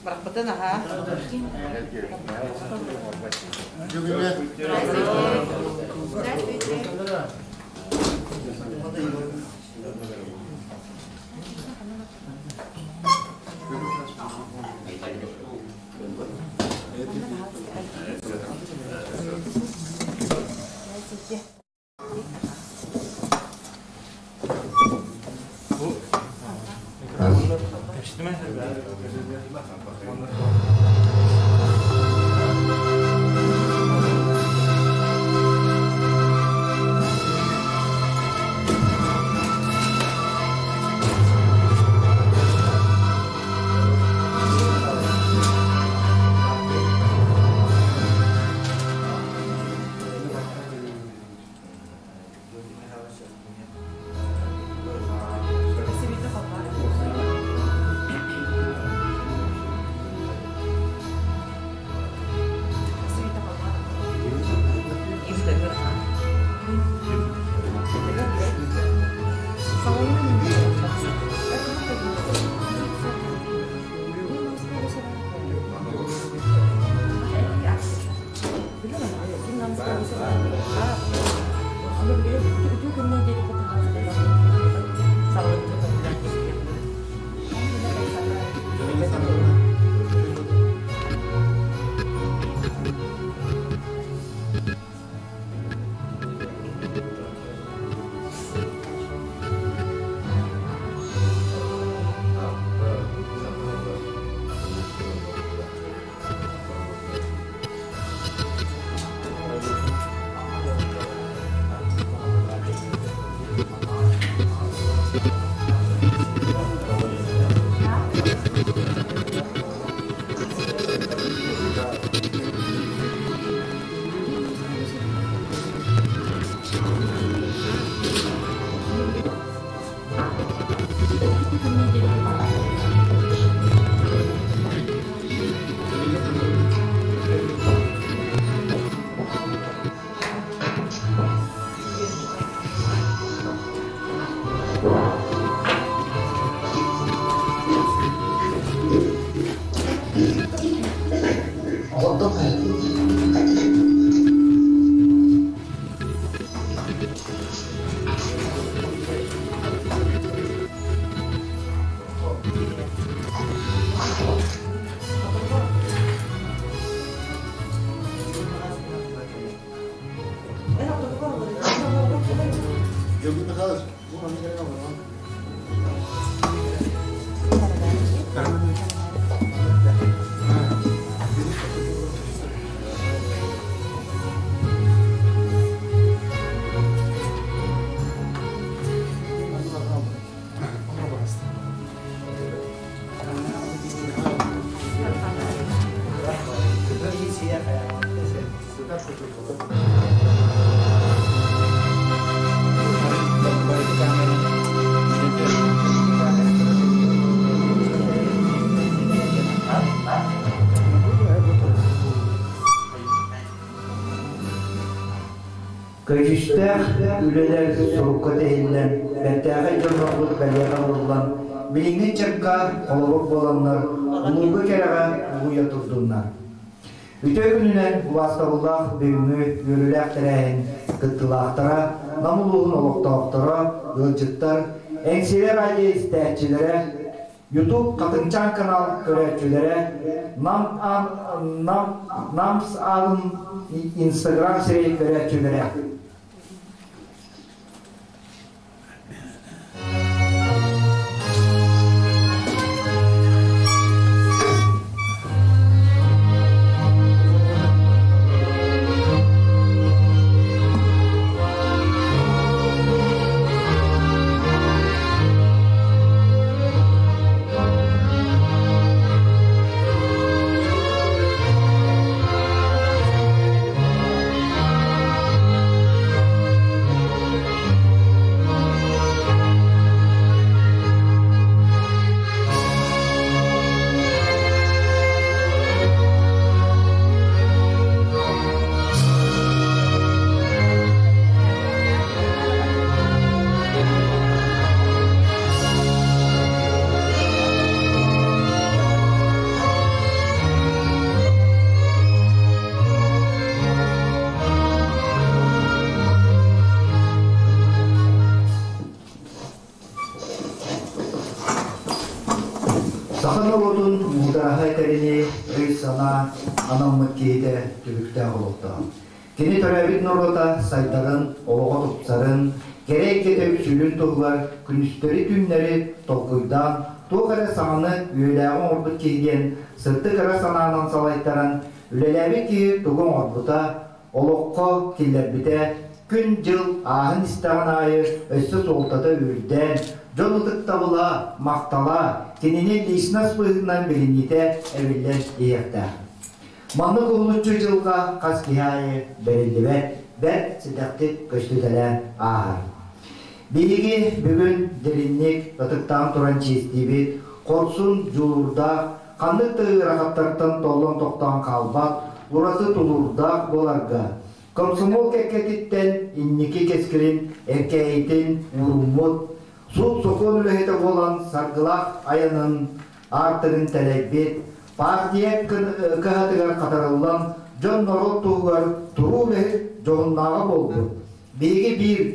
Барахпытын аха. Здравствуйте. Здравствуйте. Көдьүүстээх үлэлэр сурукка тиһиллэн, бэртээхэй дьоннорбут бэлиэҕэ ылыллан, билиҥҥи ыччакка холобур буоланнар, улууга кэрэҕэ угуйа турдуннар. Үтүө күнүнэн убаастабыллаах бүгүҥҥү үөрүүлээх тэрээһин кыттыылаахтара, Нам улууһун олохтоохторо, ыалдьыттар, Эҥсиэлэ радио истээччилэрэ, YouTube Хатыҥчаан канал көрөөччүлэрэ, Нам Нам Намс аатын Инстаграм сирэй көрөөччүлэрэ. Саха норуотун муудараһа этэринии өй-санаа анаммыт киһитэ түбүктээх олохтоох. Кини төрөөбүт норуота сайдарын, олоҕо тупсарын, кэрэ эйгэтэ үксүүрүн туһугар күнүстэри-түүннэри толкуйдаан, туох эрэ саҥаны, үөлээҕи оҥорбут киһи диэн сырдык ыра санаанан салайтаран, үлэлээбит киһи тугу оҥорбута, олоххо киллэрбитэ, күн-дьыл ааһан истэҕин аайы өссө суолтата үрдээн, дьон ытыктабыла, махтала, кинини личность быһыытынан билиниитэ эбиллэн иһиэхтээх. Маннык уһулуччу дьылҕа хас киһи аайы бэриллибэт, бэрт сэдэхтик көстүтэлээн ааһар. Биһиги бүгүн дириҥник ытыктаан туран чиэстиибит, хорсун, дьулуурдаах, ханнык да ыарахаттартан толлон тохтоон хаалбат, ураты тулуурдаах буоларга, комсомол кэккэтиттэн инники кэскилин эркээйитин ууруммут, суут-сокуон үлэһитэ буолан саргылаах айанын аартыгын тэлэйбит, партия кыһатыгар хатарыллан дьон-норуот туһугар туруу үлэһит дьоһуннааҕа буолбут. Биһиги биир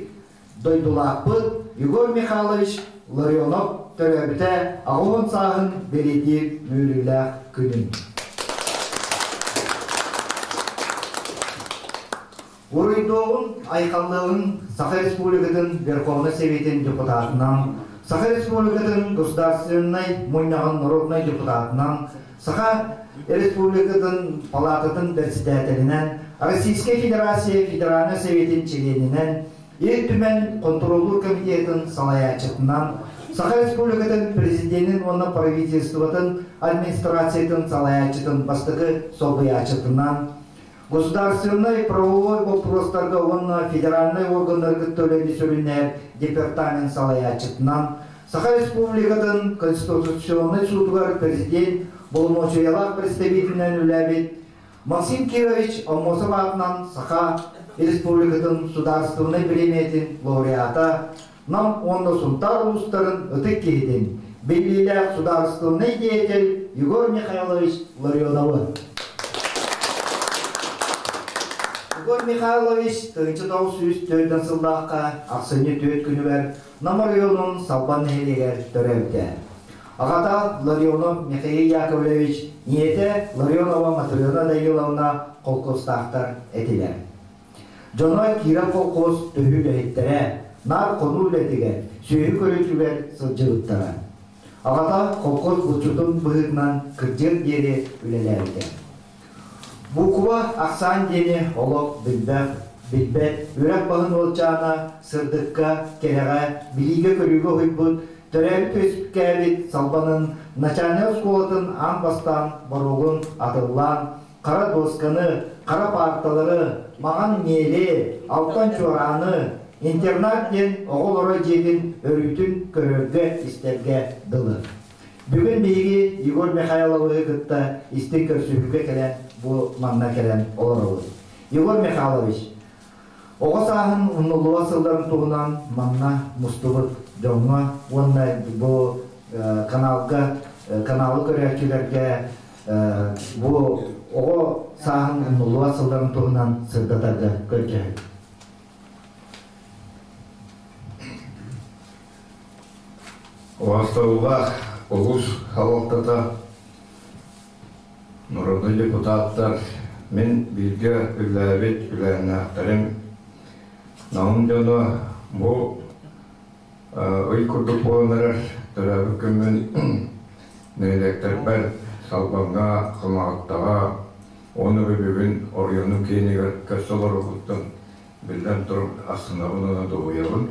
дойдулаахпыт Егор Михайлович Ларионов төрөөбүтэ 80 сааһын бэлиэтиир үөрүүлээх күнүн. Уруйдуоҕун, айхаллыаҕын Саха Республикатын Верховнай Советын депутатынан, Саха Республикатын Государственнай Мунньаҕын народнай депутатынан, Саха Республикатын Палататын председателинэн, Российскай Федерация Федеральнай Советын чилиэнинэн, Ил Түмэн Хонтуруоллуур комитетын салайааччытынан, Саха Республикатын Президенин уонна правительствотын администрациятын салайааччытын бастакы солбуйааччытынан, Государственнай правовой боппуруостарга уонна федеральнай органнары кытта үлэни сүрүннээн департамент салайааччытынан, Саха Республикатын Конституционнай суутугар президент боломуочуйалаах представителинэн үлээбит Максим Кирович Аммосов аатынан Саха Республикатын судаарыстыбаннай бириэмийэтин лауреата, Нам уонна Сунтаар улуустарын ытык киһитин, биллиилээх судаарыстыбаннай деятель Егор Михайлович Ларионовы. Егор Михайлович 1904 сыллаахха ахсынньы 4 күнүгэр Нам оройуонун Салбан нэһилиэгэр төрөөбүтэ. Аҕата Ларионов Михаил Яковлевич, ийэтэ Ларионова Матрена Даниловна холкуостаахтар этилэр. Дьоно Киров колхоз төһүү үлэһиттэрэ, наар хонуу үлэтигэр, сүөһү көрүүтүгэр сылдьыбыттара. Аҕата колхоз булчутун быһыытынан кырдьыар диэри үлэлээбитэ. Буква ахсаан диэни олох билбэт, билбэт, үрэх баһын уолчаана сырдыкка, кэрэҕэ, билиигэ-көрүүгэ уһуйбут, төрөөбүт-үөскээбит Салбанын начальнай оскуолатын аан бастаан боруогун атыллаан, хара дуосканы, хара паарталары, маҕан миэли, алтан чуорааны, интернат диэн оҕо олорор дьиэтин өрүүтүн көрөргө-истэргэ дылы. Бүгүн биһиги Егор Михайловиһы кытта истиҥ көрсүһүүгэ кэлэн бу манна кэлэн олоробут. Егор Михайлович, оҕо сааһын умнуллубат сылларын туһунан манна мустубут дьоҥҥо уонна бу каналга каналы көрөөччүлэргэ бу оҕо сааһын умнуллубат сылларын туһунан сырдатарга көрдөһөбүт. Убаастабыллаах улуус салалтата, народнай депутаттар, мин бииргэ үлэлээбит үлээннээхтэрим, Наум дьоно бу ый курдук буолан эрэр төрөөбүт күммүн нэһилиэктэрбэр Салбаҥҥа, Хамаҕаттаҕа уонна бүгүн оройуонум киинигэр көрсө олорорбуттан биллэн турар астынабын уонна дуоһуйабын.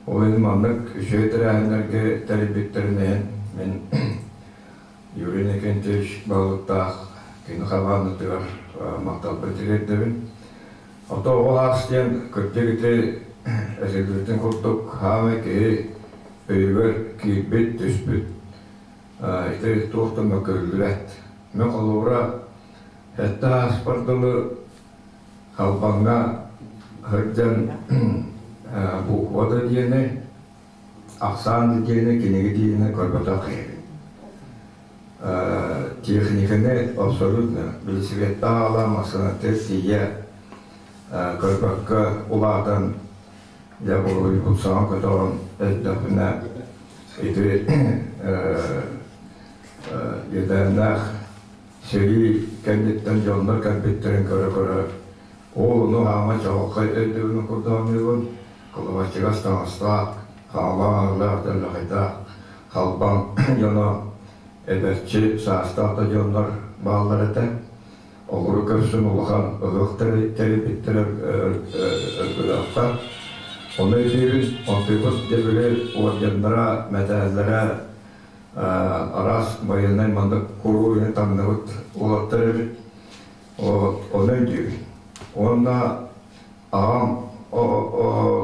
Ол иһин маннык үчүгэй тэрээһиннэргэ тэрийбиттэрин иһин мин Юрий Иннокентьевич баһылыктаах кини хамаандатыгар махталбын тириэрдэбин. Ото оҕо аас диэн кырдьык ити эсэйбитин курдук хаамай киһи өйүгэр киирбит, түспүт ити туох да мөккүрүллүбэт. Мен холобура сэттэ ааспар дылы Халбаҥҥа сылдьан буква да диэни, ахсаан да диэни, кинигэ диэни көрбөтөх киһибин. Техниканы абсолютно велосипедтаах аҕалан массыынаттан тиийэ көрбөккө улаатан дьэ буруйбут саҥа көтөҕөн эрдэхпинэ ити Иэдээннээх сэрии кэнниттэн дьоннор кэлбиттэрин көрө-көрө, ол ону хаама чаҕылхай өйдөбүлүн курдук кылабаччыгас таҥастаах, хаалаах дэллэхайдаах халбаҥ дьоно эдэрчи саастаах да дьоннор бааллар этэ. Олору көрсөн улахан ыһыах тэрийбиттэрэ Өргөлөөххө. Ону өйдүүбүн, онтуйбут дьэ били орденнара, мэтээллэрэ араас байыаннай маннык курууһу таҥныбыт уолаттар эбит. Ону өйдүүбүн. Уонна аҕам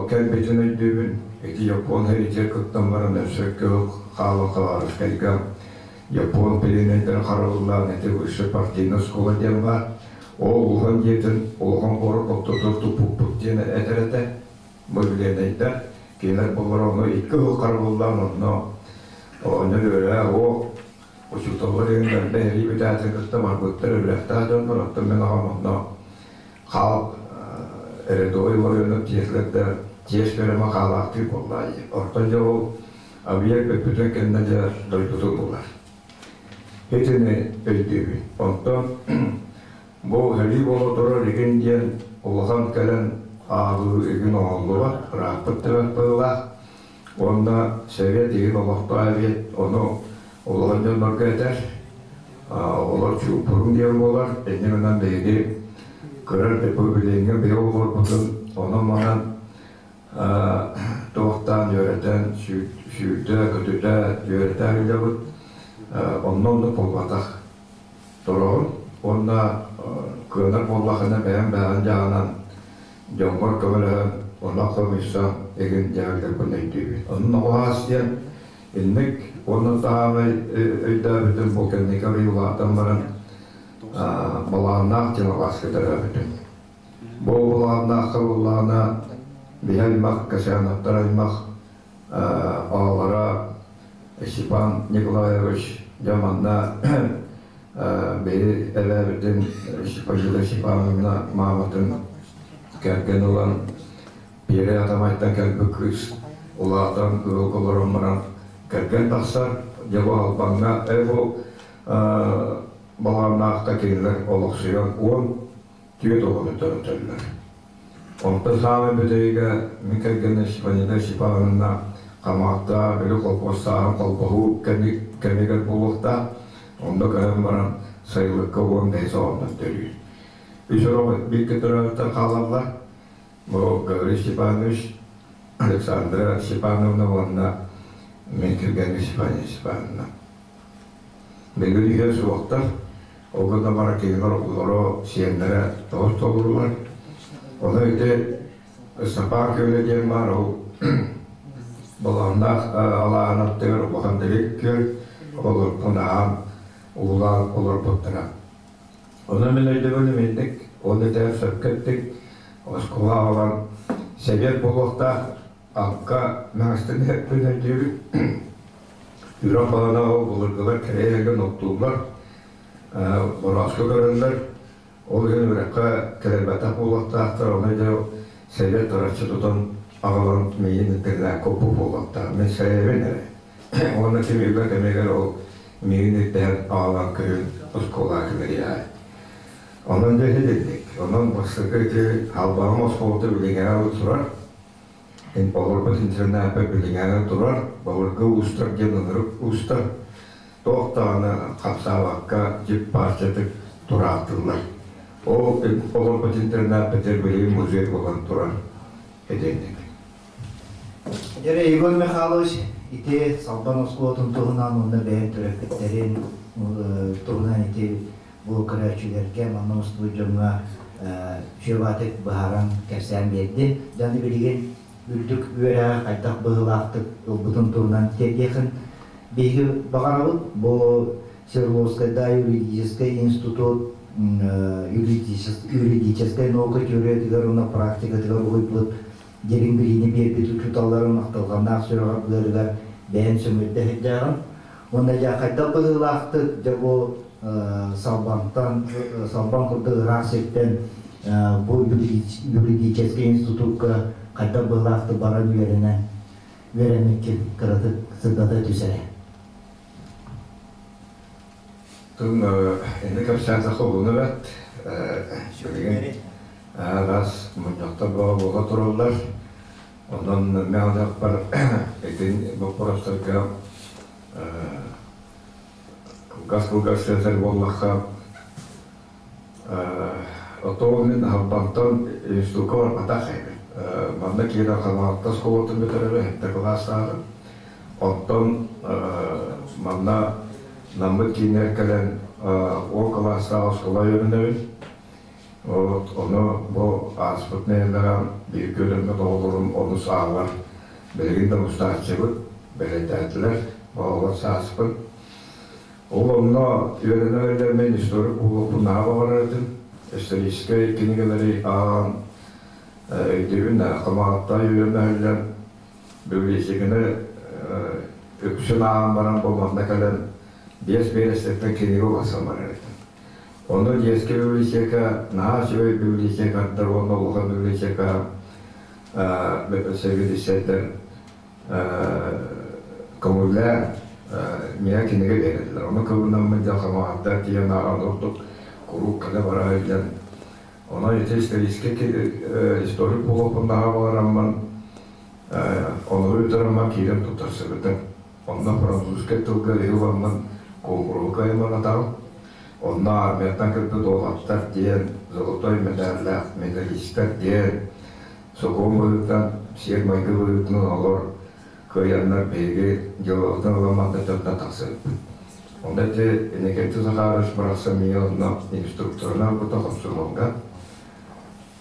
кэлбитин өйдүүбүн. Ити Япон сэриитигэр кыттан баран өссө кыһыл хаалан Хабаровскайга Япон пленнэйдэрин харабыллаан ити высшая партийная школа диэн баар. Ол улахан дьиэтин улахан куорат ортотугар туппуппут диэн этэр этэ. Бу пленнэйдэр кинилэр буоллар ону икки сыл харабыллаан онно оҕонньор үөрээ уох учууталлар иһин эрии бүтээтин кытта барбыттар үөрэхтээх дьоннор оттон мин аҕам онно хаал рядовой оройуонун тиэслэрдэ тиэс бөрөмө хаалаахтыы буолла оттон дьэ ол объект бүппүтүн кэннэ дьэ дойдутун булар итини өйдүүбүн онтон бу сэрии буола турар игин диэн улахан кэлэн ааҕыы игин оҥоһуллубат ырааппыт да быһыылаах Уонна Совет игин олохтоох эбиэт, ону улахан дьоннорго этэр. Оҕолор чууппуруҥ диэн буолар. Инньэ гынан биһиги көрөр билиҥҥи биһи оҕолорбутун онон-манан туохтаан үөрэтэн, сүүрдэ, көтүтэ үөрэтэ сылдьабыт. Онно оннук буолбатах. Тороҕун уонна кыанар буоллахына бэйэм бэйэҕин дьаһанан дьоҥҥор көмөлөһөн, онно хомуйсан игин дьаһалларбын өйдүүбүн. Онно оҕоһаас диэн инник уонна таһаамай өйдөөбүтүм бу кэнники арый улаатан баран балааннаах диэн алааска төрөөбүтүм. Бу балааннаахха буоллаҕына биһи аймах, Касьяновтар аймах аҕалара Степан Николаевич дьэ манна биһи эбээбитин Степанида Степановна мааматын кэргэн ылан Пиэрэ Атамайтан кэлбит кыыс улаатан ыалга олорон баран кэргэн тахсар дьэ бу Албаҥҥа бу балаҕаннаахта кинилэр олохсуйан 14 оҕону төрөтөллөр. Онтон саамай бүтэһигэ мин кэргэним Степанида Степановна Хамаҕатта били колхуостааһын холбоһуу кэмигэр буолуохтаах. Онно көһөн баран сайылыкка 15 оҕоннор төрүүр. Үс оҕо бииргэ төрөөбүттэр хаалаллар. Бу Гаврил Степанович, Александра Степановна уонна мин кэргэним Степания Степановна. Билигин үһүө суохтар. Ол гынан баран кинилэр оҕолоро, сиэннэрэ тоҕус толорулар. Ону ити Ыстапаан күөлэ диэн баар, ол Балаҕаннаах алааһын аттыгар улахан дириҥ күөл, олортон аһаан, уулаан олорбуттара. Онон мин өйдөбүлүм инник, ол этэр сөпкө эттиҥ, оскуола аҕалан сэбиэт буолуохтаах, акка мэҥэстэн иһэрбин өйдүүбүн. Үрэх балана ол былыргылар кэрэйэргэ оттууллар, борооско көрөллөр. Ол иһин үрэххэ кэлэрбэтэх буолуохтаахтар, ону дьэ сэбиэт тараччы тутан аҕалан миигин интернакка укпут буолуохтаах. Мин сэрэйэбин эрэ. Уонна ким үгэ кэмигэр ол миигин ирдэһэн аҕалан күһүн оскуолаҕа киллэриэҕэ. Онон дьэ итинник. Онон бастакы ити Халбаһым оскуолата билиҥҥэ турар. Олорбут интернаппар билиҥҥэ турар. Былыргы уустар диэн ынырык уустар. Туох даҕаны хамсаабакка дьип-бааччатык тураахтыыллар. Ол олорбут интернаппытыгар билигин музей буолан турар итинник. Дьэ, Егор Михайлович ити Салбан оскуолатын туһунан уонна бэйэм төрөппүттэрин туһунан ити бу көрөөччүлэргэ, манна мустубут дьоҥҥо үчүгэйдик быһааран кэпсээн биэрди. Дьону билигин үрдүк үөрэҕи хайдах быһыылаахтык ылбытын туһунан тиэрдиэхин биһиги баҕарабыт. Бу Свердловскайдаа юридическай институт юридическай наука теориятыгар уонна практикатыгар уһуйбут дириҥ билиини биэрбит учууталларын ахтылҕаннаах сүрэҕэр быарыгар бэйэн сөҥүрдэ сылдьаҕын. Уонна дьэ хайдах быһыылаахтык дьэ бу Салбантан Салбан курдук ыраах сиртэн бу юридическай институкка хайдах быһыылаахтык баран үөрэнэн үөрэммиккин кыратык сырдата түс эрэ. Тун инни кэпсээтэххэ уһуна бэрт. Билигин араас мунньахтар бөҕө буола тураллар. Онон мин итин боппуруостарга кылгас-кылгас этэр буоллахха, Отоо мин Халбантан институкка барбатах эбит. Манна киирэн Хамаҕатта оскуолатын бүтэрэрэ сэттэ кылаастааҕым. Оттон манна Наммыт киинигэр кэлэн 10 кылаастаах оскуола үөрэнэбин. Вот ону бу ааспыт нэһилиэҕэ бииргэ үөрэммит оҕолорум онус аалар билигин да мустааччыбыт, бэлиэтээтилэр. Оҕолор сааспын. Ол онно үөрэнэ мен историк буолуохпун наһаа баҕарар этим. Историческай кинигэлэри ааҕан өйдүүбүн, Хамаҕатта үөрэнэ сылдьан библиотеканы үксүн ааҕан баран бу манна кэлэн биэс биэрэстэттэн кинигэ уларсан барар этим. Онно детскэй библиотека, наһаа үчүгэй библиотекардар уонна улахан библиотека сэбиэдиссэйдэр көҥүллээн миэхэ кинигэ биэрэллэр. Ону кыбынаммын дьэ хамаҕаттар тиийэн ааҕан ордук куруук кэлэ бара сылдьан онон ити историческай историк буолуохпун наһаа баҕараммын ону ыытараммын киирэн туттарсыбытым. Онно французскай тылга ыламмын куонкуруһу кыайманатаҕым. Онно армияттан кэлбит уолаттар диэн золотой медаллаах медалистар диэн Сокуон быһыытынан, сиэр-майгы быһыытынан олор кыайаннар биһиги дьыалабытын ыламмат да тахсыбыппыт. Онно ити Иннокентий Захарович барахсан миигин онно инструкторынан ылбыта комсомолга.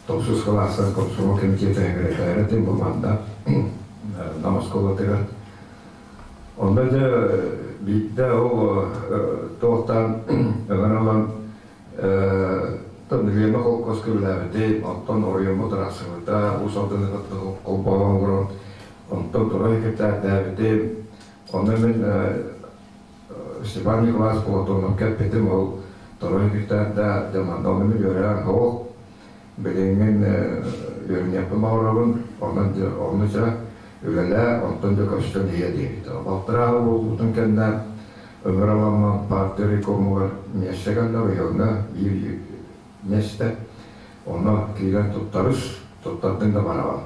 Тохсус кылаастан комсомол комитета секретаря этим бу манна Нам оскуолатыгар. Онно дьэ биирдэ ол туохтан ыҥыран ылан Лена холкуоска үлэлээбитим, оттон оройуоммут арахсыбыта, Уус Алданы кытта холбоон олорон, онтон тура секретарьдээбитим. Онно мин Степан Николаевич Платоновка эппитим, ол второй секретарьда дьэ манна ону мин үөрэҕим суох, билиҥҥин үөрэниэхпин баҕарабын, онон дьэ онно чэ үлэлээ, онтон дьэ көстөн иһиэ диэбитэ. Балтараа буолбутун кэннэ Ыҥыраламмын партия райкомугар миэстэ кэллэ оройуоҥҥа биир миэстэ. Онно киирэн туттарыс, туттардыҥ да бараҕын.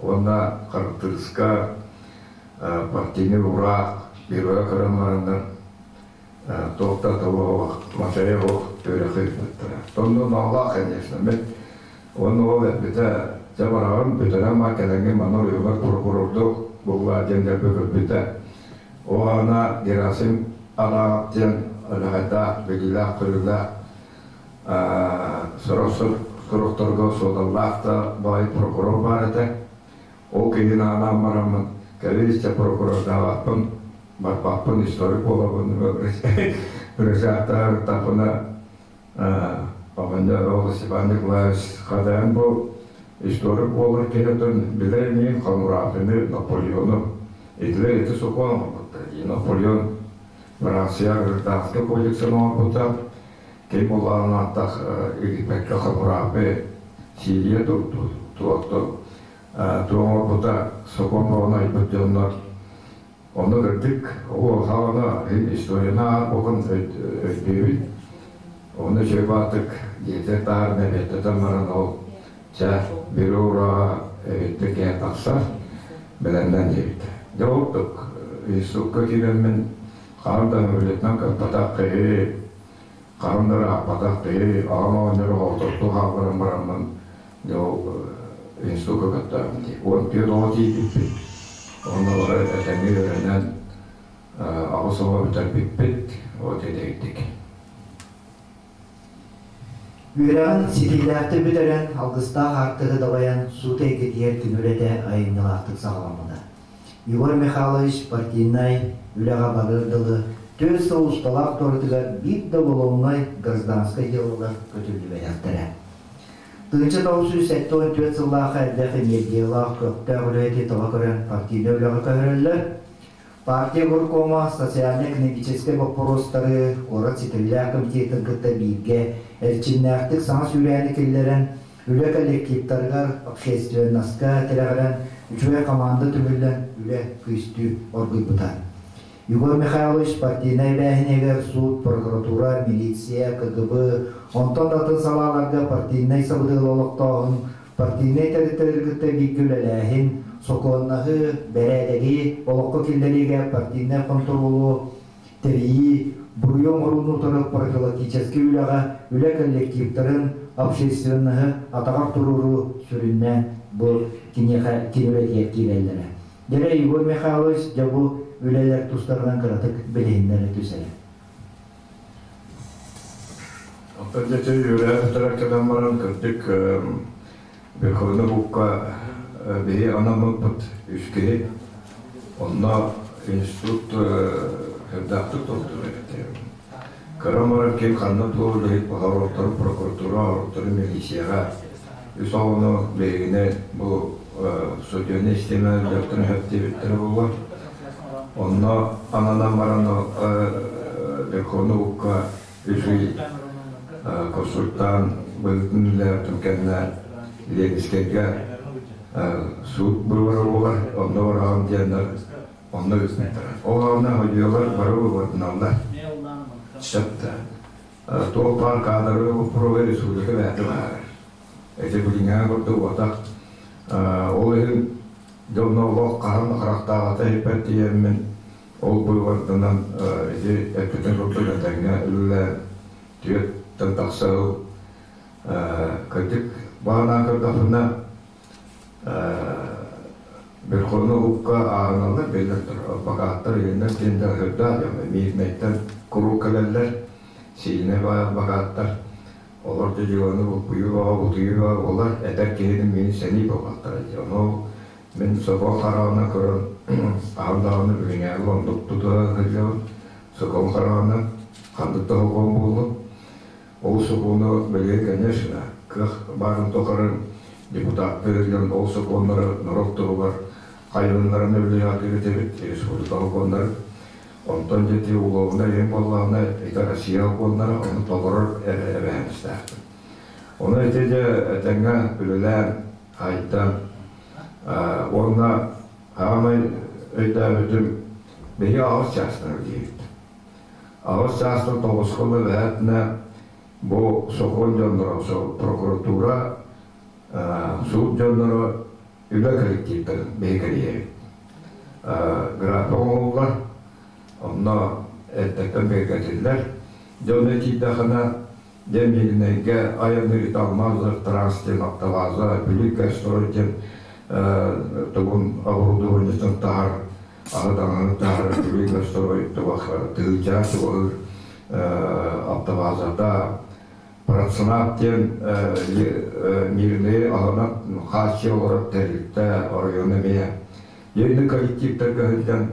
Уонна хартыыска партийнай ураах бюроҕа көрөн бараннар туох да того матырыйа суох үөрэххэ ыыппыттара. Онно ноолоох, конечно. Мин уонна ол эппитэ, дьэ бараҕын бүтэрэн ма кэлэҥҥин манна оройуоҥҥар прокурордук буллаа диэн дэлби көрбүтэ. Ол аана Герасим Араҕап диэн өлөһөйдөөх, билиилээх-көрүүлээх, сорох сорохторго суодаллаах да баай прокурор баар этэ. Ол киһини анаан бараммын, кэлин истэ прокурордаабаппын, барбаппын, историк буолабын, ырысааттаах Оҕонньор ол Степан Николаевич хатайан бу историк буолар киһитин билэр миин Хамурапины, Наполеону итилэр ити сокуон оҥорбуттар дии. Наполеон Франция гражданскай кодексын оҥорбута, ким булаан ааттах Египеккэ Хамурапы Сирия туохту оҥорбута сокуон бөҕөнү айбыт дьоннор. Онно кырдьык, ол хаана историяны ааҕан өйдүүбүт. Онно үчүгэй баатык диэтэ таар нэбиэттэтэн баран ол чэ бюро ураҕа эбиттэ киһи тахсар бэлэмнэн диэбитэ. Дьэ ол институкка киирэммин хаһан да үлэтинэн кыппатах киһи, хаһан да ырааппатах киһи, аҕам оҕонньору оҕотортуу хаалларан бараммын Дьэ ол институкка кыттарым дии. 14 оҕо тиийбиппит. Онно бары этэҥҥэ үөрэнэн аҕыс оҕо бүтэрбиппит. Вот итинник. Үөрэҕин ситиһиилээхтик бүтэрэн, алгыстаах аартыгы дабайан, суут эйгэтигэр күн үлэтэ айымньылаахтык саҕаламмыта. Егор Михайлович партийнай үлэҕэ барыар дылы 4 сыл усталаах туоратыгар биир да уголовнай гражданскай дьыалалар көтүллүбэтэхтэрэ. 1974 сыллаахха элбэх энергиялаах, көхтөөх үлэһити таба көрөн партийнай үлэҕэ көһөрөллөр. Партия горкома социальнай-экономическай боппуруостары куорат ситимнээх комитетын кытта бииргэ эрчимнээхтик саҥа сүүрээни киллэрэн, үлэ коллективтарыгар, общественноска тирэҕирэн, үчүгэй хамаанда түмүллэн үлэ күүстүү оргуйбута. Егор Михайлович партийнай эбээһинигэр суут, прокуратура, милиция, КГБ, онтон да атын салааларга партийнай сабыдыал олохтооһун, партийнай тэрилтэлэри кытта бииргэ үлэлээһин, сокуоннаһыы, бэрээдэги олоххо киллэриигэ партийнай хонтуруолу тэрийии, буруйу оҥорууну утары профилактическай үлэҕэ үлэ коллективтарын, общественноһы атаҕар туруоруу сүрүннээн бу киниэхэ кини үлэтигэр киирэллэрэ. Дьэ, Егор Михайлович, дьэ бу үлэлэр тустарынан кыратык билиһиннэрэ түс эрэ. Оттон дьэ үөрэх бүтэрэр кэлэн баран кырдьык Верховный Букка биһи анаммыппыт үс киһи. Онно институт хэрдээхтик толтур эбит. Кыра баран ким ханна туох үлэһит баҕар прокуратура, ороттору милицияҕа үс оҕону биһигини бу судебнай систиэмэ дьахтарын хэптиэбиттэрэ буолла. Онно ананан баран Верховный Букка үс ый консультант быһыытын үлэлээбитим кэннэ Ленинскэйгэ суут быыбара буолар, онно бараҕын диэннэр онно ыыппыттара. Ол аана ходьуолар бары выборданаллар. Сөп да. Туох баар каадыры боппуруоһа республика бэйэтэ баһаарар. Ити билиҥҥэ курдук уотах. Ол иһин дьонно олох хаһан да харахтаабата иһиппэт тиийэммин ол быыбарданан ити эппитин курдук этэҥҥэ үлэлээн түөртэн тахса сыл кырдьык баҕанаан көрдөхпүнэ Верховный Укка ааҕыналлар биллэр адвокаттар үйэннэр диэннэр сырдаах дьон Миирнэйтэн куруук кэлэллэр сиинэ бакааттар олор дьэ дьыаланы буккуйуу бөҕө бутуйуу бөҕө буолар эдэр киһини миин сэнии буолбаттара дии ону мин сокуон хараҕынан көрөн аһан даҕаны билиҥээҕи оннук тутуһа сылдьабын сокуон хараҕынан ханнык да сокуон буоллун ол сокуону билигин конечно кыах баарын тухары депутаттар дьон ол сокуоннары норуот туһугар хайыннарын үлэлэһэ эбит республика сокуоннары онтон дьэ уголовнай иһин буоллаҕына ити Россия сокуоннара ону толорор эбээһинэстээхпин ону ити дьэ этэҥҥэ үлэлээн айдан уонна хаамай өйдөөбүтүм биһиги аҕыс чаастан үлэлиибит аҕыс чаастан тоҕуска эбэһээтинэ бу сокуон дьонноро прокуратура суут дьонноро үлэ коллективтарын биһи кэрийэбит график оҥоһуллар онно эрдэттэн бигэргэтиллэр дьон этиидэххинэ дьэ Мииринэйгэ айанныыр Алмазов транс диэн автоваза Бүлүү строй диэн тугун оборудованиетын таһар аһы таҥаһын таһар Бүлүү строй туох тыылдьаа суоһуур автовазата Проценат диэн Мииринэйи аһынан хааччыйа олорор тэрилтэ оройуон эмиэ Ленин коллективтарга сылдьан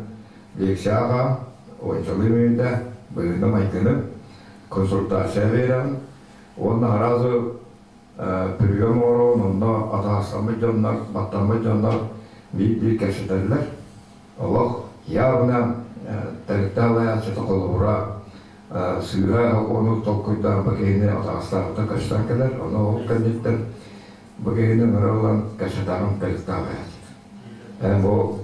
лекцияҕа уончалыы мүнүүтэ быһыыны-майгыны консультация биэрэн уонна сразу прием оҥорон онно атаҕастаммыт дьоннор, баттаммыт дьоннор биир-биир кэпсэтэллэр. Олох явно тэрилтэ салайааччыта холобура сыыһа сокуону толкуйдаан бу киһини атаҕастаабыта көстөн кэлэр. Ону ол кэнниттэн бу киһини ыҥыра ылан кэпсэтэҕин тэрилтэ салайааччыта. Эн бу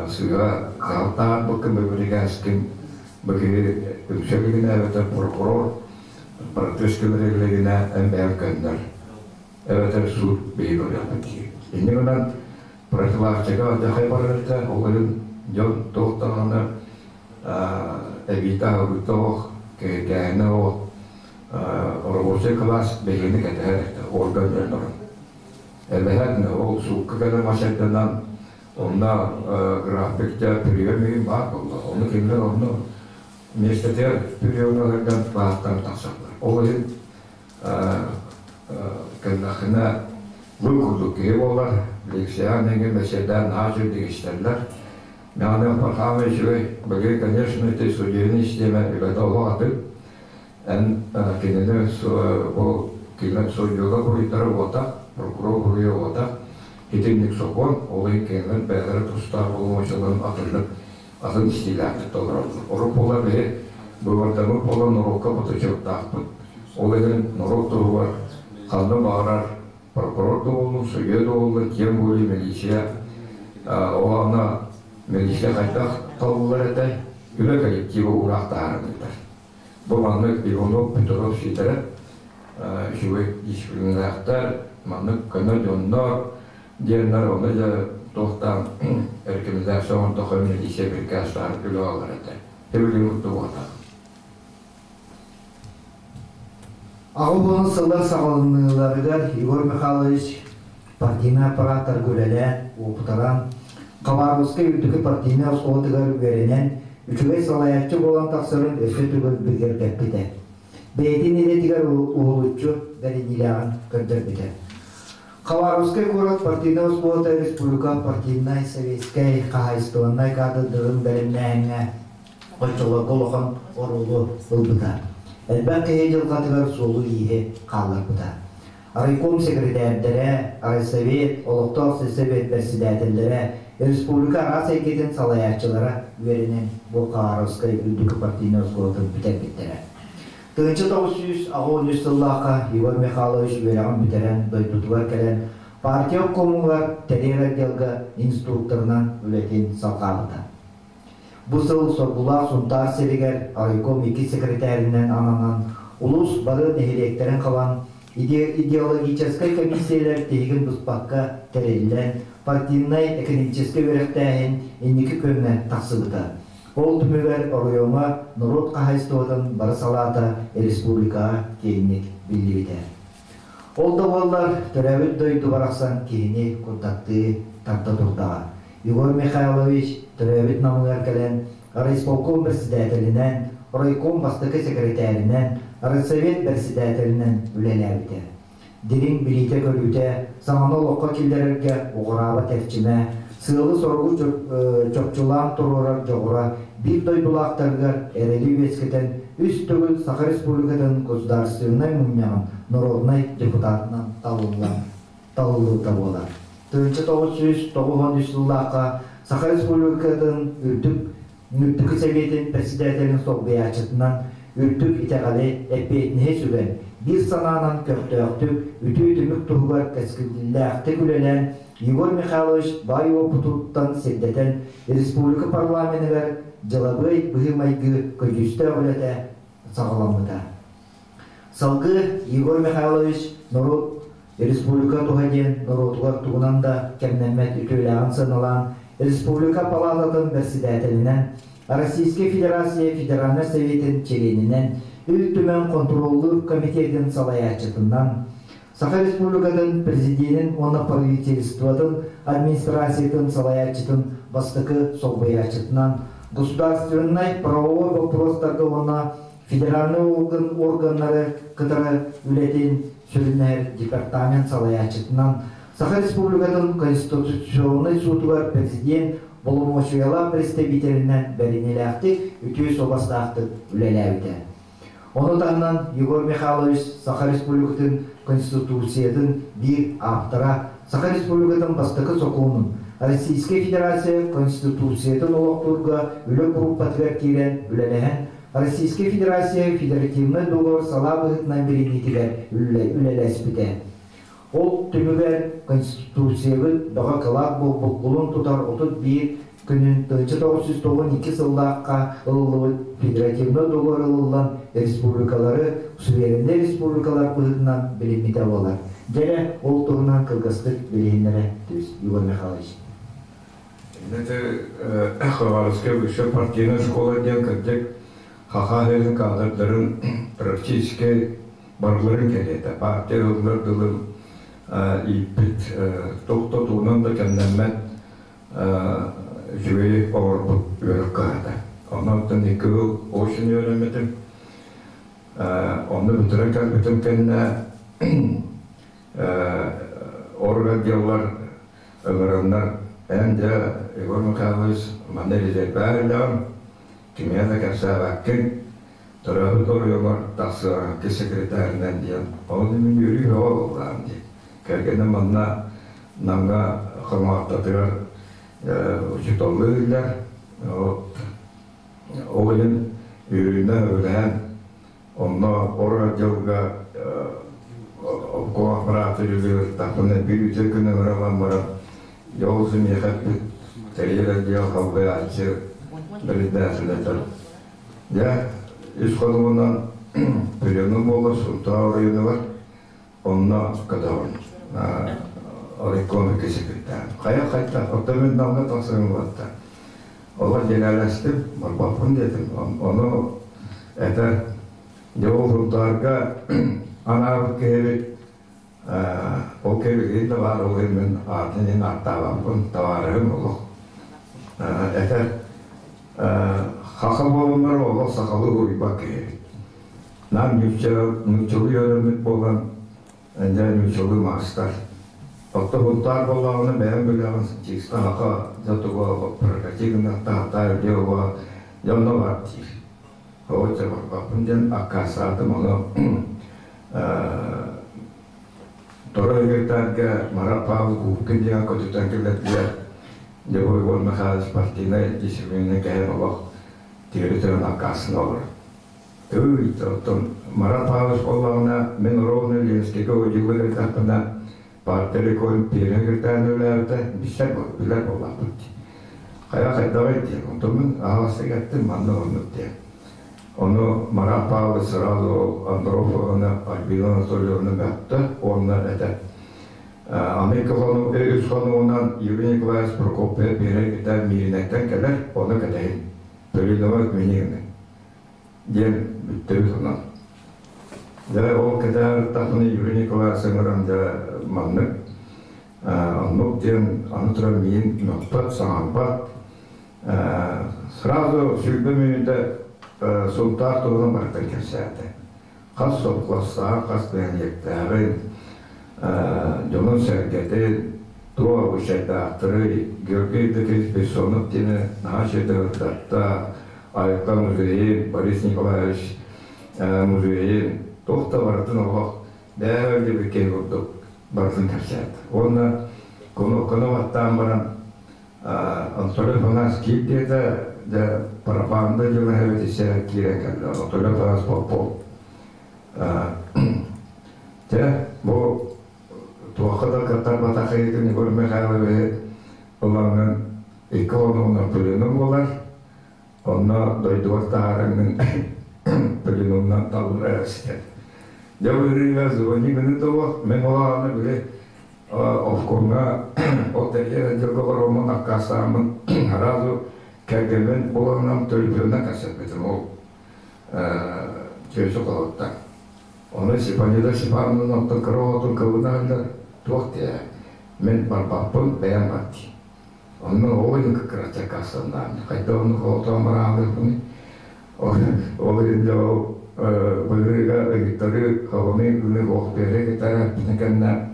сыыһа хаалтаан бу ким бирикээскин бу киһи үксэ билигинэ эбэтэр прокурор протест кэлэригинэ эн бэйэҥ көннөр эбэтэр суут биһиги көрүөхпүт дии. Инньэ гынан профилактика алдьархай барарыта ол иһин дьон туох даҕаны эбиитэ аһылыкта оһох, кэһээһинэ оһох рабочай класс биһигини кэтэһэр орган дьоннорун. Эбэһээт ол суукка кэлэн мачайданан онно графикта прием иһин баар буолла. Ону кинилэр онно миэстэтигэр приемҥа сылдьан бааттан тахсаллар. Ол иһин кэллэххинэ бу курдук киһи буолар, лекцияҕа нэҥҥэ бэсиэдээн наһаа үчүгэйдик истэллэр. Мэҕэнэ Пархамович үчүгэй, быгыы, конечно, ити судебный систиэмэ үлэтэ олох атын. Эн кинини бу кинилэр судьуйга буруйдара уота, прокурор буруйа уота, итинник сокуон, ол иһин кинилэр бэйэлэрэ тустаах боломуочуйаларын атыннык атын истиилээхтик толороллор. Урут буолар биһи быыбардаммыт буолан норуокка бутучуоттаахпыт. Ол иһин норуот туһугар ханна баҕарар прокурор да буоллун, судьуйа да буоллун, тем более милиция ол аны милиция хайдах талыллар этэй? Үлэ коллектива уураах таһааран ыытар. Бу маннык Иванов, Петров Сидоров үчүгэй дисциплиналаахтар, маннык көнө дьоннор диэннэр ону дьэ туохтаан рекомендация оҥордоххо милиция бирикээс таһаар үлэ алар этэ. Тэбилин курдук 80 сыллар саҕаланыыларыгар Егор Михайлович партийнай аппарааттарга үлэлээн, уопутаран, Хабаровскай үрдүкү партийнай оскуолатыгар үөрэнэн, үчүгэй салайааччы буолан тахсарын өссө төгүл бигэргэппитэ. Бэйэтин идэтигэр уһулуччу бэриниилээҕин көрдөрбүтэ. Хабаровскай куорат партийнай оскуолата республика партийнай, советскай, хаһаайыстыбаннай кадрдарын бэлэмнээһиҥҥэ оччолорго улахан оруолу ылбыта. Элбэх киһи дьылҕатыгар суолу-ииһи хаалларбыта. Райком секретэрдэрэ, райсовет, олохтоох сельсовет бэрэссэдээтэллэрэ, республика араас эйгэтин салайааччылара үөрэнэн бу Хабаровскай үрдүкү партийнай оскуолатын бүтэрбиттэрэ. 1983 сыллаахха Егор Михайлович үөрэҕин бүтэрэн дойдутугар кэлэн партия обкомугар тэрийэр отделга инструкторынан үлэтин салҕаабыта. Бу сыл Соргулаах Сунтаар сиригэр райком икки секретаринэн ананан улуус бары нэһилиэктэрин хабан идеологическай комиссиялар тиһигин быспакка тэриллэн партийнай экономическай үөрэхтээһин инники күөҥҥэ тахсыбыта. Ол түмүгэр оройуоҥҥа норуот хаһаайыстыбатын бары салаата республикаҕа киэҥник биллибитэ. Ол да буоллар, төрөөбүт дойду барахсан киһини курдаттыы тарда турдаҕа. Егор Михайлович төрөөбүт Намыгар кэлэн райисполком председателинэн, райком бастакы секретаринэн, райсовет председателинэн үлэлээбитэ. Дириҥ билиитэ-көрүүтэ, саҥаны олоххо киллэрэргэ уҕараабат эрчимэ, сыалы-соругу чопчулаан туруорар дьоҕура биир дойдулаахтарыгар эрэли үөскэтэн үс төгүл Саха Республикатын Государственнай Мунньаҕын народнай депутатынан талыллан талыллыбыта буолар. 1993 сыллаахха Саха Республикатын үрдүк Үрдүкү Сэбиэтин председателин солбуйааччытынан үрдүк итэҕэли, эппиэтинэһи сүгэн, биир санаанан көхтөөхтүк, үтүө түмүк туһугар кэскиллээхтик үлэлээн, Егор Михайлович баай уопутуттан сирдэтэн, республика парламеныгар дьылабыай быһыы-майгы көдьүүстээх үлэтэ саҕаламмыта. Салгыы Егор Михайлович норуот республика туһа диэн норуотугар тугунан да кэмнэммэт үтүөлээҕин сыаналаан, Республика Палататын бэрэссэдээтэлинэн, Российскай Федерация Федеральнай Советын чилиэнинэн, Ил Түмэн хонтуруоллуур комитетын салайааччытынан, Саха Республикатын Президенин уонна правительствотын администрациятын салайааччытын бастакы солбуйааччытынан, государственнай правовой боппуруостарга уонна федеральнай органнары кытары үлэтин сүрүннэһэр департамент салайааччытынан, Саха Республикатын Конституционнай суутугар президент боломуочуйалаах представителинэн бэриниилээхтик, үтүө суобастаахтык үлэлээбитэ. Ону таһынан Егор Михайлович Саха Республикатын Конституциятын биир ааптара, Саха Республикатын бастакы сокуонун, Российскай Федерация Конституциятын олохтуурга үлэ группатыгар киирэн үлэлэһэн, Российскай Федерация Федеративнай договор салаа быһыытынан билиниитигэр үлэлэспитэ. Ол түмүгэр Конституциябыт бөҕө кылаат буолбут кулун тутар 31 күнүн 1992 сыллаахха ылыллыбыт Федеративнай договор ылыллан республикалары сувереннай республикалар быһыытынан билиммитэ буолар. Дьэрэ, ол туһунан кылгастык билиһиннэрэ түс, Егор Михайлович. Это Хабаровская высшая партийная школа диэн кырдьык Хаха сирин кадрдарын практически барыларын кэриэтэ партия ыллар дылы ииппит тохтотуунан да кэмнэммэт үчүгэй оҥорбут үөрэх кыһата. Онон 2 ыл очень үөрэммитим. Онно бүтэрэн кэлбитим кэннэ орган ыҥыраннар эн дьэ Егор Михайлович манна резервээр үлэҕин кимиэхэ да кэпсээбэккин төрөөбүт оройуоҥар тахсыаҕыҥ секретарынан диэн ол мин үөрүү бөҕө буоллаҕым дии. Кэргэним манна Намҥа Хоҥоохтотугар учууталлыы иһиллэр. Ол иһин үөрүүнэн үлэһэн онно ор дьылга обком аппараты үлэлиир биир үтүө күн ыҥыран баран дьол миэхэ эппит тэрийэр отдел халбайааччы. Председатель. Дьэ, үс хонугунан пленум буолар Сунтаар оройуонугар, онно көтөҕүн райком секретарь. Хайа хайта, оттон мин Намҥа тахсарым буолта. Олор дьиҥэлэстим, барбаппын диэтим. Ону этэр, дьэ ол Сунтаарга анаабыт киһибит ол кэбиһин да баар, ол иһин мин аатын иһин ааттаабаппын, табаарыһым олох. Этэр, хаха буоланнар олох сахалыы уруйбат киһи. Нам нууччалыы үөрэммит буолан, дьэ нууччалыы маастар. Оттон Һунтаар буоллаҕына бэйэм билэҕин чисто хаха дьэ туга прокати гыныахтаахтаа дьэ дьэ онно бар диир. Оо дьэ барбаппын диэн аккаастаатым ону Торо Егертарга Марат Павлов Губкин диэн көтүтэн кэлэрдилэр. Дьэ бу Егор Михайлович партийнай дисциплинаны кэһэн олох тиэри туран аккаастанан олорор. Ый, оттон Марат Павлович буоллаҕына, мин ровно Ленскийгэ удьулла кэлтэхпинэ, партия рекорд пиэрэ киртээн үлэлээбитэ, билсэр билэр буоллахпыт дии. Хайа хайдаҕый диэн, онтон мин аһаҕастык эттим, манна оннук диэн. Ону Марат Павлович сразу Андропованы, Альбина Анатольевна мөхтө уонна этэ. Аны хонук, үс хонугунан Юрий Николаевич Прокопьев биэрэ китэ Мииринэттэн кэлэр, ону кэтэһин. Төлүнова Кминигина диэн бүттэбит онон. Дьэ, ол кэтээр Юрий Николаевич ыҥыран дьэ маннык оннук диэн аны туран миин мөхпөт, саҥарбат. Сразу 20 мүнүүтэ Сунтаар туһунан барытын кэпсээтэ. Хас сопхуостааҕын, хас нэһилиэктээҕин, дьонун-сэргэтин, туох обычайдаахтарый, Георгий Евдокимович Бессонов диэни наһаа үчүгэйдик ырытта, Айылҕа музейын, Борис Николаевич музейын, туох да барытын олох бэйэ диэбит киһи курдук барытын кэпсээтэ. Уонна кунукканы баттаан баран Анатолий Афанасьевич киир диэтэ, дьэ пропаганда дьоно эбит исэ киирэн кэллэ. Анатолий Афанасьевич Попов. Дьэ, бу туохха да кыттарбатах ыйытын Егор Михайловиһы ылаҥҥын икки хонугунан пленум буолар. Онно дойдугар таһаарыҥҥын пленумнан таллара ситэр. Дьэ, бу ырыыга звони гыны да мин ол аҕаны били Обкомҥа ол тэрийэр отделга олороммун аккаастааммын сразу кэргэммин буланнам төлөпүөнүнэн кэпсэппитим ол чүөчэ холоттан. Ону Степанида Степановна оттон кыра оҕотун кыбына туох диэ мин барбаппын бэйэм бар дии. Онно ол иһин кырача аккаастаннаам. Хайдах оннук оҕотоон бараалыахпыный? Ол иһин дьэ ол быһыыга ыйыттарыы холонуу гыныы ох биэрэ кытара эппитин кэннэ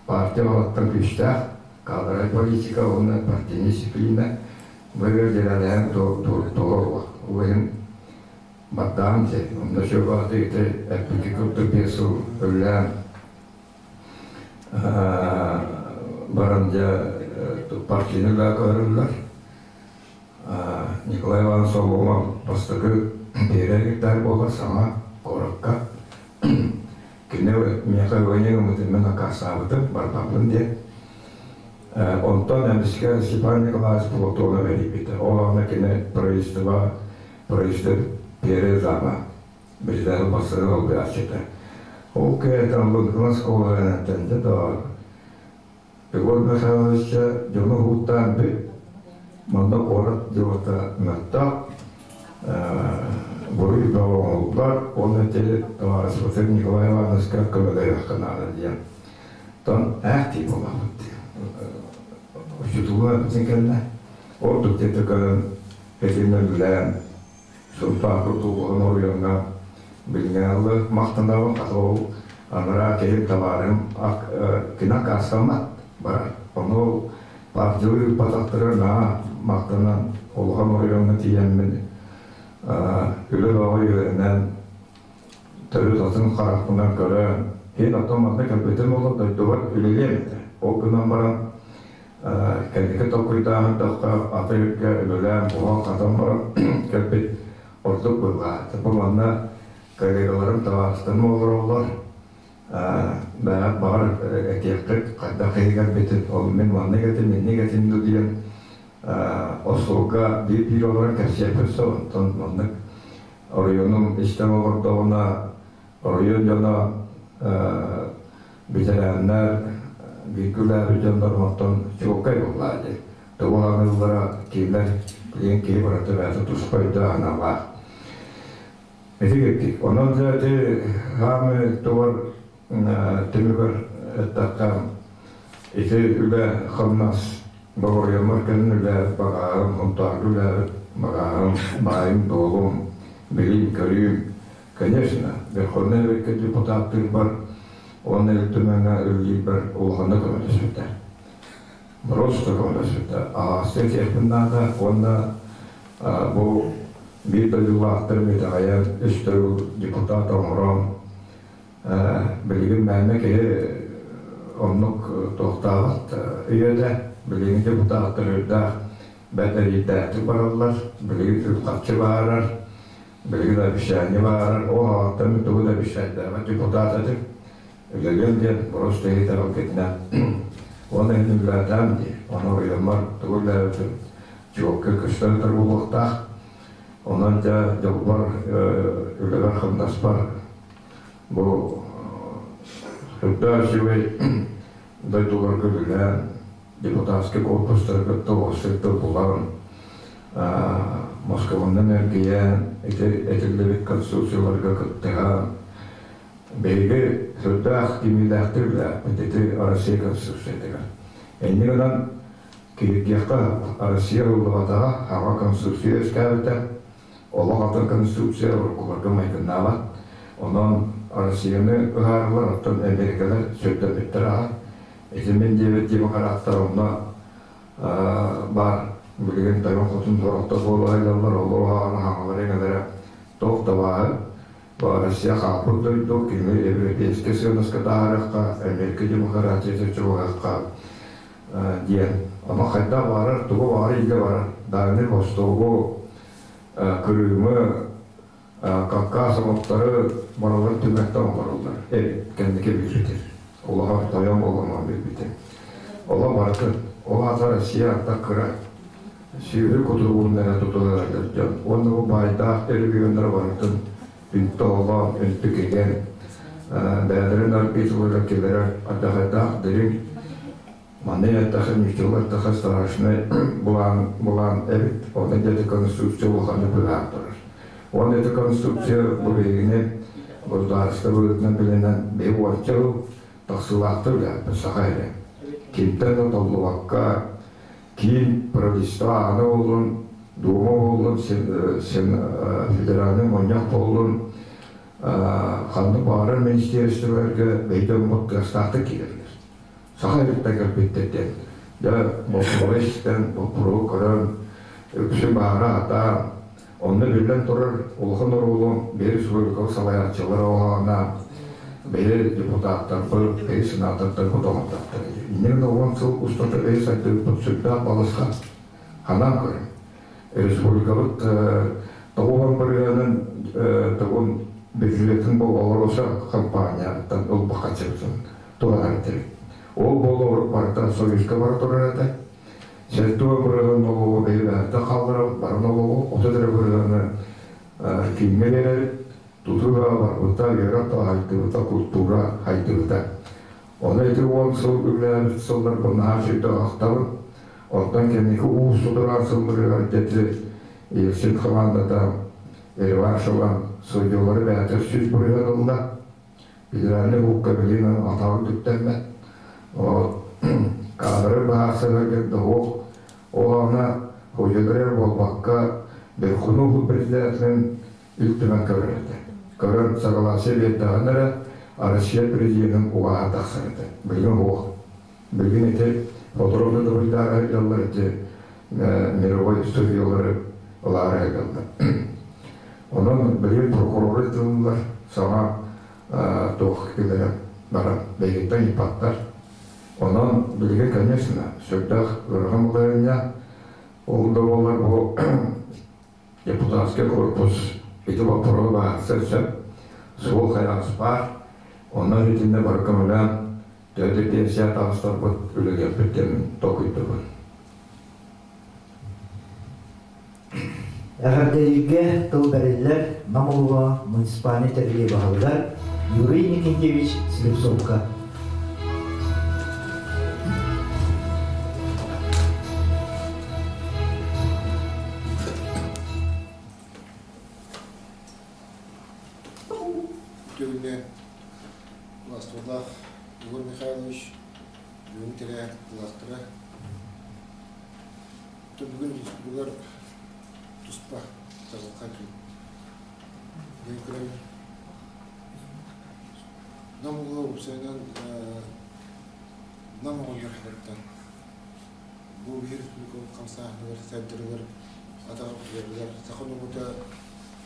партия олоттон күүстээх кадровай политика уонна партийная дисциплина быһыыга дьиэлэлэһэн толоруох. Ол иһин бардаан дьэ онно сүөбаҕаты ити эппити курдук биэс сыл үлэлээн баран дьэ партияны да көрөллөр. Николай Иванович Соломов бастакы биэрэр гектар буолар саҥа куоракка. Кини миэхэ войне гыммытын мен аккаастаабытым, барбаппын диэн. Онтон эмискэ Степан Николаевич Платонов эрийбитэ. Ол аана кини правительство правительство первый зама председатель бастакы солбуйааччыта. Ол кээтэн Лыҥкынас школаҕа да Егор Михайловича дьону уһуктаан бүт, манна куорат дьылата мөлтөх, буруй бөҕө оҥоһуллар уонна ити табаарыспытын Николай Ивановичка көмөлөһүөххэ наада диэн. Оттон ээх дии буоллахпыт дии. Учутулла эппитин кэннэ ордук диэки көрөн этинэн үлэлээн Сунтаар курдук улахан оройуоҥҥа билиҥҥи махтанабын хата ол анараа киһим табаарыһым кини аккаастаммат барар. Ону ол партиялыы ыыппатахтара наһаа махтанан улахан оройуоҥҥа тиийэммин үлэ бөҕө үөрэнэн төрүт атын харахпынан көрөн иһин оттон манна кэлбитим буоллар дойдубар үлэлиэм этэ. Ол гынан баран Кэнники толкуйдааһын аты үлэлээн буһан-хатан баран кэлбит ордук быһыылаах. Бу манна коллегаларым, табаарыстарым олороллор. Баҕар этиэххит хайдах киһи кэлбитин, ол мин маннык этим, инник этим дуу диэн. Остуолга биир-биир олорон кэпсиэхпин сөп, онтон маннык оройуонум истэн олордоҕуна, оройуон дьоно ветераннар, бииргэ үлэлээбит дьоннор онтон чуолкай буоллаа дии. Тугу аныыллара кинилэр билигин киһи барыта бэйэтэ туспа өйдөөх-санаалаах. Ити кирдик. Онон дьэ ити хаамыы тугар түмүгэр эттэххэ, ити үлэ-хамнас боруйаммар кэлин үлэ багааһым, Һунтаарга үлээбит багааһым, баайым-дуолум, билиим-көрүүм, конечно, Верховнай Эбэккэ депутаттыырбар уонна Ил Түмэҥҥэ үлэлиирбэр улаханнык көмөлөспүтэ. Просто көмөлөспүтэ. Аһаҕастык этиэхпин наада уонна бу биир дойдулаахтарым итэҕэйэн үс төгүл депутат оҥорон билигин мээнэ киһи оннук туохтаабат үйэтэ. Билигин депутаттар үрдээх бэрт эриирдээхтик бараллар. Билигин үп-харчы баарар, билигин обещание баарар. Ол аҕаттан мин тугу да обещайдаабат депутат этим. Үлэлиэм диэн просто иһитэ уонна иһин үлэлээтэм дии. Ону уйаммар тугу үлэлээбитим чуолкай көстөн турар буолуохтаах. Онон дьэ дьолбор үлэбэр-хамнаспар бу үрдээх үчүгэй дойдуларга үлэлээн, депутатскай корпустары кытта уопсай тыл булан, Москванан эргийэн, этиллибит конституцияларга кыттыһан, биһиги сүрдээх кимиилээхтик үлэлээппит ити Россия Конституциятыгар. Инньэ гынан киһиргиэххэ Россия ыллыбатаҕа, хаҕа Конституция үөскээбитэ, олох атын Конституция уруккуларга майгыннаабат. Онон Россияны ыһаарылар, оттон Америкалар сүрдэммиттэр аҕай. Ити мин диэбит демократтар онно баар билигин тойон хотун сорохтор буола сылдьаллар, олор уһаҕана хаҥалара иҥэлэрэ туох да бааһы Россия хаалбыт дойду, кини европейскай сыаннаска таһаарыахха, Америка демократията чугаһыахха диэн. Ама хайдах баарар, тугу баҕар илдьэ барар. Дальний Востогу, Крымы, Кавказ омуктары барыларын түмэттэн оҥороллор. Эбит, кэнники билбитим. Улахан тойон буолан билбитим. Олох барытын, ол аата Россия аттар кыра сүөһү кутуругуннара тутулар дьон. Уонна бу баайдаах регионнары барытын үнтү оҕолоон, үнтү кигэн, бэйэлэрин арбитрларыгар киллэрэр ардахайдаах дириҥ манна эттэхэ ньуччалар эттэхэ страшный былаан былаан эбит. Онно дьэ конструкция улаханнык быһаан турар. Уонна ити конструкция бу биһигини государство быһыытынан билинэн биһи уонча сыл тахсыылаахтык үлэлээппит саха сирэ. Кимтэн да толлубакка киин правительство аана буоллун, Дума буоллун, федеральный мунньах буоллун, ханнык баҕарар министерстволарга бэйдэммит кыахтаахтык киирэллэр. Саха сириттэн кэлбиттэр диэн. Дьэ, боппуруоһу истэн, боппуруоһу көрөн, үксүн баара атаан, онно биллэн турар улахан оруолу биһиги республикабыт салайааччылара оһоҕоно, биһиги депутаттарбыт, биһиги сенатордарбыт оҥордохтор. Инньэ гынан 10 сыл устата биһиги сайдыыбыт сүрдээх балысхан. Ханан көрүҥ. Республикабыт тоҕуһан бырыһыанын тугун бюджетын бу АЛРОСА компанияттан ылбакка чыбытын туһанар этибит. Ол буола барыта Союзка бара турар этэ. Сэттэ бырыһыан нолуогу бэйэлэһэртэн хаалларабыт, бары нолуогу 30 эрэ бырыһыаны кииҥҥэ биэрэбит. Тутуу барбыта, үөрэх да хайдыбыта, культура хайдыбыта. Ону ити 10 сыл үлэлээбит сылларбын наһаа сүрдээх ахтабын. Оттон кэнники уу судураан сылларыгар дьэти Ельцин хамаандата реванш ылан судьялары бэйэтэ 100% ылла. Федеральнай уукка билигин атаҕын түктэммэт. Кадры быһаарсарга доһуох ол ана судьялары буолбакка Верховный председателин Ил Түмэн көрөр этэ. Көрөн согласие биэрдэҕинэ эрэ Россия президенин угааһа тахсар этэ. Билигин суох. Билигин ити сотору да сылдьаллар ити мировой судьялары ылаары сылдьаллар. Онон билигин прокуроры тыллар саҥа туох кэлэрэ баран бэйиттэн ыйпаттар. Онон билигин, конечно, сүрдээх ыарахан балаһыанньа. Ол да буоллар бу депутатский корпус ити боппуруоһу быһаарсар сөп. Суол хайаҕас баар. Онон итиннэ бары көмөлөөн төһө пенсия таҕыстарбыт үлэлиэхпит диэн толкуйдубут. Эҕэрдэлииргэ тыл бэриллэр Нам улууһа муниципальнай тэрилии баһылыгар Юрий Никитьевич Слепцовка. Түгүнэ Властволаах Егор Михайлович бүгүн тэрээһин кыттыылаахтара бүгүн республикалар туспа чаҕылхай күн. Диэн көрөбүн. Нам улууһа уопсайынан Нам оҕонньордоруттан бу биир республика хамсааһыныгар сайдарыгар атаҕар турарыгар саха норуота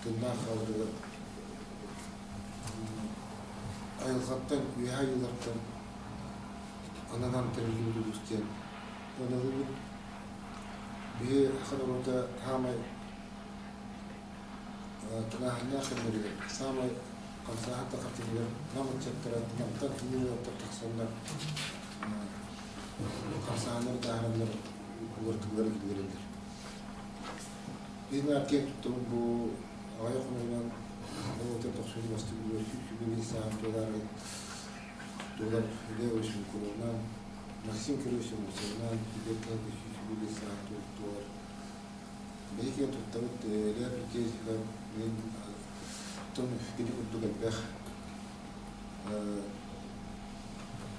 тыыннаах хааларыгар айылҕаттан үөһээ айыылартан ананан тэриллибит улуус диэн ыналыыбын. Биһи саха норуота саамай тыҥааһыннаах кэмнэригэр, саамай хамсааһын тахартыгар Нам ыччаттара Намтан кини уолаттар тахсаннар хамсааһыннары таһаараллар, уларытыылары киллэрэллэр. Биһиги киэн туттабыт бу аҕыйах хонугунан ол тохсунньу бастыҥ сүүс саҕан туолаары туолар Лео Васильковынан, Максим Кириллович Мусинынан, Игорь Калдыч саҕан туолар. Биһиги киэн туттабыт Лео Петровичка мин тон кини курдук элбэх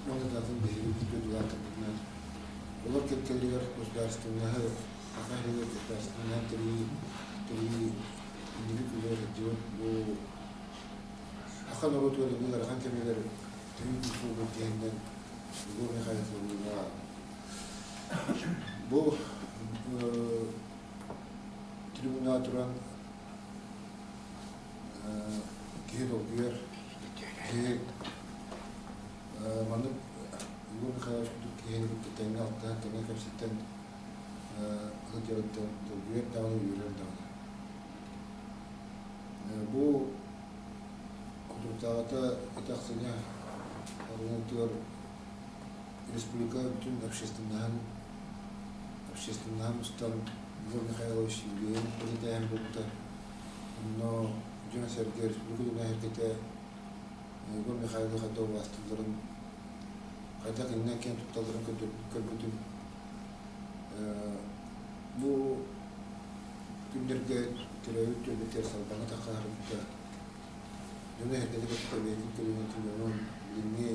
уонна да атын биһиги бииргэ дойдулаахтарбытынан олор кэккэлэригэр государственноһы Саха сиригэр государственноһы тэрийии тэрийии инники күлүгэр сылдьыбыт бу саха норуотугар ылыы ыарахан кэмигэр төһүү күүс буолбут киһиннэн Егор Михайлович бу трибунаҕа туран киһи долгуйар, киһи маннык Егор Михайлович курдук киһини кытта тэҥҥэ алтыһан, тэҥҥэ кэпсэтэн сылдьарыттан долгуйар даҕаны, үөрэр даҕаны. Бу хотугутааҕыта ити ахсынньы оройуонугар республика бүтүн общественноһын общественноһын устан Егор Михайлович юбилейын бэлиэтээһин буолбута. Онно дьон-сэргэ республика дьоно-сэргэтэ Егор Михайлович хайдах убаастыылларын, хайдах иннинэн киэн тутталларын көрбүтүм. Бу күннэргэ төрөөбүт түөлбэтигэр Салбаҥҥа таххаарбыта дьоно-сэргэни кытта бэйэтин көлүөнэтин дьонун билиҥҥи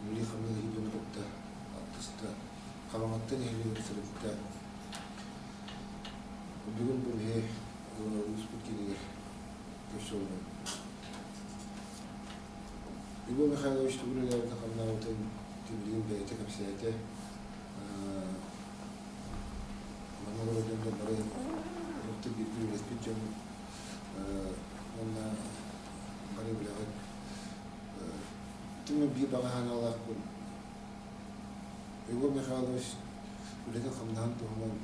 үлэлии-хамныы киһи дьону кытта алтыста, Хараҥаттан иһиллибит сырытта. Бүгүн бу биһи улууспут киинигэр көрсө олоробут. Егор Михайлович тугу үлэлээбитин-хамнаабытын билигин бэйэтэ кэпсээтэ. Манна олорор дьоннор бары урукку бииргэ үлэлэспит дьон уонна бары билэҕит. Түмүк биир баҕа санаалаахпын. Егор Михайлович үлэтин-хамнаһын туһунан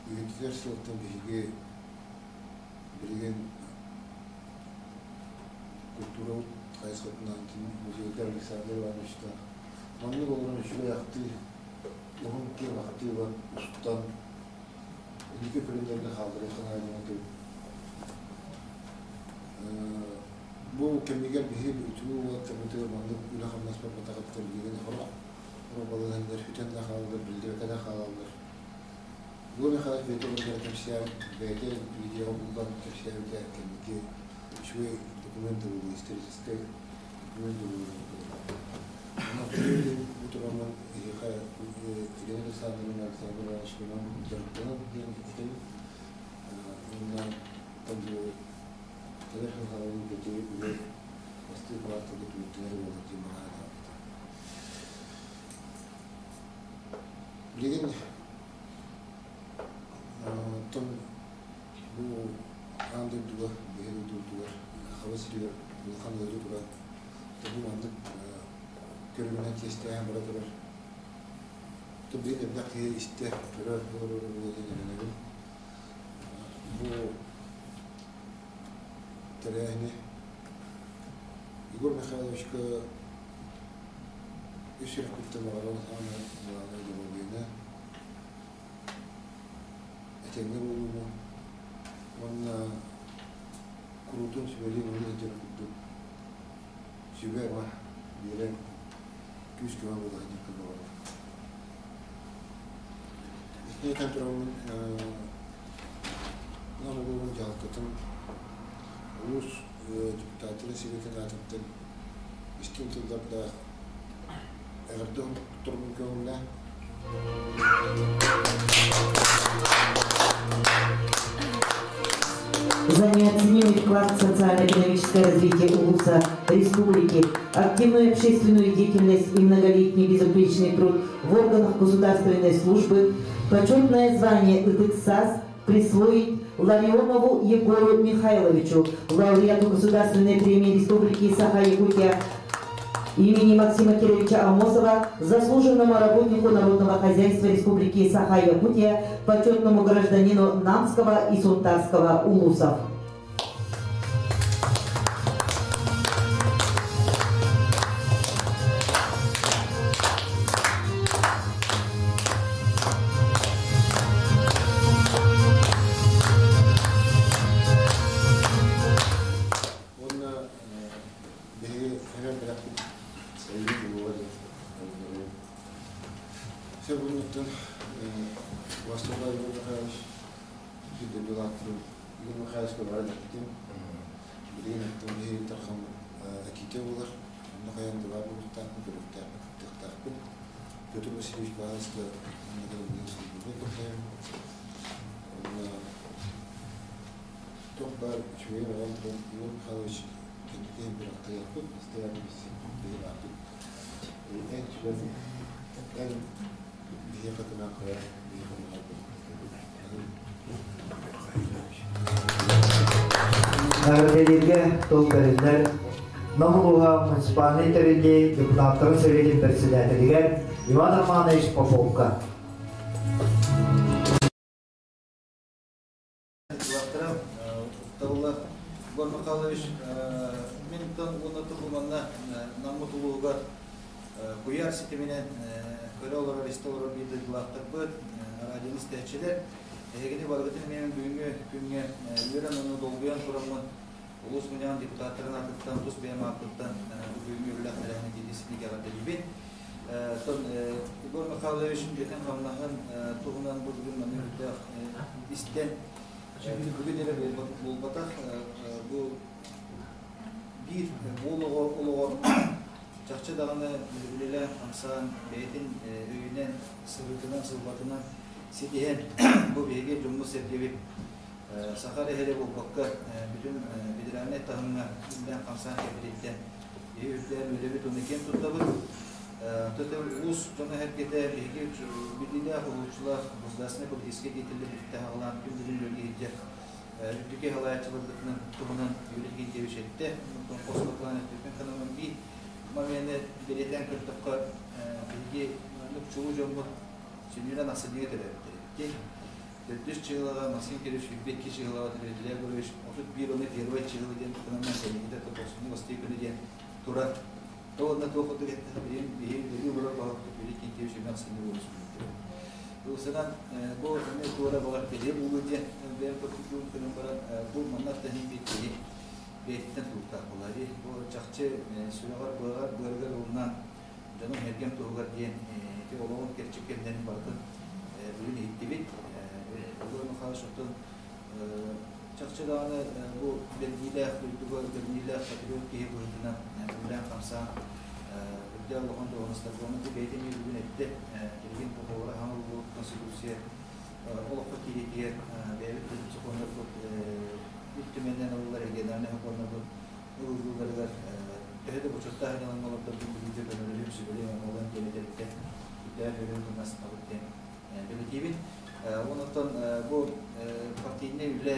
үйэтитэр сылтан биһиги билигин культурабыт хайысхатынан музейга Александр Ивановичтаах маннык олорон үчүгэй ахтыы, уһун киэҥ ахтыыга устан инники көлүөнэлэргэ хаалларыахха наада диэн этим. Бу кэмигэр биһиги үтүө уолаттарбытыгар маннык үлэ-хамнас барбатаҕыттан билигин сорох балаһыанньалар сүтэн да хаалаллар, биллибэккэ да хаалаллар. Егор Михайлович бэйэтэ олорон кэпсээн, бэйэтэ видеоҕа буллан кэпсээбитэ кэнники үчүгэй документ буолуо, историческай документ буолуо. Бу тураммын эһиэхэ Елена Александровна Александр Ивановичпынан дьарыктанан диэн этэбин. Уонна кэлэр сыл бэти үлэ бастыыр кварталга түмүктэнэр буолар диэн баҕа санаабыта. Билигин оттон бу аан дойдуга, биһиги дойдубутугар, Саха сиригэр улахан ыарыы туран, бу маннык көрүҥүнэн чиэстээһин бара турар. Билигин элбэх киһи истэ, көрөр, олорор буолуо диэн эрэнэбин. Бу тэрээһини Егор Михайловичка үс сүрэхпиттэн баҕарабын саамай главное доруобуйаны, этэҥҥэ буолууну. Уонна куруутун сүбэлиир уһун сылдьар курдук сүбэ-ама биэрэн күүс-көмө буола сылдьаргын баҕарабын. Итини этэн тураммын Нам улууһун дьаһалтатын улуус депутаттарын Сэбиэтин аатыттан истиҥ тыллардаах эҕэрдэ турбун көҥүллээн. За неоценимый вклад в социально-экономическое развитие улуса республики, активную общественную деятельность и многолетний безупречный труд в органах государственной службы почетное звание ИТКСАС присвоить Ларионову Егору Михайловичу, лауреату Государственной премии Республики Саха-Якутия имени Максима Кировича Амосова, заслуженному работнику народного хозяйства Республики Саха-Якутия, почетному гражданину Намского и Сунтарского улусов. Уонна биһиги эһэм бэлэхпит эйии булуо диэн Все бүгүҥҥүттэн Василий Егор Михайлович биир дойдулаахтарым Егор Михайловичка баран эппитим. Билигин оттон биһиги тархаммыт этиитэ буолар. Онно хайаан да баар буолуохтаахпын, көрүөхтээхпин, кыттыахтаахпын. Петр Васильевич Баһылайска онно кэлэн билигин сылдьыбыт курдайым. Онно туох баар үчүгэйи баҕаран туран Егор Михайлович кэнникиһин бырахтыахпыт, постоянно биһиги Эн сүбэн эн биһиэхэ көмө хайа биһиэхэ Эҕэрдэлииргэ тыл бэриллэр Нам улууһа муниципальнай тэриллии депутаттарын Советын председателигэр Иван Романович Поповка. Дьылахтара Укталла Егор Михайлович мин уонна манна Наммыт улууһугар куйаар ситиминэн көрө олорор, истэ олорор биир дойдулаахтарбыт, радионы истээччилэр, эһигини барыгытын эмиэ бүгүҥҥү күҥҥэ үөрэн уонна долгуйан тураммын улуус мунньаҕын депутаттарын аатыттан, тус бэйэм ааппыттан бүгүҥҥү үлэлээх тэрээһини биирдии эҕэрдэлиибин. Оттон Егор Михайлович үлэтин-хамнаһын туһунан бу бүгүн манна үрдээх истэн бүгүн эрэ буолбатах бу биир уол оҕо олоҕор чахчы даҕаны үлэлээн хамсаан бэйэтин өйүнэн сырыытынан сылбатынан ситиһэн бу биһиги дьоммут-сэргэбит саха эрэ буолбакка бүтүн федеральнай таһымҥа үлэлээн хамсаан кэлбититтэн биһиги үрдээн үөрэбит уонна киэн туттабыт. Төтөл улуус дьоно-сэргэтэ биһиги биллиилээх уһулуччулаах государственнай политическай деятеллэр бүттэ аҕалаан күн бүгүн үлэлии сылдьар үрдүкү салайааччыларбытынан туһунан Юрий Геннадьевич эттэ. Онтон хос баклаан өттүттэн канаман биир момены бэлиэтээн көрдөххө, биһиги маннык чулуу дьоммут сүнньүнэн ахсынньыга төрөөбүттэр. Төрдүс чыһылаҕа Максим Кирович 22 чыһылаҕа Дмитрий Егорович 31 уонна первай чыһыла диэн туһунан сэниитэ тохсунньу бастыы күнэ диэн турар. Уонна туох курдук эттэхэ билигин биһи үлэлии олорор баһылыкпыт Юрий Кентьевич эмиэ ахсынньы буолуос күнүттэр. Ылсынан бу эмиэ туора баҕар киһи буолуо диэн бэйэм курдук көрөн баран бу манна таһын биир киһи бэйэтиттэн тулуктаах буолар. Бу чахчы сүрэҕэр быаҕар быарыгар ылынан дьонум эргэм туһугар диэн ити олоҕун кэрчик кэмнэрин барытын бүгүн иһиттибит. Егор Михайлович оттон чахчы даҕаны бу бэрдиилээх дойдуга бэрдиилээх патриот киһи быһыытынан үлэлээн-хамсаан үрдээх улахан дуоһунастарга ону бэйэтэ эмиэ бүгүн эттэ. Билигин бу холобура хаҥыл буолбут Конституция олоххо киириитигэр бэйэбит сокуоннарбыт Ил Түмэнинэн ылыллар региональнай сокуоннарбыт ылыллыыларыгар төһө да бочуоттаах ылан олордорбун билиитэ көмөлөһүм сүбэлиэм оҥолон диэн этэриттэн үрдээх үөрүүн туннастабыт диэн бэлиэтиибин. Онтон бу партийнай үлэ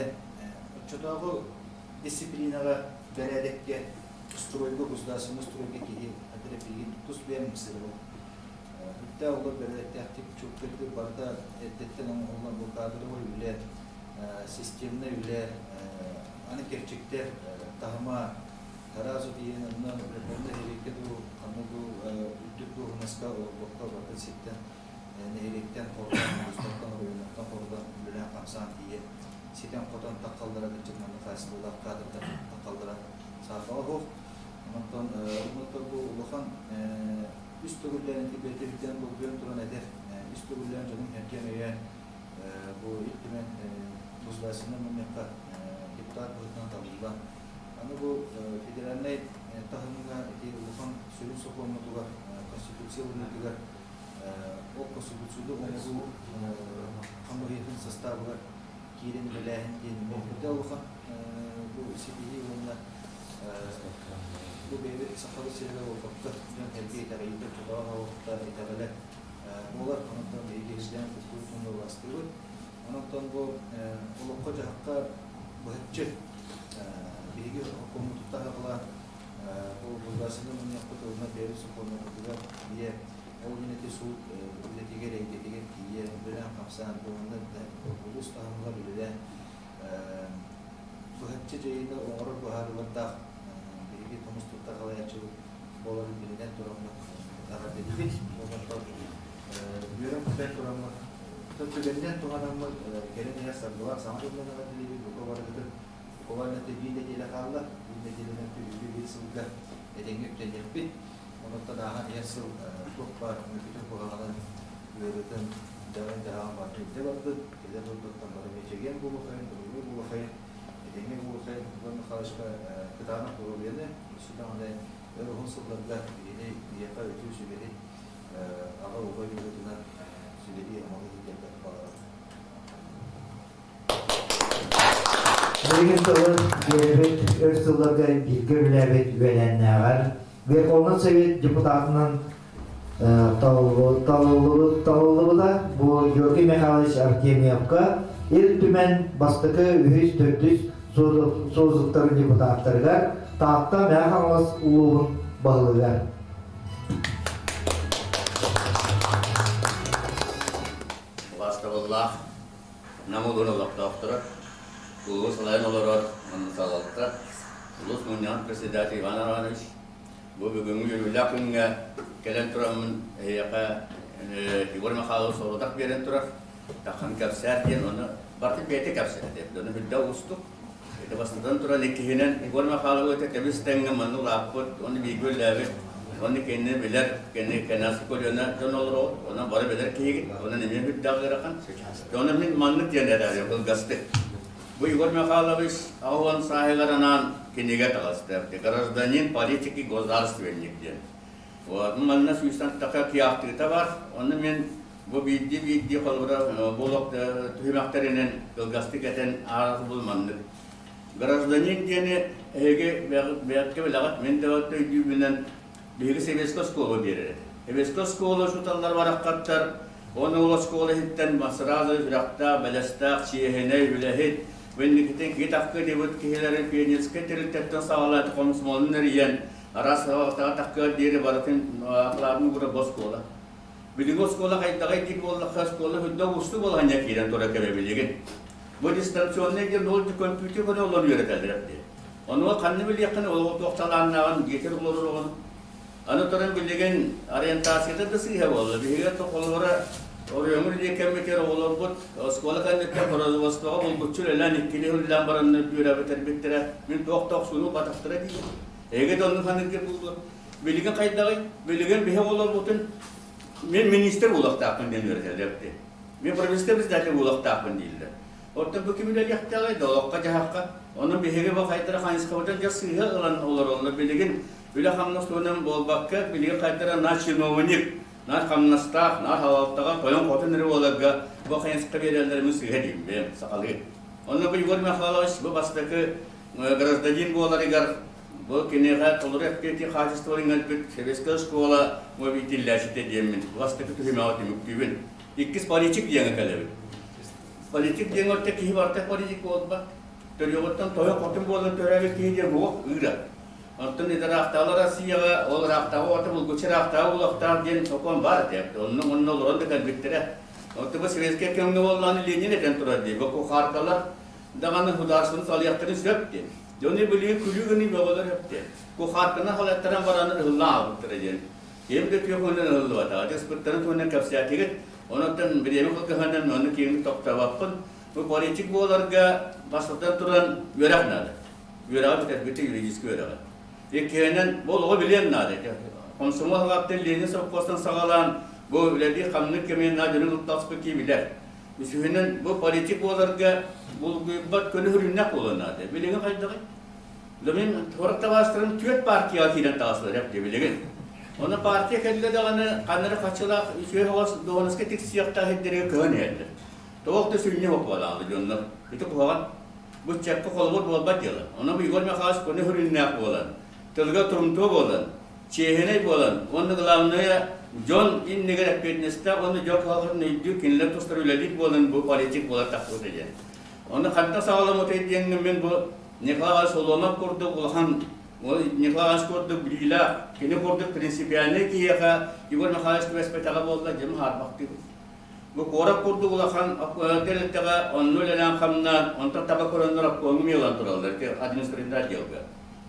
оччотооҕу дисциплинаҕа бэрээдэккэ стройга государственнай стройга киһи билигин тус бэйэм ымсыырабын. Үрдээх олор бэрээдэктээхтик чуолкайдык барыта эрдэттэн оҥоһуллан бу кадровай үлэ, системнай үлэ аны кэрчиктэр таһыма тараас утуйан онно нэһилиэккэ дуу ханна дуу үрдүк дуоһунаска олорбокко барытын сиртэн нэһилиэктэн хордон улуустартан оройуоннартан хордон үлэлээн хамсаан тиийэн ситэн-хотон таххаллара кырдьык манна хаачыстыбалаах кадрдар таххаллара саарбаҕа суох. Онтон онтон бу улахан үс төгүллээн ити бэйэтэ үрдээн долгуйан туран этэр үс төгүллээн дьонун эргиэн өйөөн бу Ил Түмэн Государственнай мунньахха депутат быһыытынан талыллан аны бу федеральнай таһымҥа ити улахан сүрүн сокуоммутугар Конституция ылыныытыгар ол Конституцияны оҥоруу хамыыһыйатын састаабыгар киирэн үлэлээһин диэн үрдэ улахан бу ситиһии уонна бу бэйэбит сахабыт сиригэр буолбакка дьон эргэ итэҕэйиитэ тутаах оҕуттар итэҕэлэ буолар. Онон биһиги иһиллээн культуратын былаастыыбыт. Онон бу олоххо-дьаһахха быһаччы биһиги хоммутут таһаҕалаан бу государственнай мунньахпыт уонна бэйэбит сокуоннарбытыгар ийэ ол иһин ити суут үлэтигэр эйгэтигэр тиийэ үлэлээн-хамсаан бу манна улуус таһымыгар үлэлээн быһаччы дьайыыны оҥорор быһаарыылардаах биһиги тумус туттар салайааччыбыт буоларын билинэн тураммыт эҕэрдэлиибит. Онтон үөрэн-көтөн тураммыт, түгэнинэн туһанаммыт кэлэн иһэр саргылаах саҥа дьылынан эҕэрдэлиибит. Бука барыгытын буквально биир нэдиэлэ хаалла. Биир нэдиэлэнэн күһүҥҥү биир сылга этэҥҥэ үктэниэхпит. Онуттан ааһан иһэр сыл туох баар мөкүтүн куһаҕанын, ыарыытын, дьаҕын-дьаһаҕын барытын илдьэ бардын. Кэлэр дойдуттан бары эмиэ чэгиэн буолуоххайын, доруобуй буолуоххайын, этэҥҥэ буолуоххайын. Иван Михайловичка кытаанах доруобуйаны, өссө даҕаны өр уһун сылларга биһини биһиэхэ үтүө сүбэһит, аҕа убай быһыытынан сүбэлии амалыы сылдьарга баҕарабын. Билигин тылы биэрэбит өр сылларга бииргэ үлэлээбит үөлээннээҕэр Верховный Совет депутатынан талыллыбыта бу Георгий Михайлович Артемьевка Ил Түмэн бастакы, үһүс, төрдүс созывтарын депутаттарыгар Таатта Мэҥэ Хаҥалас улууһун баһылыгар. Убаастабыллаах Нам улууһун олохтоохторо, улуус салайан олорор салалта, улуус мунньаҕын председатель Иван Иванович, бу бүгүҥҥү үөрүүлээх күҥҥэ кэлэн тураммын эһиэхэ Егор Михайлович сорудах биэрэн турар, таххан кэпсээр диэн, ону барытын бэйэтэ кэпсээтэ. Ону үрдэ уустук. Ити бастатан туран иккиһинэн Егор Михайлович тэбис тэҥҥэ манна улааппыт, ону бииргэ үлэлээбит, ону кинини билэр, кини кэнэҕэски көлүөнэ дьон олороҕут, онон бары билэр киһигит, онон эмиэ үрдээх ыарахан. Онон мин маннык диэн эрээри кылгастык. Бу Егор Михайлович 80 сааһыгар анаан кинигэ таҕыста. «Гражданин, политик и государственник» диэн. Вот, манна сүүстэн таха киаахтыыта бар. Онно мен бу биирдии-биирдии холобура бу олох түһүмэхтэринэн кылгастык этэн ааҕар бул маннык. Гражданин диэни эһиги бэйэккэ билэҕит, мин да өйдүүбүнэн биһиги советскай оскуола биэрэр этэ. Советскай оскуола учууталлар бараххаттар, оны ол оскуола иһиттэн сразу сүрэхтээх, бэлэстээх, чиэһинэй, үлэһит, инникитин киһи таккы диэбит киһилэрин пионерскай тэрилтэттэн саҕалаан комсомолун эрийэн араас саҕалаах диэри барытын акылаатын угура бу оскуола. Билиҥҥи оскуола хайдаҕый диир буоллахха, оскуола үрдэ уустук балаһыанньа киирэн турар кэмэ билигин. Бу дистанционнай диэн ол компьютер көрө олорон үөрэтэллэр диye. Онуга ханна билиэххин олоҕу туох талааннааҕын дьиэтигэр олорор оҕону. Аны туран билигин ориентацията да сыыһа буолла. Биһиги холобура оройуоҥҥа үлэлиир кэммитигэр оҕолорбут оскуола кэнниттэн производствоҕа булгуччу үлэлээн иккини үлэлээн баран үөрэбитэрбиттэрэ. Мин туох да охсууну батахтара диир. Эһиги да оннук ханнык буолуо. Билигин хайдаҕый? Билигин биһи оҕолорбутун мен министр буолуохтаахпын диэн үөрэтэллэр дии. Мен правительство председатель буолуохтаахпын дииллэр. Оттон бу ким үлэлиэхтээҕий? Долоххо-дьаһахха. Онон биһиги бу хайдара хайысхабытын дьэ сыыһа ылан олороллор. Билигин үлэ-хамнас туһунан буолбакка, билигин хайдара на чиновник, на хамнастаах, на салалтаҕа тойон-хотун эрэ буоларга бу хайысха биэрэллэрин мин сыыһа диибин, сахалыы. Онно бу Егор Михайлович бу бастакы гражданин буоларыгар Бу киниэхэ толору эппиэти хаачыстыбаларын иҥэрбит советская школа мобильтиллээччитэ диэммин бастакы түһүмэҕи түмүктүүбүн. Иккис политик диэҥэ кэлэбин. Политик диэн орто киһи барыта политик буолбат. Төрүөҕүттэн тойон хотун буолан төрөөбүт киһи диэн уох ыыра. Онтон ыраахтааҕы Россияҕа ол ыраахтааҕы оҕото булгуччу ыраахтааҕы буолуохтаах диэн сокуон баар этэ. Онно онно олорон да кэлбиттэрэ. Оттон бу советскай кэмҥэ буоллаҕына Ленин этэн турар дии. Бу кухаркалар даҕаны государствоны салайыахтарын сөп диэн. Дьону билигин күлүү гыныы бөҕөлөр өптө. Кухаарканы халаттаран баран ыһыллан аҕалбыттара диэн. Ким да күөх өҥүнэн ыһыллыбатаҕа. Дьыспыттарын туһунан кэпсээтигит. Онон бириэмэ кылгаһынан ону киэҥник тохтообоппун. Бу политик буоларга бастатан туран үөрэх наада. Үөрэҕи бүтэрбитэ юридическай үөрэҕи. Иккиһинэн, бу олоҕу билиэн наада. Комсомол хаҕаттан Ленин совхозтан саҕалаан бу үлэлии хамнык кэмин дьону кыттаспыт кии билэр. Үсүһүнэн, бу политик буоларга булгуйбат көнө-хүрүннэх буолуон наада. Билигин хайдаҕый? Мин туорак табаастарын түөрт партияҕа киирэн таҕыстылар эп билигин. Оны партия кэллэ даҕаны ханнары хаччылаах үчүгэй оҕос дуоһунаска тиксиэхтээх сирдэргэ көһөн иһэллэр. Тоҕо да сүнньү хоппуолаалы дьоннор. Ити куһаҕан. Бу чэппэ холобур буолбат дьыала. Онон Егор Михайлович көнө хүрүннээх буолан, тылга турумтуо буолан, чиэһинэй буолан уонна главное дьон иннигэр эппиэтинэстээх уонна дьон кыһалҕатын өйдүүр кинилэр тустар үлэлиир буолан бу политик буолар тахсыбыта диэн. Онно хантан саҕаламмытай диэҥҥэ мин бу Николай Соломов курдук улахан Николай курдук билиилээх, кини курдук принципиальнай киһиэхэ Егор Михайлович түбэспэтэҕэ буолла дьэ махаарбахтыыбын. Бу куорат курдук улахан тэрилтэҕэ онно үлэлээн-хамнаан, онтон таба көрөннөр обкомҥа миэлэн тураллар административнай отделга.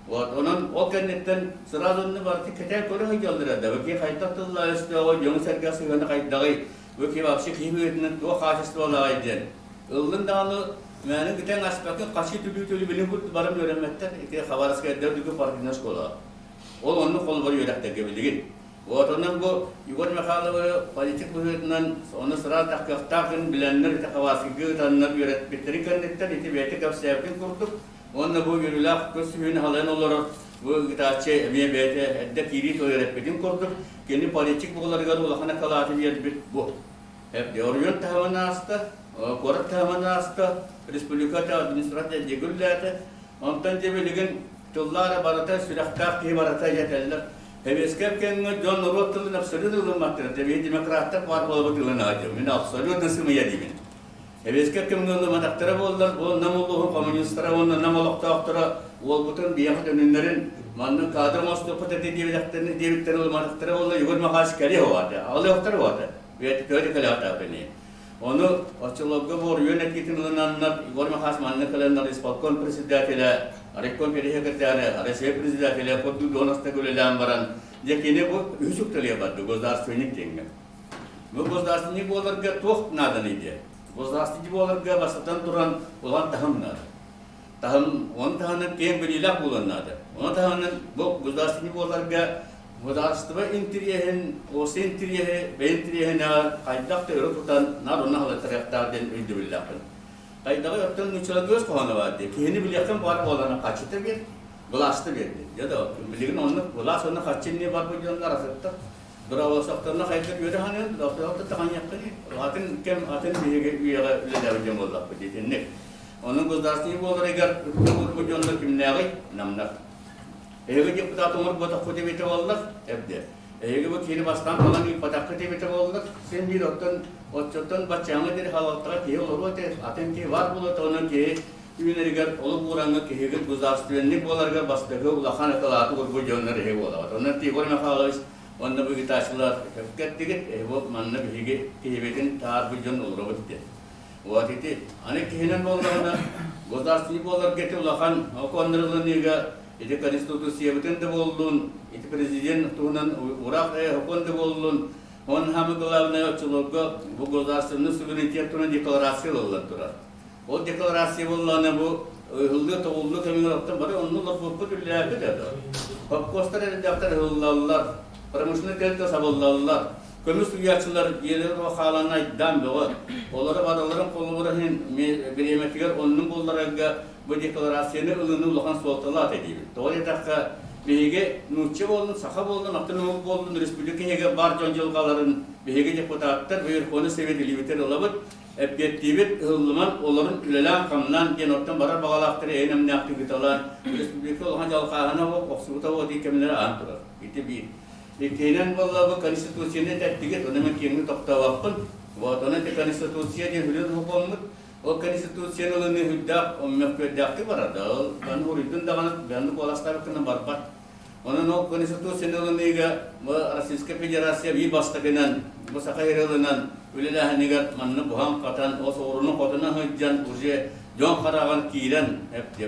Вот, онон ол кэнниттэн сразу онно барыты кэтээн көрө сылдьаллара да, бу киһи хайдах тыллаах өстөөҕүй, дьоҥу-сэргэ сыһыана хайдаҕый, бу киһи вообще киһи быһыытынан туох хаачыстыбалааҕый диэн. Ыллын даҕаны мээнэ бүтэн аспакка хаччы түлүү-түлүү билин курдук баран үөрэммэттэр ити Хабаровскайдар үрдүкү партийнай школаҕа. Ол оннук холобур үөрэхтэргэ билигин. Вот онон бу Егор Михайловы политик быһыытынан ону сразу кыахтаах гын билэннэр ити Хабаровскайга ыытаннар үөрэппиттэрин кэнниттэн ити бэйэтэ кэпсээбитин курдук уонна бу үөрүүлээх көрсүһүүнү халайан олорор бу ыытааччы эмиэ бэйэтэ эрдэ киирии тыл үөрэппитин курдук кини политик буоларыгар улахан акылааты биэрбит бу. Оройуон таһымын ааста, куорат таһымын ааста, республиката администрация диэки үлэлээтэ. Онтон дьэ билигин тыллаара барыта сүрэхтээх киһи барыта этэллэр. Сэбиэскэй кэмҥэ дьон норуот тылын абсолютно ылымматтара. Тэбиһи демократтар баар буолабыт ылынаҕа Мин абсолютно сымыйа диибин. Сэбиэскэй кэмҥэ ылымматахтара буоллар, ол Нам улууһун коммунистара уонна Нам олохтоохторо уолбутун биһиэхэ төнүннэрин маннык кадр оҥостуохпут этэ диэбиттэрин ылымматахтара буоллар, Егор Михайлович кэлиэ уота, аҕалыахтара уота. Бэйэтэ кэлээхтээхпиний. Ону оччолорго бу оройуон этиитин ылынаннар Егор Михайлович манна кэлэннэр исполком председателэ, райком секретаря, Россия председателэ курдук дуоһунастарга үлэлээн баран, дьэ кини бу үһүс үктэлигэ барда государственник диэҥҥэ. Бу государственник буоларга туох нааданый диэ? Государственник буоларга бастатан туран улахан таһым наада. Таһым, оны таһынан киэҥ билиилээх буолуон наада. Ону таһынан бу государственник буоларга Государство интириэһин, осы интириэһи, бэйэ интириэһинэҕэр хайдах да өрө тутан наар онно халыттарыахтаах диэн өйдөбүллээхпин. Хайдаҕый оттон нууччаларга өс хоһооно баар дии. Киһини билиэххин баар буолана харчыта биэр, былааста биэр диэн. Дьэ да, билигин оннук былаас уонна харчы инние барбыт дьоннор атыттар. Быраабыласахтарына хайдах үөрэ ханыан, быраабыласахтар таҕаньыаххыный. Атын кэм, атын биһиги үйэҕэ үлэлээбит дьон буоллахпыт итинник. Онон государственный буоларыгар бу дьоннор кимнээҕий? Намнар. Эһиги депутат оҥорботоххут эбитэ буоллар, эбдэ. Эһиги бу киһини бастаан талан ыыппатаххыт эбитэ буоллар, син биир оттон оччоттон баччааҥҥа диэри халалтаҕа киһи олоруо этэ, атын киһи баар буолуо этэ, онон киһи үүнэригэр олук уураҥҥа киһигит государственник буоларыгар бастакы улахан акылааты уурбут дьоннор эһиги буолаҕыт. Онон Егор Михайлович уонна бу ыытааччылар кэттигит, эһиги манна биһиги киһибитин таарбыт дьон олоробут диэн. Вот ити аны киһинэн буоллаҕына государственник буоларга ити улахан окуоннарылыныыга ити конституциябытын да буоллун, ити президент туһунан ураах сокуон да буоллун, он самое главное оччолорго бу государственный суверенитет туһунан декларация ылыллан турар. Ол декларация буоллаҕына бу ыһыллыы тоҕуллуу кэмигэр оттон бары онну олорбуппут үлэлээбит это. Холкуостар эрдэхтэр ыһыллаллар, промышленный тэрилтэ сабыллаллар. Көмүс суруйааччылар дьиэлэрэ хаалан айдаан бөҕө. Олору барыларын холобура иһин бириэмэтигэр оннун булларарга бу декларацияны ылыныы улахан суолталаах этэ диибин. Тоҕо диэтэххэ, биһиги нуучча буоллун, саха буоллун, атын омук буоллун, республика иһигэр баар дьон дьылҕаларын биһиги депутаттар Верховный Совет илиибитин ылабыт, эппиэттиибит, ыһыллыман, олорун үлэлээн-хамнаан диэн оттон барар баҕалаахтары эйэ-нэмнээхтик ыыталаан, республика улахан дьалхааһына охсубута дии кэмнэрэ аан турар. Ити биир. Иккиһинэн буолла бу Конституцияны этэттигит, ону мен киэҥник тохтообоппун. Вот, онон ити Конституция диэн хүлүн сокуоммут. Ол Конституцияны ылыныы сүрдээх мөккүөрдээхтик барар да, ол аны уруйдун даҕаны бэйэни куоластаабыккынан барбат. Онон ол Конституцияны ылыныыга бу Российская Федерация биир бастакынан, бу Саха сирэ ылынан, Үлэлээһинигэр манна буһан-хатан, ол соҕурууну хотуна сылдьан уже дьон хараҕар киирэн,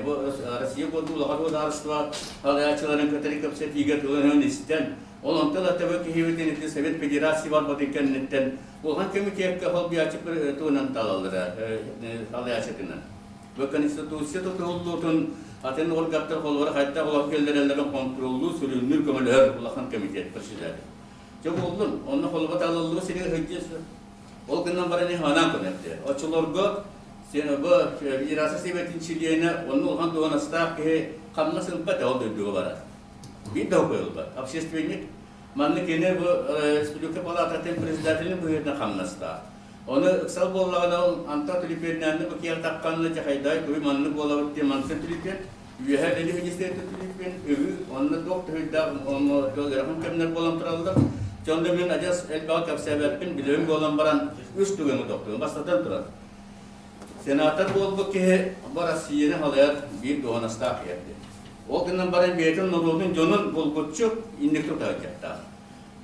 бу Россия курдук улахан судаарыстыба салайааччыларын кытары кэпсэтиигэ тылын истэн, ол онтон аттыбы киһибитин ити Совет Федерации барбытын кэнниттэн улахан комитекка холбуйааччы туһунан талаллара салайааччытынан. Бу Конституция тутуһуллуутун атын органтар холобура хайдах олох киллэрэллэрин хонтуруоллуур, сүрүннүүр, көмөлөһөр улахан комитет председатель. Дьэ буоллун, онно холобура талыллыбыт сиригэр сылдьыа суох. Ол гынан баран анаан көнөттө. Оччолорго бу Федерация Сэбиэтин чилиэнэ онно улахан дуоһунастаах киһи хамнас ылбат ол дойдуга барар. Биир да ылбат. Общественник манна кини бу Республика палататын председателин быһыытынан хамнастаах. Ону ыксал буоллаҕына ол Антон Түлүпүөннээнни бу киэр тахханна дьахайдаай туй маннык буолабыт диэн мантан түлүпүөн үөһэ Лили министиэртэ түлүпүөн үһү онно туох төһүйдээх ыарахан кэмнэр буолан тураллар. Дьонно мин адьас элбэҕи кэпсээбэппин билэбин буолан баран үс түгэҥи тохтуом. Бастатан туран, сенатор буолбут киһи бу Россияны халайар биир дуоһунастаах киһи. Ол гынан баран бэйэтин норуотун дьонун булгуччу инник тутаһыахтаах.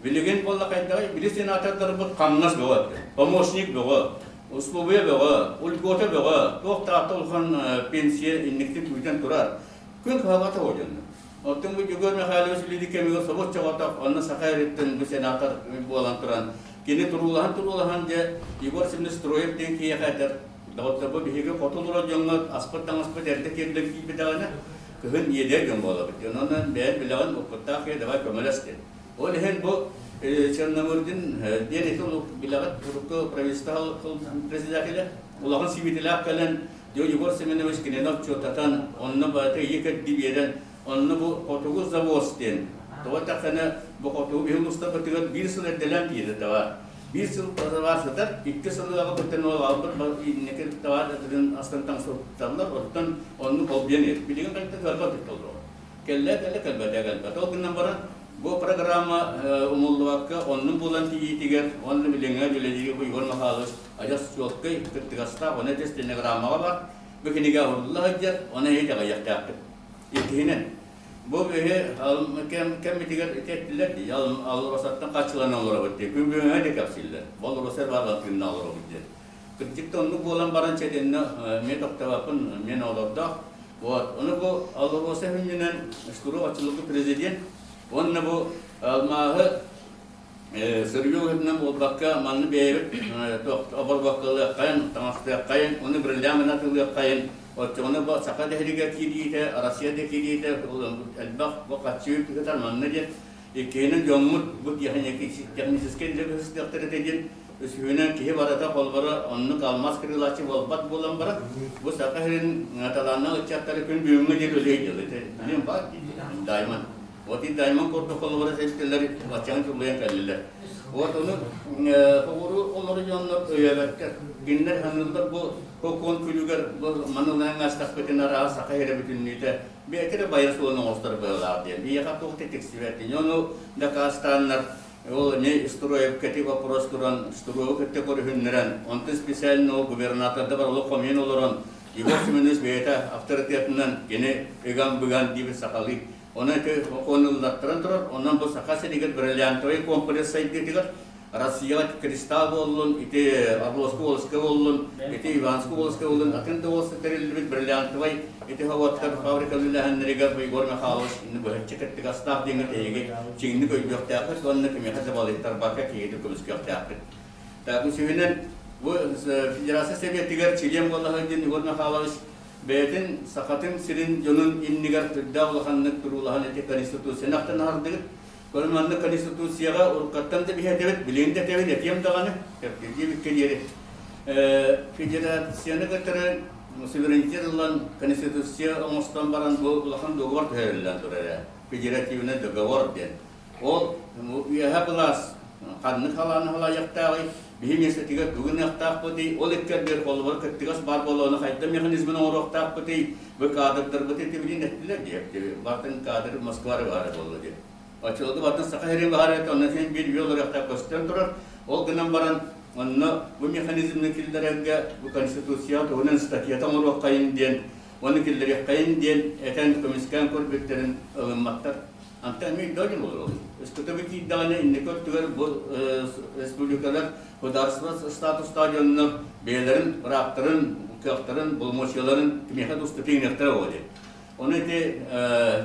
Билигин буолла хайдаҕый? Били сенатордарбыт хамнас бөҕө, помощник бөҕө, условия бөҕө, льгота бөҕө, туох да улахан пенсия инниктик күүтэн турар. Күн кыһалҕата дьонно. Оттон бу Егор Михайлович Лиди кэмигэр собус чоҕотох, онно саха эриттэн бу сенатор буолан туран, кини туруулаһан-туруулаһан дьэ Егор Семенович Строев диэн киһиэхэ этэр, доҕотторбу биһиги хоту олорор дьоҥҥо аспыт таҥаспыт эрдэ киирдэн киирбитэҕинэ, кыһын иэдэр дьон буолабыт. Онон бэйэн билэҕин, оппуттаах киһи давай көмөлөс диэн. Ол иһин бу Черномырдин диэн ити билэҕит урукку правительство председателэ улахан сибиитилээх кэлэн Егор Семенович кинини отчуоттатан, онно барыта ийэ кэрди биэрэн, онно бу хотугу завоз диэн тоҕо эттэххинэ бу хотугу биһи улуустарбытыгар биир сыл эрдэлээн киирдэ табаар. Биир сыл табаар сытар, икки сыл аҕабыттан ол аҕалбыт инники табаар астан таҥсытталлар, оттон оннук холбуйан иһэр. Билигин хайдах кыарбат тутталлар. Кэллэ кэллэ кэлбэтэ кэлбэт. Ол гынан баран бу программа умуллубакка оннун булан тиийиитигэр уонна билиҥҥэ үлэлиигэ бу Егор Михайлович адьас чуолкай кыттыгастаах, оны эти стенограммаҕа бар, бу кинигэ уһулла сылдьар, оны эһи итэҕэйиэхтээхпит. Иккиһинэн, бу биһи кэммитигэр ити эттилэр дии, Алросаттан хаччыланан олоробут дии, күн бүгүҥҥэ да кэпсииллэр. Бу Алроса баар тыынна олоробут диэн. Кырдьык да оннук буолан баран чэтиннэ мен тохтобоппун, мен олордоох. Вот, ону бу Алроса хүннүнэн Штуров оччолорго президент, уонна бу алмааһы сырье быһыытынан буолбакка, манны бэйэбит оборбоккалыаххайын, таҥастыаххайын, ону бриллиант атыылыаххайын, оччоҕуна бу Саха дэһилигэ киириитэ, Россия да киириитэ элбэх бу хаччыы тыытар манна диэн. Иккиһинэн дьоммут бу техническэй үлэ этэ диэн, үсүһүнэн киһи барыта холборо оннук алмаас кырыылааччы буолбат буолан баран, бу Саха сирин талааннаах ыччаттары күн бүгүҥҥэ диэри үлэ дьыл ити билим баар дайман. Вот и дайман курдук холобура сэлтэлэр баччаҥ тулуйан кэллилэр. Вот ону оҕуру олору дьоннор өйөөбөттөр. Кинилэр ханыыллар бу кокон күлүгэр бу манылаан астахпытын араас саха сирэ бүтүннүүтэ бэйэтэ да байар суолун оҥостор быһыылаах диэн. Биһиэхэ туох да тиксибэт. Ону дакаастааннар ол эмиэ Строевка ити вопрос туран, Строеву кытта көрүһүннэрэн, онтон специально ол губернаторда бар олох хомуйан олорон, Егор Семенович бэйэтэ авторитетынан кини ыган-быган диэбит сахалыы. Онон ити ыллаттаран турар, онон бу Саха сиригэр бриллиантовай комплекс сайдыытыгар Россияҕа кристалл буоллун, ити Орловскай уолуска буоллун, ити Иванскай уолуска буоллун, атын да уолуска тэриллибит бриллиантовай ити заводтар фабрика үлэлэһэннэригэр Егор Михайлович быһаччы кыттыгастаах диэҥҥэ тэйиги чиҥник өйдүөхтээхпит уонна кимиэхэ да балыйтарбакка киһити көмүскүөхтээхпит. Так, үсүһүнэн, бу Федерация Сэбиэтигэр чилиэн буола сылдьан Егор Михайлович бэйэтин Сахатын сирин дьонун иннигэр түрдээх улаханнык туруулаһан ити Конституцияны ахтан аһардыгыт. Көрүн маннык Конституцияҕа уруккаттан да биһэтэбит, билигин да этэбит, этиэм даҕаны, кэпкилдии диэри. Федерацияны кытары суверенитет ылан Конституция оҥостон баран бу улахан договор түһэриллэн турар ээ. Федеративный договор диэн. Ол үөһэ былаас ханнык халааны халайыахтааҕый, биһи миэстэтигэр тугу гыныахтаахпытый, ол иккэрдигэр холобур кыттыгас баар буолуону хайдах механизмын оҥоруохтаахпытый, бу кадрдарбыт ити билин эттилэр дии, бартын кадр Москвара баара буолла диэн. Оччолорго бартын Саха сирин баара этэ, онно син биир үйэ олоруохтаах көстөн турар. Ол гынан баран, онно бу механизмны киллэрэргэ бу Конституция туһунан статьята оҥоруоххайын диэн, ону киллэриэххэйин диэн этэн көмүскээн көрбүттэрин ылымматтар. Антон эмиэ өйдөөн олорор. Өскөтө киирдэҕинэ инники өттүгэр бу республикалар государство статустаах дьоннор бэйэлэрин бырааптарын, кыахтарын, боломуочуйаларын кимиэхэ да уступа иҥниэхтэрэ буолуо диэн. Ону ити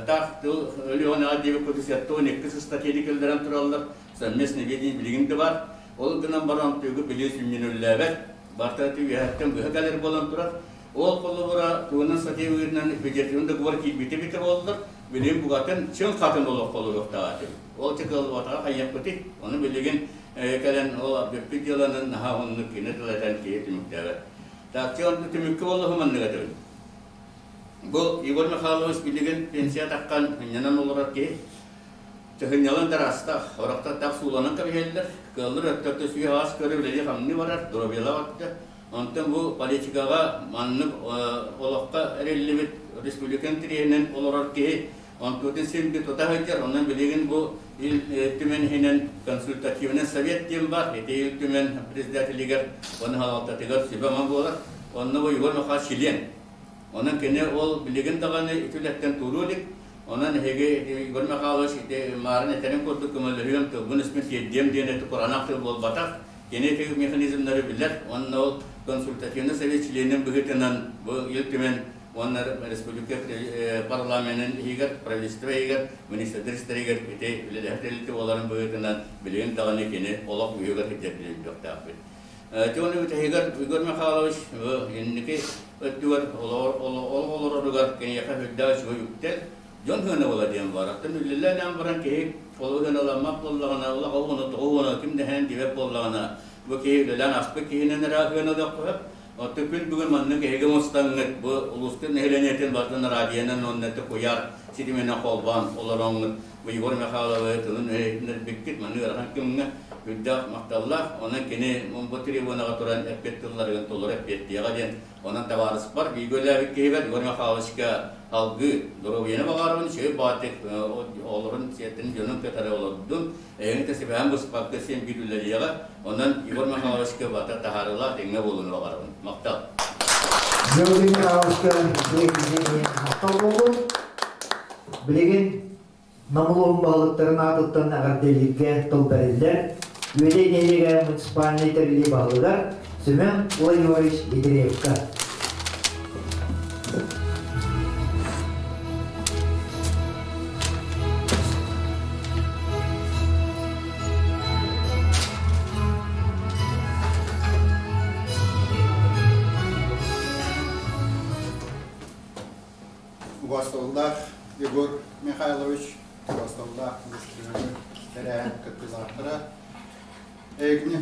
таах тыл Өлүөхүнэҕэ диэбит курдук 72 статьяны киллэрэн тураллар, совместное ведение билигин да баар. Ол гынан баран тыгы билии сүнньүнүллээбэт, барыта үөһэттэн быһа кэлэр буолан турар. Ол холобура тугунан статья быһыытынан федеративный договор киирбитэ эбитэ буоллар, билигин бугатын чын хатын олоххо олоруохтаах этим. Ол чыкыллыбатаҕа хайыахпытый? Ону билигин кэлэн ол бүппүт дьыаланан наһаа уһуннук кини тыл этэн киһи түмүктээбэт. Так, түмүккэ буоллаһы маннык этэбин. Бу Егор Михайлович билигин пенсия таххан ынньанан олорор киһи. Тыһынньалан тараастаах, орохтор так сууланан кэбиһэллэр, кыаллар өттөртө сүүһ аас көрө үлэлии хамныы барар, доруобуйалаах өттө. Онтон бу политикаҕа маннык олоххо эриллибит республика интэриэһинэн олорор киһи онтуутун син би тута сылдьар. Онон билигин бу Ил Түмэн иһинэн консультативный совет диэн баар. Ити Ил Түмэн председателигэр уонна салалтатыгар сүбэ-ама буолар. Онно бу Егор Михайлович чилиэн. Онон кини ол билигин даҕаны ити үлэттэн туоруу илик. Онон эһиги Егор Михайлович ити маарын этэрин курдук көмөлөһүөм, тылбын-өспүн тиэрдиэм диэн ити кураанах тыл буолбатах. Кини ити механизмнары билэр уонна ол консультативный совет чилиэнин быһыытынан бу Ил Түмэн уонна республика парламенын иһигэр, правительство иһигэр, министрдэр истэригэр ити үлэлэһэр тэрилтэ буоларын быһыытынан билигин даҕаны кини олох үһүгэр сылдьар билиэхтээхпит. Ити бүтэһигэр Егор Михайлович инники өттүгэр олороругар киниэхэ үрдээх үчүгэй үктэл, дьон сыана буола диэн баар. Оттон үлэлээн баран киһи олоҕу сыаналаммат буоллаҕына, олох оҕону тоҕо уону ким дэһэн диэбэт буоллаҕына, бу киһи үлэлээн аспыт киһинэн эрэ сыаналыахха сөп. Оттон күн бүгүн маннык эһиги мустаҥҥыт, бу улууска нэһилиэнньэтин барытын радионан уонна куйаар ситиминэн холбоон олороҥҥут, бу Егор Михайловы тылын өйүннэрбиккит маннык ыарахан кэмҥэ үрдээх махталлаах. Онон кини бу трибунаҕа туран эппит тылларыгын толору эппиэттиэҕэ диэн. Онон табаарыспар, бииргэ үлэлээбит киһибэр Егор Михайловичка алгыы, доруобуйаны баҕарабын, үчүгэй баҕатык олорун сиэттэрин дьонун кытары олордун, эһигини да сибээһин быспакка син биир үлэлиэҕэ. Онон Егор Михайловичка бата таһаарыылаах тэҥҥэ буолууну баҕарабын. Махтал. Георгий Михайловичка махтал буоллун. Билигин Нам улууһун баһылыктарын аатыттан эҕэрдэлииргэ тыл бэриллэр. Үөдэй нэһилиэгэ муниципальнай тэриллии баһылыгар Семен Владимирович Ядреевка. Убасталлаах Егор Михайлович, убасталлаах тэрээһин кыттыылаахтара, эйигини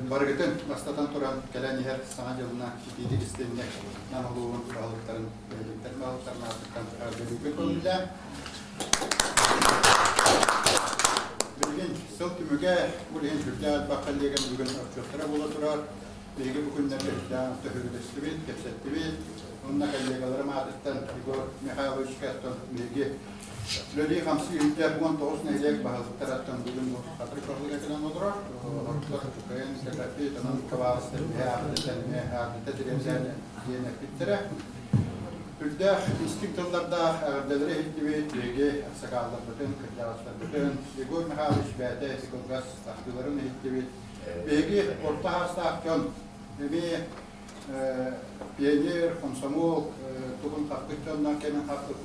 барыгытын бастатан туран кэлэн иһэр Саҥа дьылына итиитик истиҥник Нам улууһун баһылыктарын, нэһилиэктэрин баһылыктарын аатыттан эҕэрдэлииргэ көҥүллээн. Билигин сыл түмүгэ бу иһин сүрдээх элбэх коллегам бүгүн отчуоттара буола турар. Биһиги бу күннэргэ сүрдээх төһүрүлэстибит, кэпсэттибит. Уонна коллегаларым аатыттан Егор Михайловичка биһиги үлэлии-хамсыы илдьэр 19 нэһилиэк баһылыктарыттан бүгүн бу Хатырык баһылыга кэлэн олорор. Олортор кыайан кэлбэппит, онон табаарыстар биһи аатыттан эмиэ аатыта тириэрдэн диэн эппиттэрэ. Үрдээх истиҥ тыллардаах эҕэрдэлэри иһиттибит, биһиги аксакаалларбытын, кырдьаҕастарбытын, Егор Михайлович бэйэтэ ити кылгас ахтыыларын иһиттибит. Биһиги орто саастаах дьон эмиэ пионер, комсомол тугун хаппыт дьоннор, кэмин хаппыт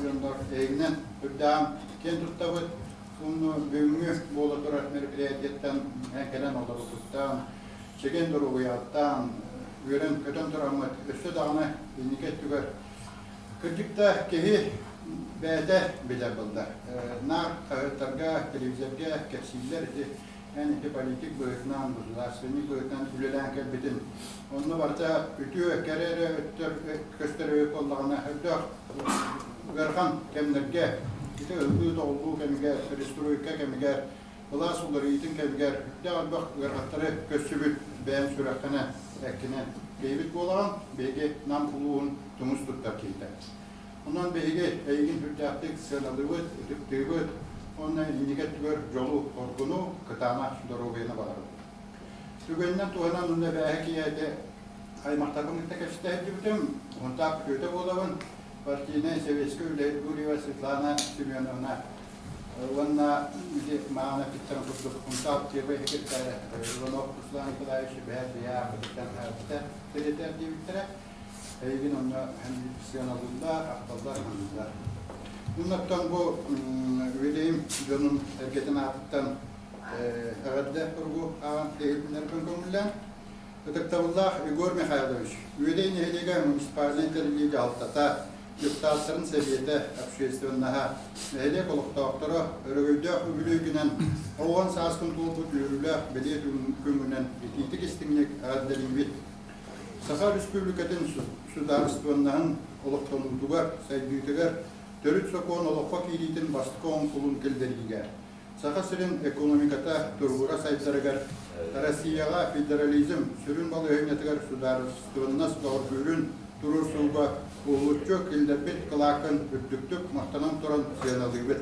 дьоннор эһигинэн үрдээн киэн туттабыт. Уонна бүгүҥҥү буола турар мероприятиеттан кэлэн олорбутуттан, чэгиэн доруобуйаҕыттан үөрэн-көтөн тураммыт өссө даҕаны инники өттүгэр кырдьык да киһи бэйэтэ билэр буолла. Наар хаһыаттарга, телевизорга кэпсииллэр ити эн ити политик быһыытынан, государственник быһыытынан үлэлээн кэлбитин, онно барыта үтүө, кэрэ эрэ өттөр көстөр эбит буоллаҕына, өрдөөх ыарахан кэмнэргэ, ити ыһыллыы-тоҕуллуу кэмигэр, перестройка кэмигэр, былаас уларыйыытын кэмигэр үрдээх элбэх ыарахаттары көрсүбүт бэйэҥ сүрэххинэн, эккинэн киһибит буолаҕын, биһиги Нам улууһун тумус туттар киһитэ. Онон биһиги эйигин сүрдээхтик сыаналыыбыт, ытыктыыбыт уонна инники өттүгэр дьолу, оргуну, кытаанах доруобуйаны баҕарабыт. Түгэнинэн туһанан уонна эбээһи кийээти аймахтарбын кытта кэпсэтэ сылдьыбытым, Уһунтаах күтүөтэ буолабын, партийнай советскай үлэһит Гурьева Светлана Семеновна. Уонна маана питтэрин курдук Хунтаал первый секретарь Иванов Руслан Николаевич бэһэр бэйэ ааппытыттан ааппыта секретарь диэбиттэрэ. Эйигин онно сыаналыыллар, ахталлар, саныыллар. Оннуттан бу үөдэйим дьонун эргэтин аатыттан эҕэрдэ туругу ааҕан иһитиннэрбин көҥүллээн. Ытыктабыллаах Егор Михайлович, Үөдэй нэһилиэгэ муниципальнай тэриллии дьаһалтата, депутаттарын сэбиэтэ, общественноһа, нэһилиэк олохтоохторо өрөгөйдөөх үбүлүөйгүнэн оҕон сааскын туолбут үөрүүлээх бэлиэ күҥҥүнэн итиитик истиҥник эҕэрдэлиибит. Саха Республикатын судаарыстыбаннаһын олохтонуутугар, сайдыытыгар төрүт сокуон олоххо киириитин бастакы оҥкулун киллэриигэ, Саха сирин экономиката туругура сайдарыгар, Россияҕа федерализм сүрүн балаһыанньатыгар судаарыстыбаннас бөҕөргүүрүн туруорсууга уһулуччу киллэрбит кылааккын үрдүктүк махтанан туран сыаналыыбыт.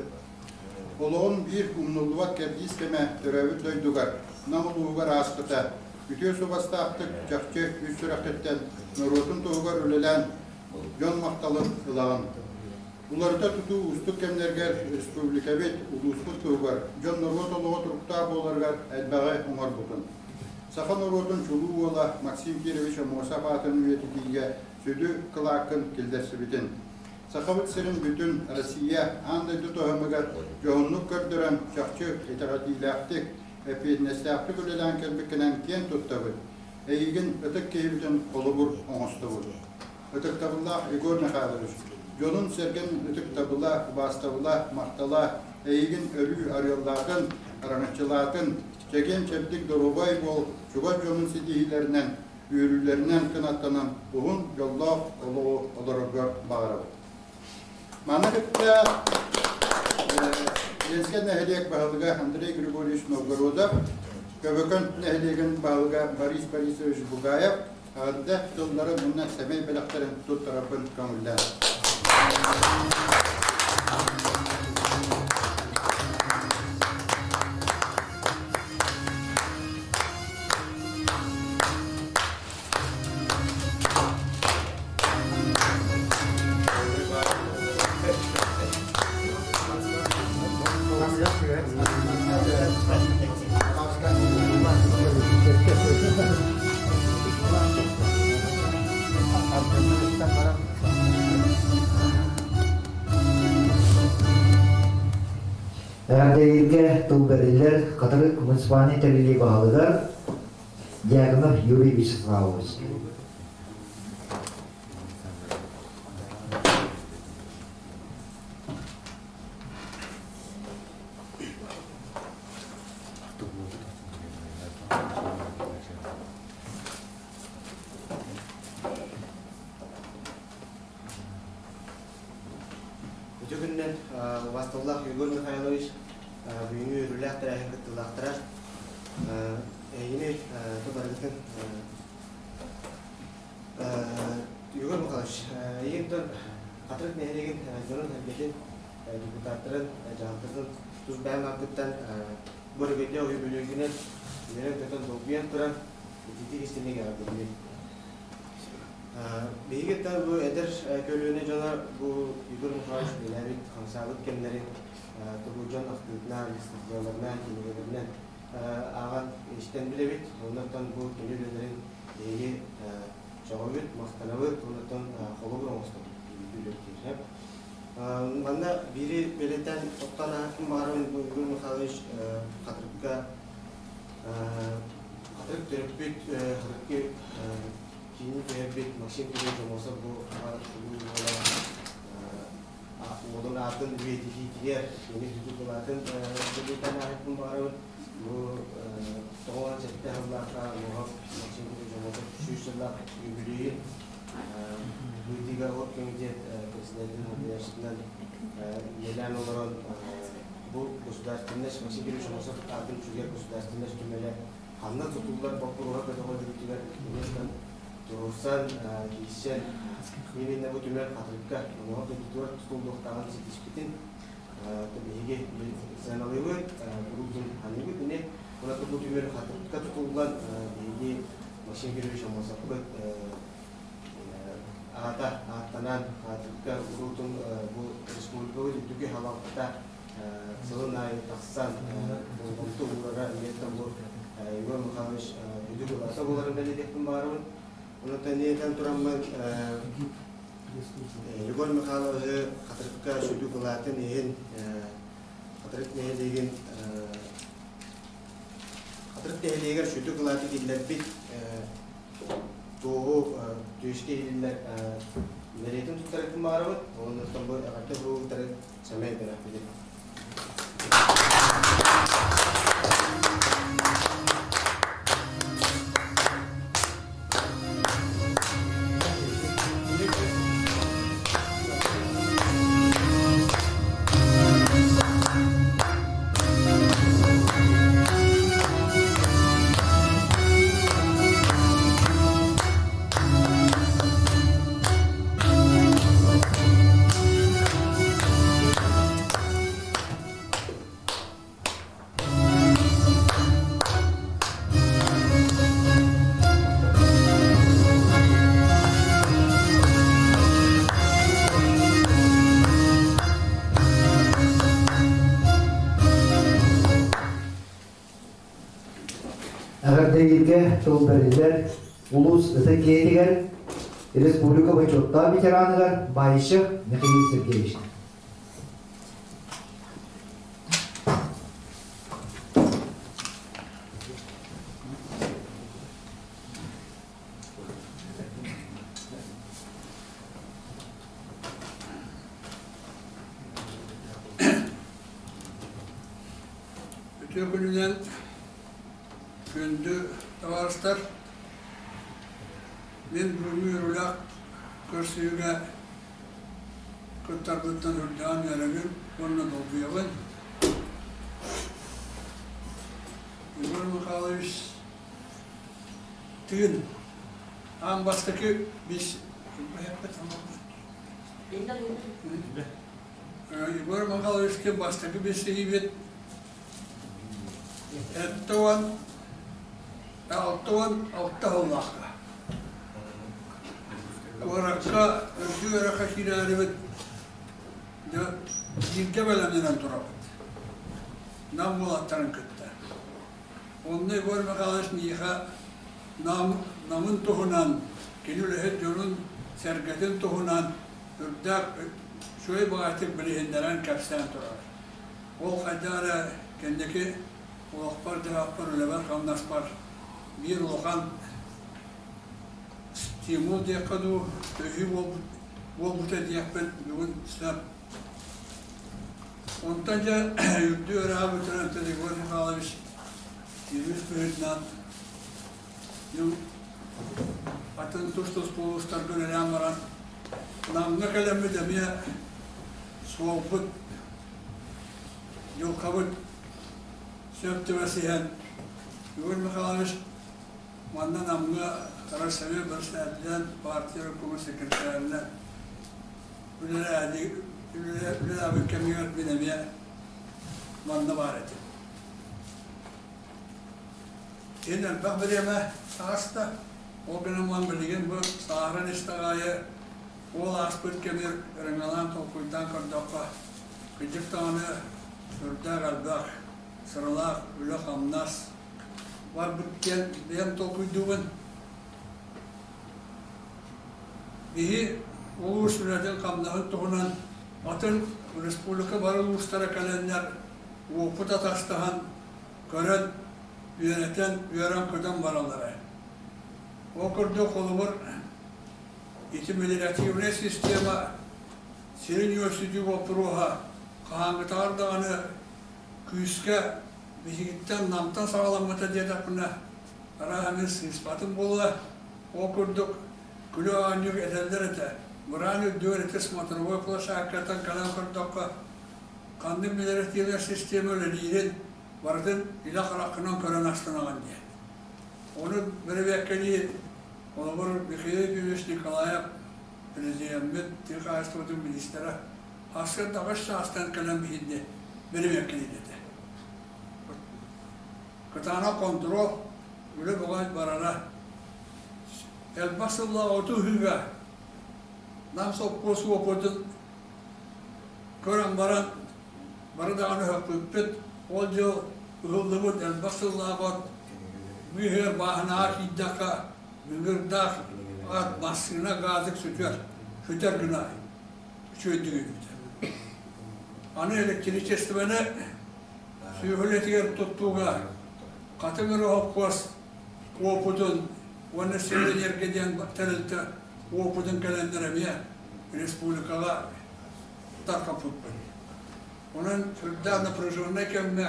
Олоҕун биир умнуллубат кэрдиис кэмэ төрөөбүт дойдугар, Нам улууһугар ааспыта. Үтүө суобастаахтык, чахчы үс сүрэххиттэн норуотун туһугар үлэлээн, дьон махталын ылаҕын. Уларыта тутуу уустук кэмнэргэр республикабыт, улууспут туһугар, дьон-норуот олоҕо туруктаах буоларыгар элбэҕи оҥорбутун. Саха норуотун чулуу уола Максим Кирович Аммосов аатын үйэтитиигэ сүдү кылааккын киллэрсибитин. Сахабыт сирин бүтүн Россия аан дойду таһымыгар дьоһуннук көрдөрөн, чахчы итэҕэтиилээхтик, эппиэтинэстээхтик үлэлээн кэлбиккинэн киэн туттабыт. Эйигин ытык киһибитин холобур оҥостобут. Ытыктабыллаах Егор Михайлович, дьонун-сэргэн ытыктабыла, убаастабыла, махтала эйигин өрүү арыаллаатын, араҥаччылаатын, чэгиэн-чэбдик доруобай буол, чугас дьонун ситиһиилэринэн, үөрүүлэринэн кынаттанан уһун дьоллоох олоҕу олороргор баҕарабыт. Маны кытта Ленскэй нэһилиэк баһылыга Андрей Григорьевич Новгородов, Көбөкөн нэһилиэгин баһылыга Борис Борисович Бугаев эҕэрдэ тылларын уонна сэмэй бэлэхтэрин туттарарбын көҥүллээн. Эҕэрдэлииргэ тыл бэриллэр Хатырык муниципальнай тэриллии баһылыгар Дьяконов Юрий Вячеславович. Үтүө күнүнэн убаастабыллаах Егор Михайлович, бүгүҥҥү үөрүүлээх тэрээһин кыттыылаахтара. Эһигини барыгытын Егор Михайлович, эйигин Хатырык нэһилиэгин дьонун-сэргэтин, депутаттарын, дьаһалтатын тус бэйэм ааппыттан бу өрөгөйдөөх үбүлүөйгүнэн үөрэн-көтөн долгуйан туран итиитик истиҥник эҕэрдэлиибин. Биһиги да бу эдэр көлүөнэ дьоно бу Егор Михайлович үлэлээбит, хамсаабыт кэмнэрин тугу дьон ахтыытынан, статьяларынан, кинигэлэринэн ааҕан истэн билэбит. Оннуттан бу кини үлэлэрин биһиги сөҕөбүт, махтанабыт, оннуттан холобур оҥостобут үлэлиир. Манна биири бэлиэтээн тохтоон ааһыахпын баҕарабын бу Егор Михайлович Хатырыкка Хатырык төрөппүт Хатырыкка киинин түһэрбит Максим Кириллович Аммосов бу улуу уола уолун аатын үйэтитиитигэр кини сүдү кылаатын бэлиэтээн ааһыахпын баҕарабын. Бу 97 сыллаахха Аммосов Максим Кириллович Аммосов 100 сыллаах юбилейин Быытыыга оргкомитет президентин солбуйааччытынан үлэлээн олорон бу государственность Максим Кириллович Аммосов аатын сүгэр государственность түмэлэ ханна тутуллар боппуруоһа көтөҕүллүбүтүгэр иннинэн туруорсан, киирсэн, именно бу түмэл Хатырыкка Оҥоһо дойдутугар тутуллуохтааҕын ситиспитин биһиги сыаналыыбыт, куруутун саныыбыт. Ини уонна бу түмэл Хатырыкка тутуллан биһиги Максим Кириллович Аммосовпыт аата ааттанан Хатырыкка куруутун бу республикабыт үрдүкү салалтата сылын аайы тахсан болҕомто уурара эмиэттэн бу Егор Михайлович бүдүг ылата буоларын бэлиэтиэхпин баҕарабын. Онон этэн тураммын Егор Михайловиһы Хатырыкка сүдү кылаатын иһин Хатырык нэһилиэгин Хатырык нэһилиэгэр сүдү кылааты киллэрбит туоһу түөскэ иһиллэр бэлиэтин туттарыахпын баҕарабын. Онон бу эҕэрдэ буругуттары сэмэй бэлэхпитин. Эҕэрдэйииргэ тыл бэриллэр улуус ытык киһитигэр республика бочуоттаах ветераныгар Баишев Михаил Сергеевич. Үтүө күнүнэн күндү табаарыстар! Мин бүгүҥҥү үөрүүлээх көрсүһүүгэ кыттарбыттан үрдээн үөрэбин уонна долгуйабын. Егор Михайлович тыын аан бастакы бис Егор Михайловичка бастакы билсиһиибит 76 сыллаахха. Куоракка үрдүк үөрэххэ киирээрибит дьэ бииргэ бэлэмнэнэн турабыт. Нам уолаттарын кытта. Онно Егор Михайлович миэхэ Нам, Намын туһунан, кини үлэһит дьонун сэргэтин туһунан үрдээх үчүгэй баҕайытык билиһиннэрэн кэпсээн турар. Ол хайдах эрэ кэнники олохпор-дьаһахпар, үлэбэр-хамнаспар биир улахан стимул диэххэ дуу, төһүү буолбута диэхпин бүгүн сөп. Онтон дьэ үрдүк үөрэҕи бүтэрэн Егор Михайлович юрист быһыытынан атын тус-туспа улуустарга үлэлээн баран Намҥа кэлэммит эмиэ суолбут, дьылҕабыт сөп түбэсиһэн Егор Михайлович манна Намҥа Россовет бэрэссэдээтэлинэн, партия райкома секретарынан үлэлээбит кэмигэр мин эмиэ манна баар этим. Эн элбэх бириэмэ ааста, ол гынан баран билигин бу сааһыран истэх аайы ол ааспыт кэми ырыҥалаан толкуйдаан көрдөххө, кырдьык даҕаны сүрдээх элбэх сыралаах үлэ-хамнас барбыт диэн бэйэм толкуйдуубун. Биһи улуус үлэтин-хамнаһын туһунан атын республика бары улуустара кэлэннэр уопут атастаһан, көрөн, үөрэтэн, үөрэн-көтөн бараллара. Ол курдук, холобур, ити мелиоративнай система сирин үөрсүтүү боппуруоһа хаһааҥҥытааҕар даҕаны күүскэ биһигиттэн Намтан саҕаламмыта диэтэхпинэ, арааһа мин сыыспатым буолуо. Ол курдук, күлүү оонньуур этэллэр этэ, быраан үрдүгэр ити смотровой площадкаттан кэлэн көрдөххө, ханнык мелиоративнай система үлэлиирин барытын илэ хараххынан көрөн астынаҕын диэн. Ону бэрэбиэркэлии холобур Михаил Ефимович Николаев президеммит, тыа хаһаайыстыбатын министрэ сарсыарда аҕыс чаастан кэлэн биһиги бэрэбиэркэлиир этэ. Кытаанах хонтуруол, үлэ бөҕө барара. Элбэх сыллаах оту ыһыыга Нам сопхуос уопутун көрөн баран. Бары даҕаны өһөхпүппүт. Ол дьыл ыһыллыбыт элбэх сыллаах от быыһыгар бааһынаҕа киирдэххэ мөҥүрдээх ат массыына газик сүтэр, сүтэр гына үчүгэйдик үүммүтэ. Аны электричествоны сүөһүлэтигэр туттууга Хатыҥ Ороһокуос уопутун уонна Севэнерго диэн тэрилтэ уопутун кэлэннэр эмиэ республикаҕа тарҕаппыппыт. Онон сүрдээх напряженнай кэмҥэ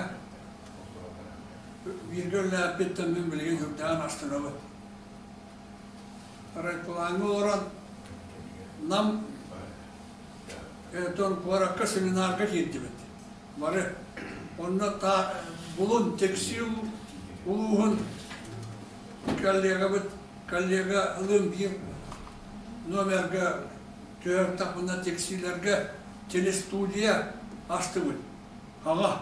бииргэ үлэлээппиттэн мин билигин сүрдээҕин астынабын. Райплаҥҥа олорон Нам тон куоракка семинарга киирдибит. Бары онно та Булун текстиль улууһун коллегабыт коллега ылым биир номерга түһэртэхпинэ текстилэргэ телестудия астыбыт. Аҕа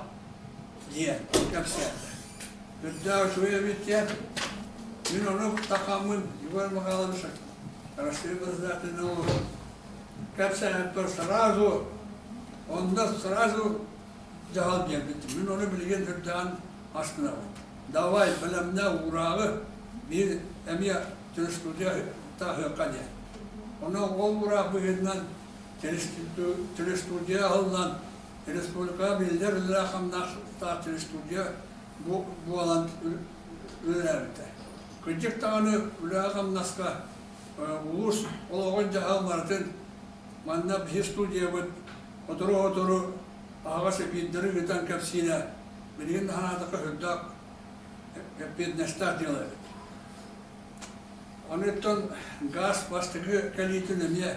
диэн кэпсээтэ. Үрдээх үчүгэй эбит диэн мин ону такаммын Егор Михайлович Россия председателинэн олорон кэпсээппэр сразу онно сразу дьаһал биэрбитим. Мин ону билигин үрдээн астынабын. Давай бэлэмнэ уурааҕы биир эмиэ телестудия таһыахха диэн. Ону ол уураах быһыытынан телестудия аһыллан республикаҕа биллэр үлэлээх-хамнастаах телестудия буолан үлэлээбитэ. Кырдьык даҕаны үлэҕэ-хамнаска улуус олоҕун-дьаһал барытын манна биһи студиябыт сотору-сотору аһаҕас эпиирдэри ыытан кэпсиирэ билигин да санаатахха сүрдээх эппиэтинэстээх дьыала эбит. Ону гаас бастакы кэлиитин эмиэ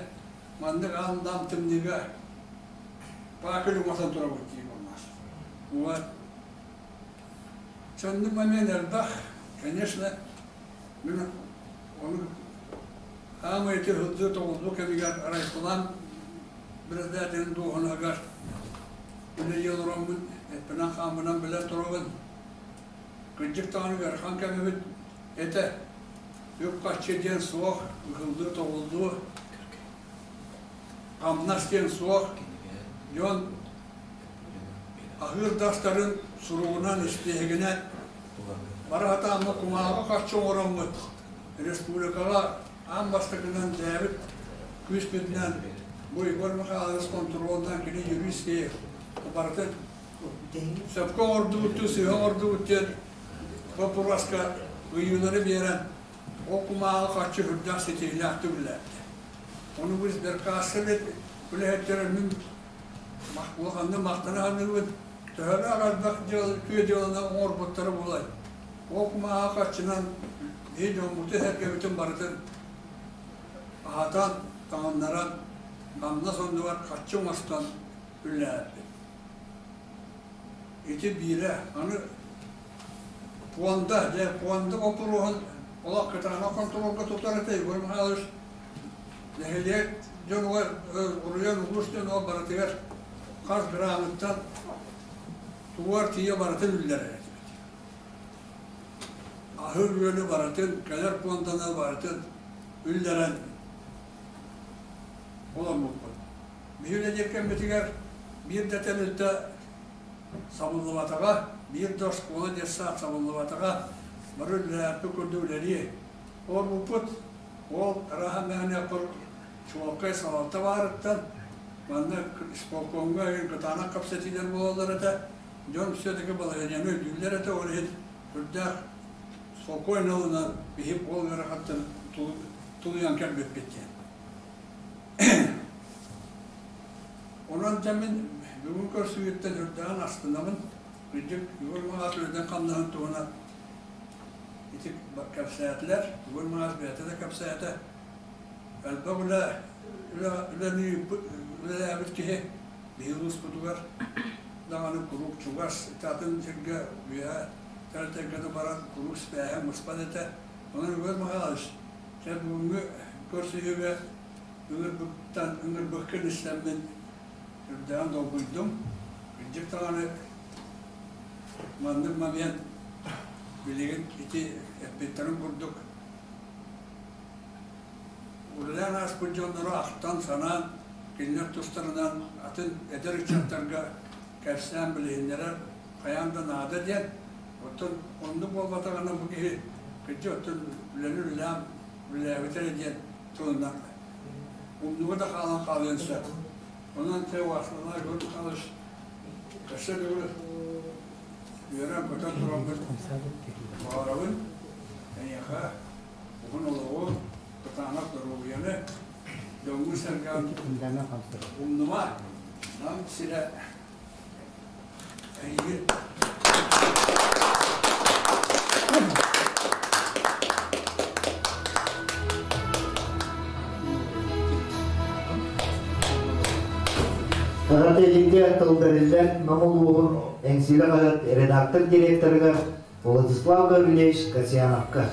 маннык аан-даам тымныыга паакель уматан турабыт дии буоллаас. Вот. Соннук момент элбэх, конечно, мин ону хаамай ити сылдьыы тоҕуллуу кэмигэр райплан председателин дуоһунаһыгар үлэлии олороммун, эппинэн-хааммынан билэн турабын. Кырдьык даҕаны ыарахан кэм эбит этэ. Үп-харчы диэн суох, ыһыллыы-тоҕуллуу, хамнас диэн суох. Дьон аһыыр да астарын суругунан, испииһэгинэн бара сатааммыт кумааҕы харчы оҥороммут республикаҕа аан бастакынан дьээбит күүспүтүнэн бу Егор Михайлович хонтуруолунан кини юрист киһи барытын сөпкө оҥордубут сыыһа оҥордубут диэн боппуруоска ыйыылары биэрэн ол кумааҕы харчы сүрдээх ситиһиилээхтик үлэлээбитэ. Ону бу сберкасса үлэһиттэрэ мин улаханнык махтана саныыбын. Төһөлөөх элбэх дьыала үтүө дьыаланы оҥорбуттара буолай. Ол кумааҕы харчынан биһи дьоммутун-сэргэбитин барытын аһатан, таҥыннаран, хамнас оннугар харчы оҥостон үлэлээбиппит. Ити биирэ. Аны пуонда, дьэ пуонда боппуруоһун олох кытаанах хонтуруолга тутар этэ Егор Михайлович. Нэһилиэк дьонугар, уруйан улуус дьонугар барытыгар хас грамыттан тугар тиийэ барытын үллэрэр этибит. Аһы-үөлү барытын, кэлэр пуонданы барытын үллэрэн олорбуппут. Биһи үлэлиир кэммитигэр биир да тэрилтэ сабыллыбатаҕа, биир да оскуола, детсад сабыллыбатаҕа, бары үлэлээппит курдук үлэлии олорбуппут. Ол арааһа мээнэ чуолкай салалта баарыттан манна исполкомҥа кытаанах кэпсэтиилэр буолаллар этэ, дьон все-таки балаһыанньаны өйдүүллэр этэ, ол иһин сүрдээх спокойно ылынан биһи ол ыарахаттан тулуйан кэлбиппит диэн. Онон дьэ мин бүгүн көрсүһүүттэн үрдээҕин астынабын. Кырдьык, Егор Михайлович үлэтин хамнаһын туһунан ити кэпсээтилэр. Егор Михайлович бэйэтэ да кэпсээтэ. Элбэх үлэ, үлэни үлэлээбит киһи биһиги улууспутугар даҕаны куруук чугас, атын сиргэ үөһэ тэрилтэргэ да баран куруук сибээһэ мыспат этэ. Онон Егор Михайлович, дьэ бүгүҥҥү көрсүһүүгэ ыҥырбыттан ыҥырбыккын истэммин үрдээн долгуйдум. Кырдьык даҕаны маннык момент билигин ити эппиттэрин курдук үлэлээн ааспыт дьоннору ахтан-санаан, кинилэр тустарынан атын эдэр ыччаттарга кэпсээн билиһиннэрэр хайаан да наада диэн. Оттон оннук буолбатаҕына бу киһи кырдьык оттон үлэни үлэлээн үлэлээбитэ эрэ диэн тылынан умнуга да хаалан хаалыан сөп. Онон те Васлана Егор Михайлович өссө төгүл үөрэн-көтөн тураммыт баҕарабын эйиэхэ уһун олоҕу, кытаанах доруобуйаны, дьоҥҥун-сэргэҕин умнума, Нам сирэ эйигин. Эҕэрдэ тыл бэриллэр Нам улууһун Эҥсиилэ хаһыат редактор директорыгар Владислав Гаврильевич Касьяновка.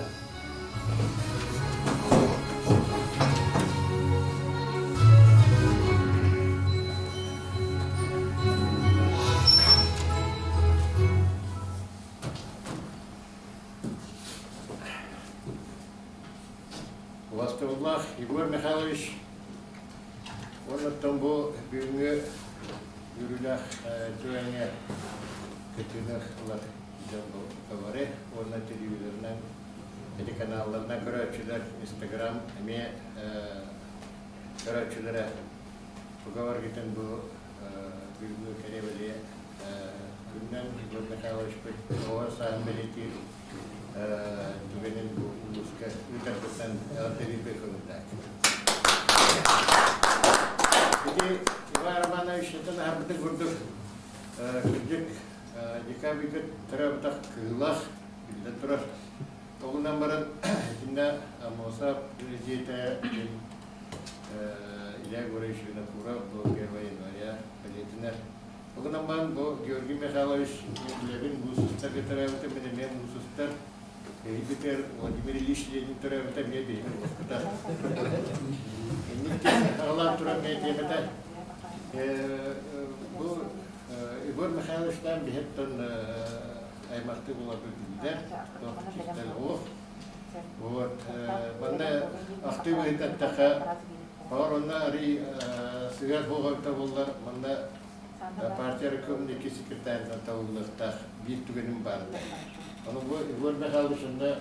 Убастабыллаах Егор Михайлович, уонна бу бүгүҥҥү үөрүүлээх түгэҥҥэ кыттыыны ылар дьон бары уонна телевизорынан, телеканалларынан көрөөччүлэр, Инстаграм эмиэ көрөөччүлэрэ туга баргытын бу бүгүҥҥү кэрэ бэлиэ күннэн Егор Михайловичпыт оҕо сааһын бэлиэтиир түгэнин бу улууска ыытарбыттан эҕэрдэлиирбэр көҥүллээх. Ити Иван Романович этэн аһарбытын курдук, кырдьык декабрьга төрөөбүтэх кыылах биллэн турар. Ол баран итиннэ Аммосов дьиэтэ Илья Егорович Винокуров бу 1 января бэлиэтинэр. Ол гынан баран бу Георгий Михайлович билэбин муус устарга төрөөбүтэ, мин эмиэ муус устар. Эһигитигэр Владимир Ильич Ленин төрөөбүтэ эмиэ биһиги улууспута. Инник аҕалаан туран этиэм этэ. Бу Егор Михайловичтаан биһиттэн аймахтыы буоларбыт биллэр, туох кистэл олох. Вот, манна ахтыы быһыытынан эттэххэ, баҕар онно арый сыһыар буолбута буоллар, манна партия райкомун секретарынан талыллыахтаах биир түгэним баар этэ. Ону бу Егор Михайлович онно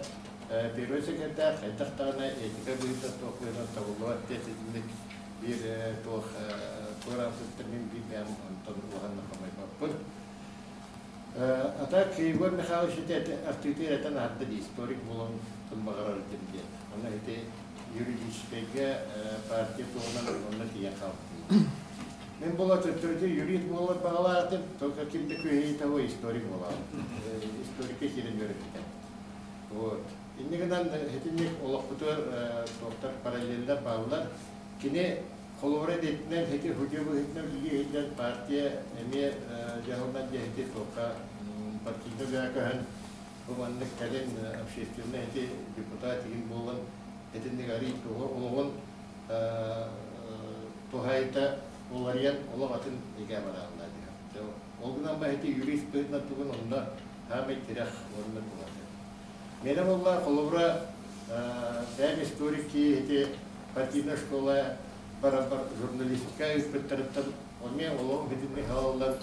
первый секретарь хайдах даҕаны этика быһыытынан туох быһыытынан табыллыбат диэн итинник биир туох туораабытыттан мин биир бэйэм онтон улаханнык хомойбоппун. А так Егор Михайлович ити артыытыгар этэн аһарда дии, историк буолан баҕарар этим диэн. Онно ити юридическайга партия туһунан онно тиийэн хаалбытым. Мин була төттөрүтү юрист буолар баҕалаах этим, только ким да күһэйи того историк буолаҕын. Историкка киирэн үөрэппитэ. Вот. Инньэ гынан итинник олохпутугар туохтар параллельдар бааллар. Кини холобура идэтинэн ити судья быһыытынан үлэлии сылдьан партия эмиэ дьаһалынан дьэһити туохха партийнай үлэҕэ көһөн бу маннык кэлин общественнай ити депутат игин буолан итинник арый туоҕа олоҕун туһаайыта уларыйан олох атын эгэ барааллаа диһэ. Ол гынан ба ити юрист быһыытынан тугун онно хаамай тирэх уонна туһаты. Мене буолла холобура бэйэм историк ити партийная школа барабар журналистика ыыппыттарыттан эмиэ олоҕум итинник халаллан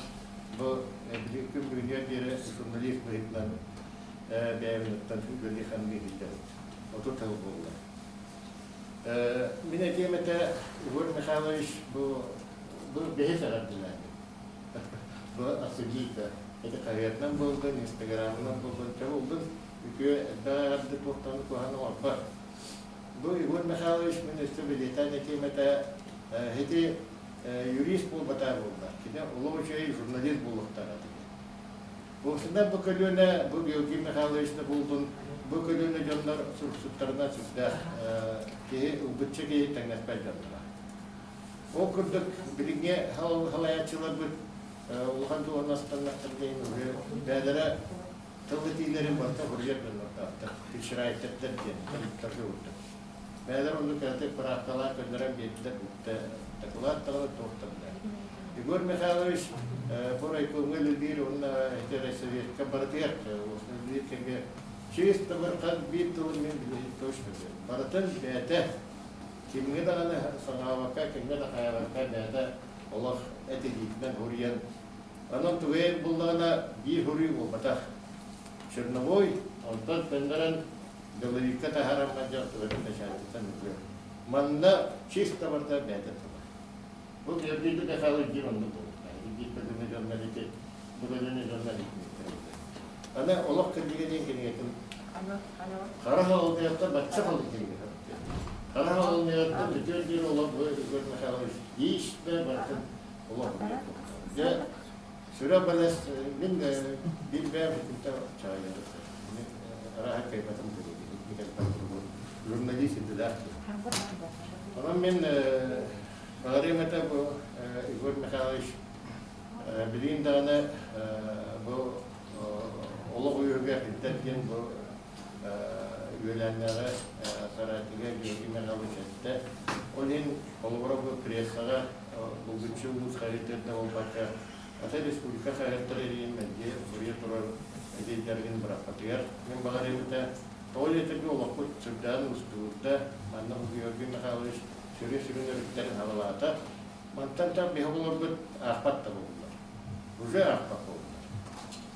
бу күн бүгүнүгэр диэри журналист быһыытынан бэйэбиниттэн үлэлии хамныы сылдьабыт. 30 сыл буолла. Мин этиэм этэ Егор Михайлович бу бу бэһис эҕэрдэлээбит. Бу Асудита ити хаһыатынан буоллун, инстаграмынан буоллун, чэ буоллун үтүө элбэх эҕэрдэ туохтан куһаҕан оҥорбот. Бу Егор Михайлович мин өссө бэлиэтээн этиэм этэ, ити юрист буолбатаа буоллар, кини олох үчүгэй журналист буолуохтаах этэ. Буолсуннар бу көлүөнэ, бу Георгий Михайлович да буоллун, бу көлүөнэ дьоннор суруксуттарынан сүрдээх киһи, ылбычча киһи тэҥнэспэт дьонноро. Ол курдук билиҥҥи халайааччыларбыт улахан дуоһунастаннахтар диэн бэйэлэрэ тыл этиилэрин барыта суруйар дьоннордоохтор, фишрайтердэр диэн тарыыптарга курдук. Бэйэлэр оннук кыратык быраакталаан көннөрөн биэрдилэр бүттэ, дакылаат даҕаны туох да билэр. Егор Михайлович бу райкомҥа үлэлиир уонна ити райсоветка барытыгар үлэлиир кэмҥэ чисто барытын биир тылын мин билигин точно билэбин. Барытын бэйэтэ кимҥэ даҕаны санаабакка, кимҥэ да хайаабакка бэйэтэ олох этилиитинэн уруйан. Онон тугайын буллаҕына биир хуруй буолбатах. Черновой, онтон төннөрөн Деловикка таһааран дьон тугатын бэчээттэтэн ыытыа. Манна чисто барыта бэйэтэ тыла. Бу Георгий Михайлович биир оннук буолуохтаах. Биир көлүөнэ дьоннор ити бу көлүөнэ дьоннор итинниктэр этэ. Аны олох кырдьыга диэн кинигэтин хара холуйаттан бачча холуй кинигэ Хара холуйаттан бүтүөр диир олох бу Егор Михайлович лично барытын олох Дьэ, сүрэх бэлэс мин биир бэйэм итинтэ чаҕыйабыт. Арааһа кыайбатым журналист идэлээх. Онон мин баҕарыам этэ бу Егор Михайлович билигин даҕаны бу олох үөһүгэр ирдэр диэн бу үөлээннээҕи соратнига Георгий Михайлович эттэ. Ол иһин холобура бу прессаҕа булгуччу улуус хаһыаттарыттан буолбакка атын республика хаһыаттара иһин мэлдьи суруйа турар идеяларгын бырахпатыгар мин баҕарыам этэ. Тоҕо диэтэргэ олохпут сүрдээҕин уустугурда. Манна бу Георгий Михайлович сүрүн-сүрүн өрүттэрин халалаата. Мантан да биһи оҕолорбут аахпат да буоллулар. Уже аахпат буоллулар.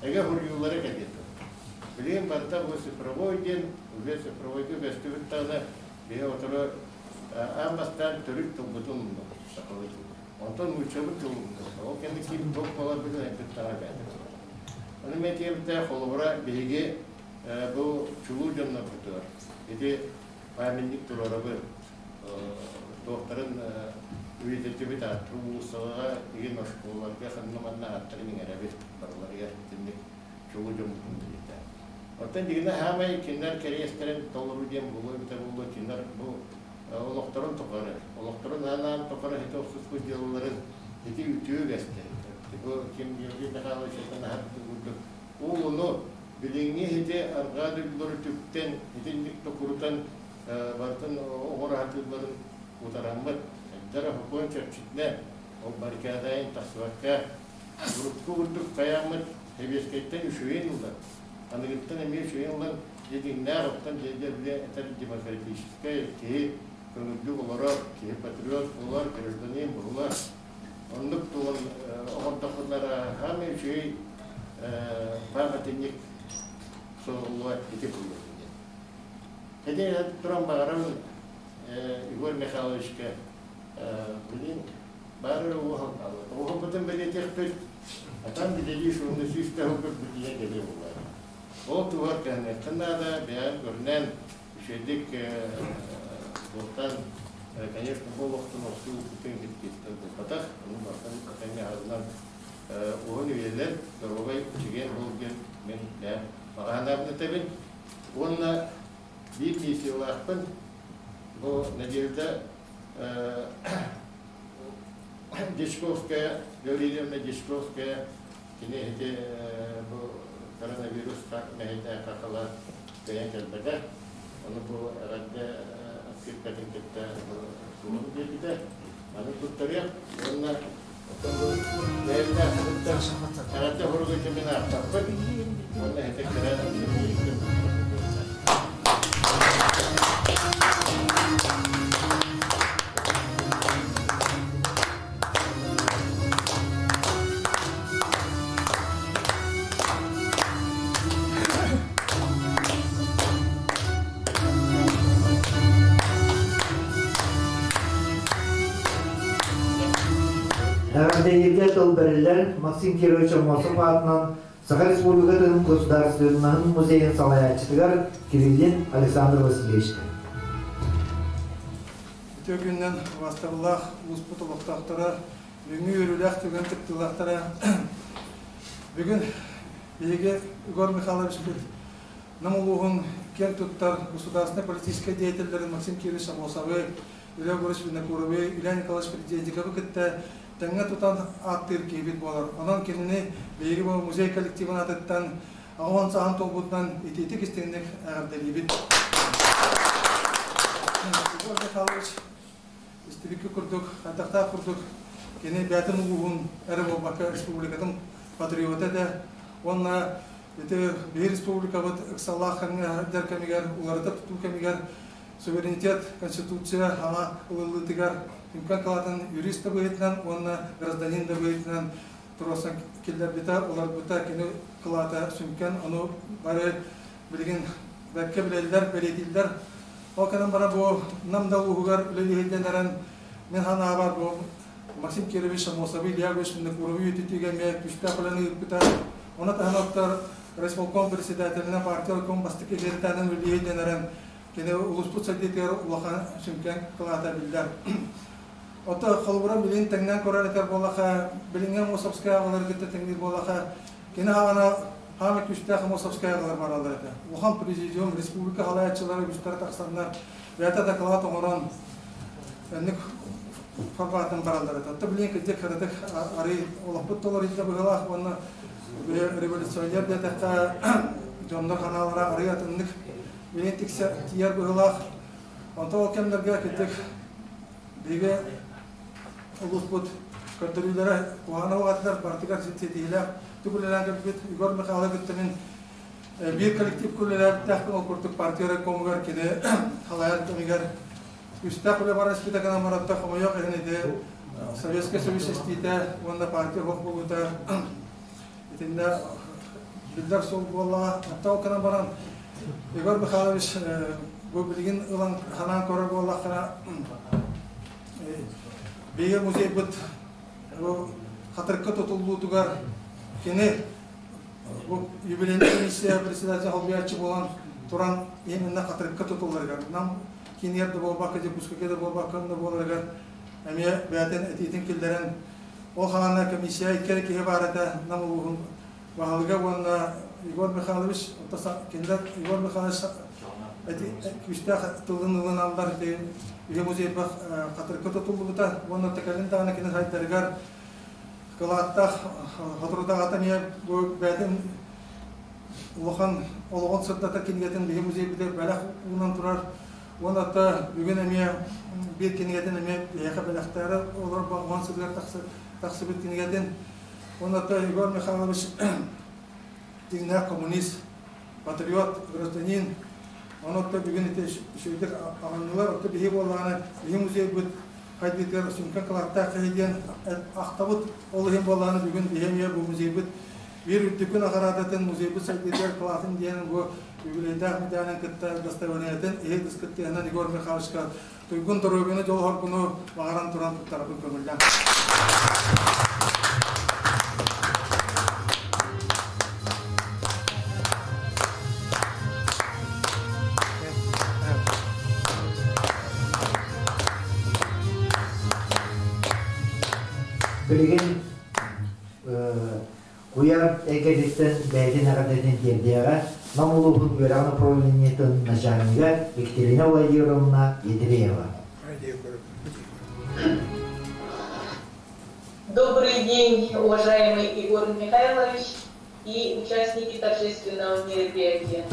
Эгэ суруйуулара кэлиэ дуо? Билигин барыта бу цифровой диэн, уже цифровойга көстүбүт даҕаны биһи оторо аан бастаан төрүт тылбытын умнубут, сахалыы тылбытын. Онтон нууччалыы тылын умнубут. Ол кэннэ ким туох буоларбытын эппит даҕаны бэйэтэ буолар. Ону мен этиэм холобура биһиги бу чулуу дьоннорбутугар ити памятник туруорабыт туохтарын үйэтитибит ааттыр уулуссалара игин оскуолаларга ханна манна ааттарын иҥэрэбит барыларыгар итинник чулуу дьоммутун билитэ. Оттон дигинэ хаамай кинилэр кэриэстэрин толору диэн буолуо эбитэ буолуо кинилэр бу олохторун тухары олохторун анаан тухары ити охсуспут дьыалаларын ити үтүө үгэстэр. Бу ким Георгий Михайлович этэн аһарбыт курдук уулуну билиҥҥи ити арҕаа дойдулары түптэн итинник токурутан барытын оҕураһатыылларын утараммыт элдэр сокуон чэрчитинэн ол баррикадайын тахсыбакка урукку курдук хайааммыт сэбиэскэйтэн үчүгэйин ылан аныгыттан эмиэ үчүгэйин ылан дьиҥнээх оттон дьиэ этэр демократическай киһи көҥүллүк олорор киһи патриот буолар гражданин буолар оннук тугун оҥордоххунара хаамай үчүгэй памятник суруллубат ити буолуо диэн. Ити туран баҕарабын Егор Михайловичка билин бары уоһун уоһуппутун бэлиэтиэхпит атан билэлии шуунну сүүстэ хылбыт билиэ кэлиэ буолар. Ол туһар кэһэниэххин наада бэйэҥ көрүнэн үчүгэйдик туохтан конечно бу олохтон охсуу укпутун киттиттэн булбатах ону бартан этэҥҥэ аһыллан уһун үйэлэр доруобай чэгиэн буол диэн мин бэйэм баҕа этэбин уонна биир миссиялаахпын бу Надежда Дьячковская Гаврильевна Дьячковская кини ити бу коронавирус мэһэйдээх хахала кыайан кэлбэтэ ону бу эҕэрдэ открыткатын кытта суругун биэрбитэ маны туттарыах уонна оттон бу бэйэлээх эҕэрдэ суругу мин аахтаппыт уонна ити кыра Эҕэрдэлииргэ тыл бэриллэр Максим Кирович Аммосов аатынан Саха Республикатын Государственноһын музейын салайааччытыгар Кириллин Александр Васильевичка. Үтүө күнүнэн убаастабыллаах улууспут олохтоохторо, бүгүҥҥү үөрүүлээх түгэн кыттыылаахтара. Бүгүн биһиги Егор Михайловичпыт Нам улууһун киэн туттар государственнай политическай деятеллэрин Максим Кирович Аммосовы, Илья Егорович Винокуровы, Илья Николаевич Придедиковы кытта тэҥҥэ тутан ааттыыр киһибит буолар. Онон кинини биһиги бу музей коллективын аатыттан 80 сааһын туолбутунан итиитик истиҥник эҕэрдэлиибит. Егор Михайлович истибикки курдук, хайдахтаах курдук кини бэйэтин улууһун эрэ буолбакка республикатын патриота этэ уонна ити биһи республикабыт ыксаллаах кэмҥэ кэмигэр уларыта тутуу кэмигэр суверенитет конституция саҥа ылыллыытыгар түҥкэн кылаатын юрист да быһыытынан уонна гражданин да быһыытынан туруорсан киллэрбитэ, уларбыта, кини кылаата сүҥкэн, ону бары билигин бэркэ билэллэр, бэлиэтииллэр. Ол кэнэн бара бу Нам да улууһугар үлэлиһилдэн эрэн мин санаабар бу Максим Кирович Амосовы Илья Ильич Винокуровы үйэтитиигэ эмиэ күүстээх үлэни ыыппыта. Ону таһынан оттор райисполком председателинэн партия райком бастакы секретарынан үлэлиһилдэн эрэн кини улууспут сайдыытыгар улахан сүҥкэн кылаата биллэр. Ото холобура билин тэҥнээн көрөр этэр буоллаха, билиҥҥи Амосовскай аҕалары кытта тэҥниир буоллаха, кини хаҕана хаама күүстээх Амосовскай аҕалар бараллар этэ. Улахан президиум, республика халаяччылара үгүстэрэ тахсаннар, бэйэтэ доклад оҥорон, энник форматын бараллар этэ. Отто билин кырдьык кыратык арый олохпут толоруйда быһыылаах уонна революционер диэтэххэ дьоннор ханаалара арый атыннык билин тиксэ тиийэр быһыылаах. Онтон ол кэмнэргэ кырдьык биһиги улууспут көрдөрүүлэрэ куһаҕан уҕатыгар барытыгар ситиһиилээх үлэлээн кэлбит Егор Михайлович кытта мин биир коллективка үлэлээбиттээхпин, ол курдук партия райкомугар кини халайар кэмигэр үстээх үлэ баран испитэ гынан баратта хомойуох иһин ити Советскай Союз эстиитэ уонна партия суох буолуута итиннэ биллэр суол буоллаҕа. Оттон ол гынан баран Егор Михайлович бу билигин ылан ханаан көрөр буоллаххына биһиги музейбыт бу хатырыкка тутуллуутугар кини бу юбилейный комиссия председатель холбуйааччы буолан туран именно хатырыкка тутулларыгар нам киниэр да буолбакка Дьокуускайга да буолбакка да буоларыгар эмиэ бэйэтин этиитин киллэрэн ол хаана комиссия икки эрэ киһи баар этэ Нам улууһун баһылыга уонна Егор Михайлович кинилэр Егор Михайлович күүстээх тылын ылыналлар ити үйэ музейбах хатырыкка тутуллубута уонна кэлин даҕаны кини сайдарыгар кылааттаах соторутааҕыта эмиэ бу бэйэтин улахан олоҕун сырдатар кинигэтин биһи музейбитигэр бэлэх уунан турар уонна бүгүн эмиэ биир кинигэтин эмиэ биһиэхэ бэлэхтээри олорор уон сылыгар тахсыбыт кинигэтин уонна Егор Михайлович дьиҥнээх коммунист, патриот, гражданин. Ону бүгүн ити үчүгэйдик аҕыннылар. Отто биһи буоллаҕына, биһи музейбыт хайдыытыгар сүҥкэн кылааттаах киһи диэн ахтабыт. Ол иһин буоллаҕына бүгүн биһи эмиэ бу музейбыт биир үрдүкү наҕараадатын музейбыт сайдыытыгар кылаатын диэн бу юбилейдаах медалын кытта дастабырыанньатын иһи дыскыттыһынан Егор Михайловичка туйгун доруобуйаны дьолоһоргуну баҕаран туран туттарабын көҥүллээн. Билигин Куйаар эйгэтиттэн бэйэтин эҕэрдэтин тиэрдиэҕэ Нам улууһун үөрэҕин управлениетын начальнига Екатерина Владимировна Ядреева. Добрый день, уважаемый Егор Михайлович и участники торжественного мероприятия.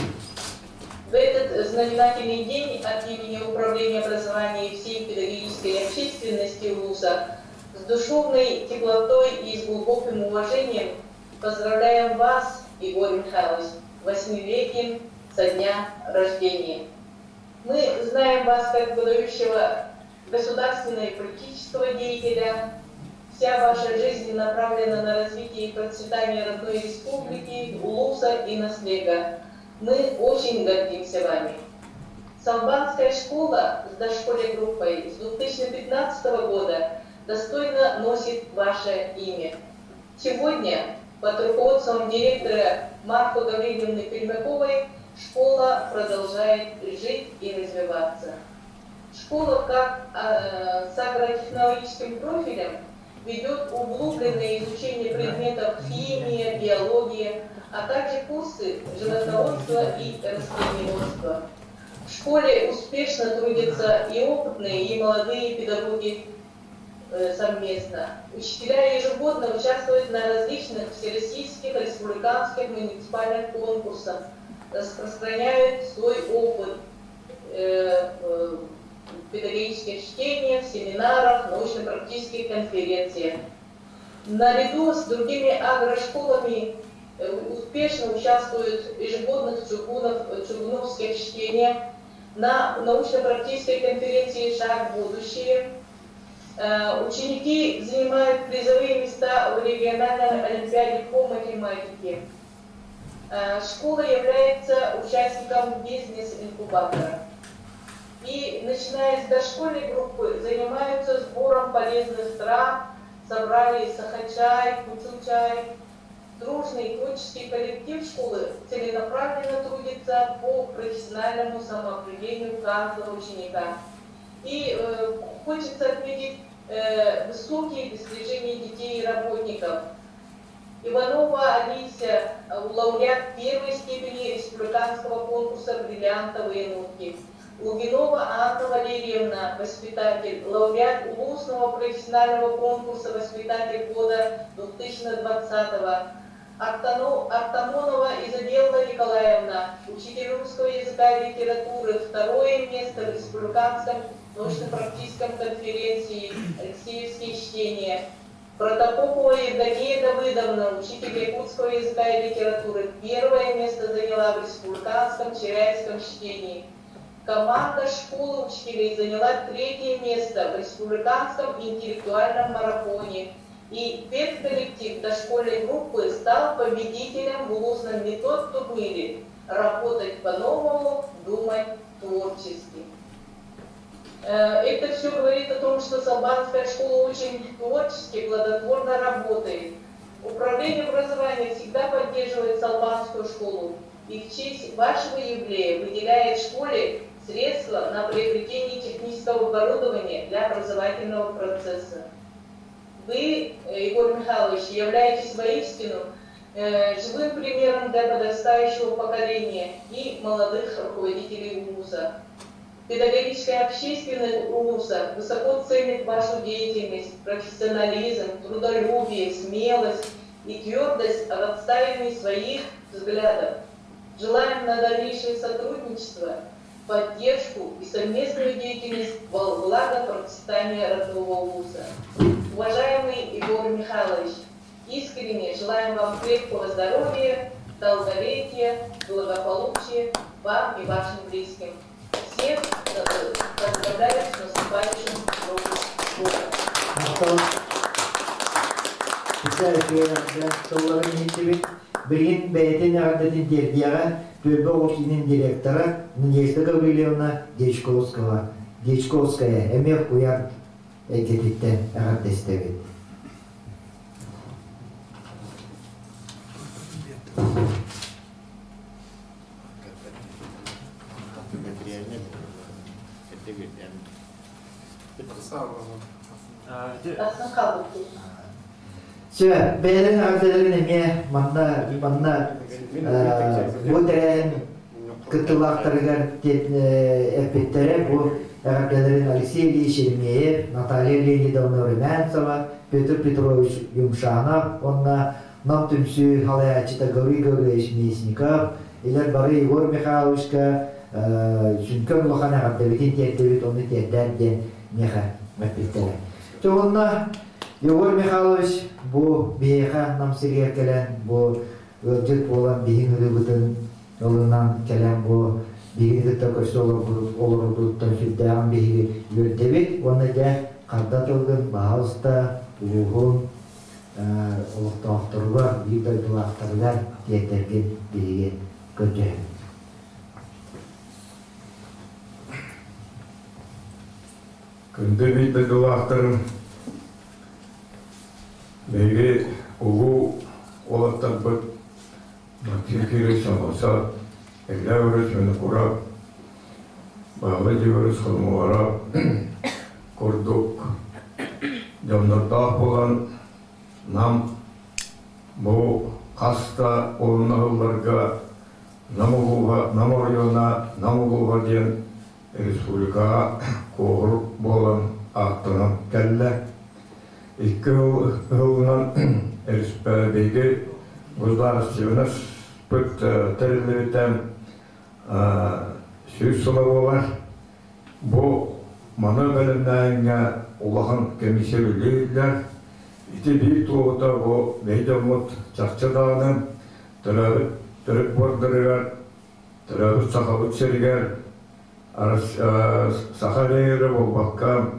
В этот знаменательный день от имени Управления образования и всей педагогической общественности ВУЗа с душевной теплотой и с глубоким уважением поздравляем вас, Егор Михайлович, восьмилетним со дня рождения. Мы знаем вас как выдающего государственного и политического деятеля. Вся ваша жизнь направлена на развитие и процветание родной республики, Улуса и Наслега. Мы очень гордимся вами. Самбанская школа с дошкольной группой с 2015 года достойно носит ваше имя. Сегодня под руководством директора Марфы Гавриловны Пермяковой школа продолжает жить и развиваться. Школа как с агротехнологическим профилем ведет углубленное изучение предметов химия, биология, а также курсы животноводства и растениеводства. В школе успешно трудятся и опытные, и молодые педагоги совместно. Учителя ежегодно участвуют на различных всероссийских, республиканских, муниципальных конкурсах, распространяют свой опыт в педагогических чтениях, семинарах, научно-практических конференциях. Наряду с другими агрошколами успешно участвуют в ежегодных чугуновских чтениях, на научно-практической конференции «Шаг в будущее», Ученики занимают призовые места в региональной олимпиаде по математике. Школа является участником бизнес-инкубатора. И начиная с дошкольной группы занимаются сбором полезных трав, собрали сахачай, кучу-чай. Дружный творческий коллектив школы целенаправленно трудится по профессиональному самоопределению каждого ученика. И хочется отметить высокие достижения детей и работников. Иванова Алисия, лауреат первой степени республиканского конкурса «Бриллиантовые нотки». Лугинова Анна Валерьевна, воспитатель, лауреат Улусного профессионального конкурса «Воспитатель года 2020-го». Артамонова Изабелла Николаевна, учитель русского языка и литературы, второе место в республиканском научно-практическом конференции «Алексеевские чтения». Протопопова Евдокия Давыдовна, учитель якутского языка и литературы, первое место заняла в республиканском Чиряевском чтении. Команда школы учителей заняла третье место в республиканском интеллектуальном марафоне. И педколлектив дошкольной группы стал победителем в улусном метод турнире «Работать по-новому, думать творчески». Это все говорит о том, что Салбанская школа очень творчески, плодотворно работает. Управление образования всегда поддерживает Салбанскую школу и в честь вашего юбилея выделяет школе средства на приобретение технического оборудования для образовательного процесса. Вы, Егор Михайлович, являетесь воистину живым примером для подрастающего поколения и молодых руководителей УЛУСа. Педагогическая общественность УЛУСа высоко ценит вашу деятельность, профессионализм, трудолюбие, смелость и твердость в отстаивании своих взглядов. Желаем на дальнейшее сотрудничество, поддержку и совместную деятельность во благо процветания родного УЛУСа. Уважаемый Егор Михайлович, искренне желаем вам крепкого здоровья, долголетия, благополучия вам и вашим близким. Всех поздравляю с наступающим Новым годом. Билигин бэйэтин эҕэрдэтин тиэрдиэҕэ түөлбэ оҕо киинин директора Надежда Гаврильевна Дьячковская, Дьячковская эмиэ куйаар эйгэтиттэн эҕэрдэстэбит. Чэ, бэйэлэрин эҕэрдэлэрин эмиэ манна манна бу тэрээһин кыттыылаахтарыгар эппиттэрэ бу эҕэрдэлэрин Алексей Ильич Еремеев, Наталья Леонидовна Румянцева, Петр Петрович Юмшанов уонна Нам түмсүү халайааччыта Гаврил Гаврилович Местников, илэр бары Егор Михайловичка сүҥкэн улахан эҕэрдэбитин тиэрдэбит, ону тиэрдээр диэн миэхэ эппиттэрэ. Чэ уонна Егор Михайлович бу биһиэхэ Нам сиригэр кэлэн бу ыалдьыт буолан биһиги ырыыбытын ылынан кэлэн бу биһигини кытта көрсө олорбутуттан сүрдээҕин биһиги үөрдэбит уонна дьэ харда тылгын баһаалыста улууһун олохтоохторугар биир дойдулаахтарыгар тиэрдэргин биһиги көрдөһөбүт. Күндү биир дойдулаахтарым, биһиги улуу уолаттарбыт Максим Кириллович Аммосов, Илья Егорович Винокуров, Павел Егорович Холмогоров курдук дьоннордоох буолан Нам бу хас да уонна сылларга Нам улууһа, Нам оройуона, Нам улууһа диэн республикаҕа куоһур буолан ааттанан кэллэ. Икки сылынан биһиги государственность тэриллибитэ 100 сыла буолар. Бу маны бэлэмнээһиҥҥэ улахан комиссия үлэлииллэр. Ити биир туоһута бу биһи дьоммут чахчы даҕаны төрөөбүт төрүт буордарыгар, төрөөбүт Сахабыт сиригэр Саха эрэ буолбакка.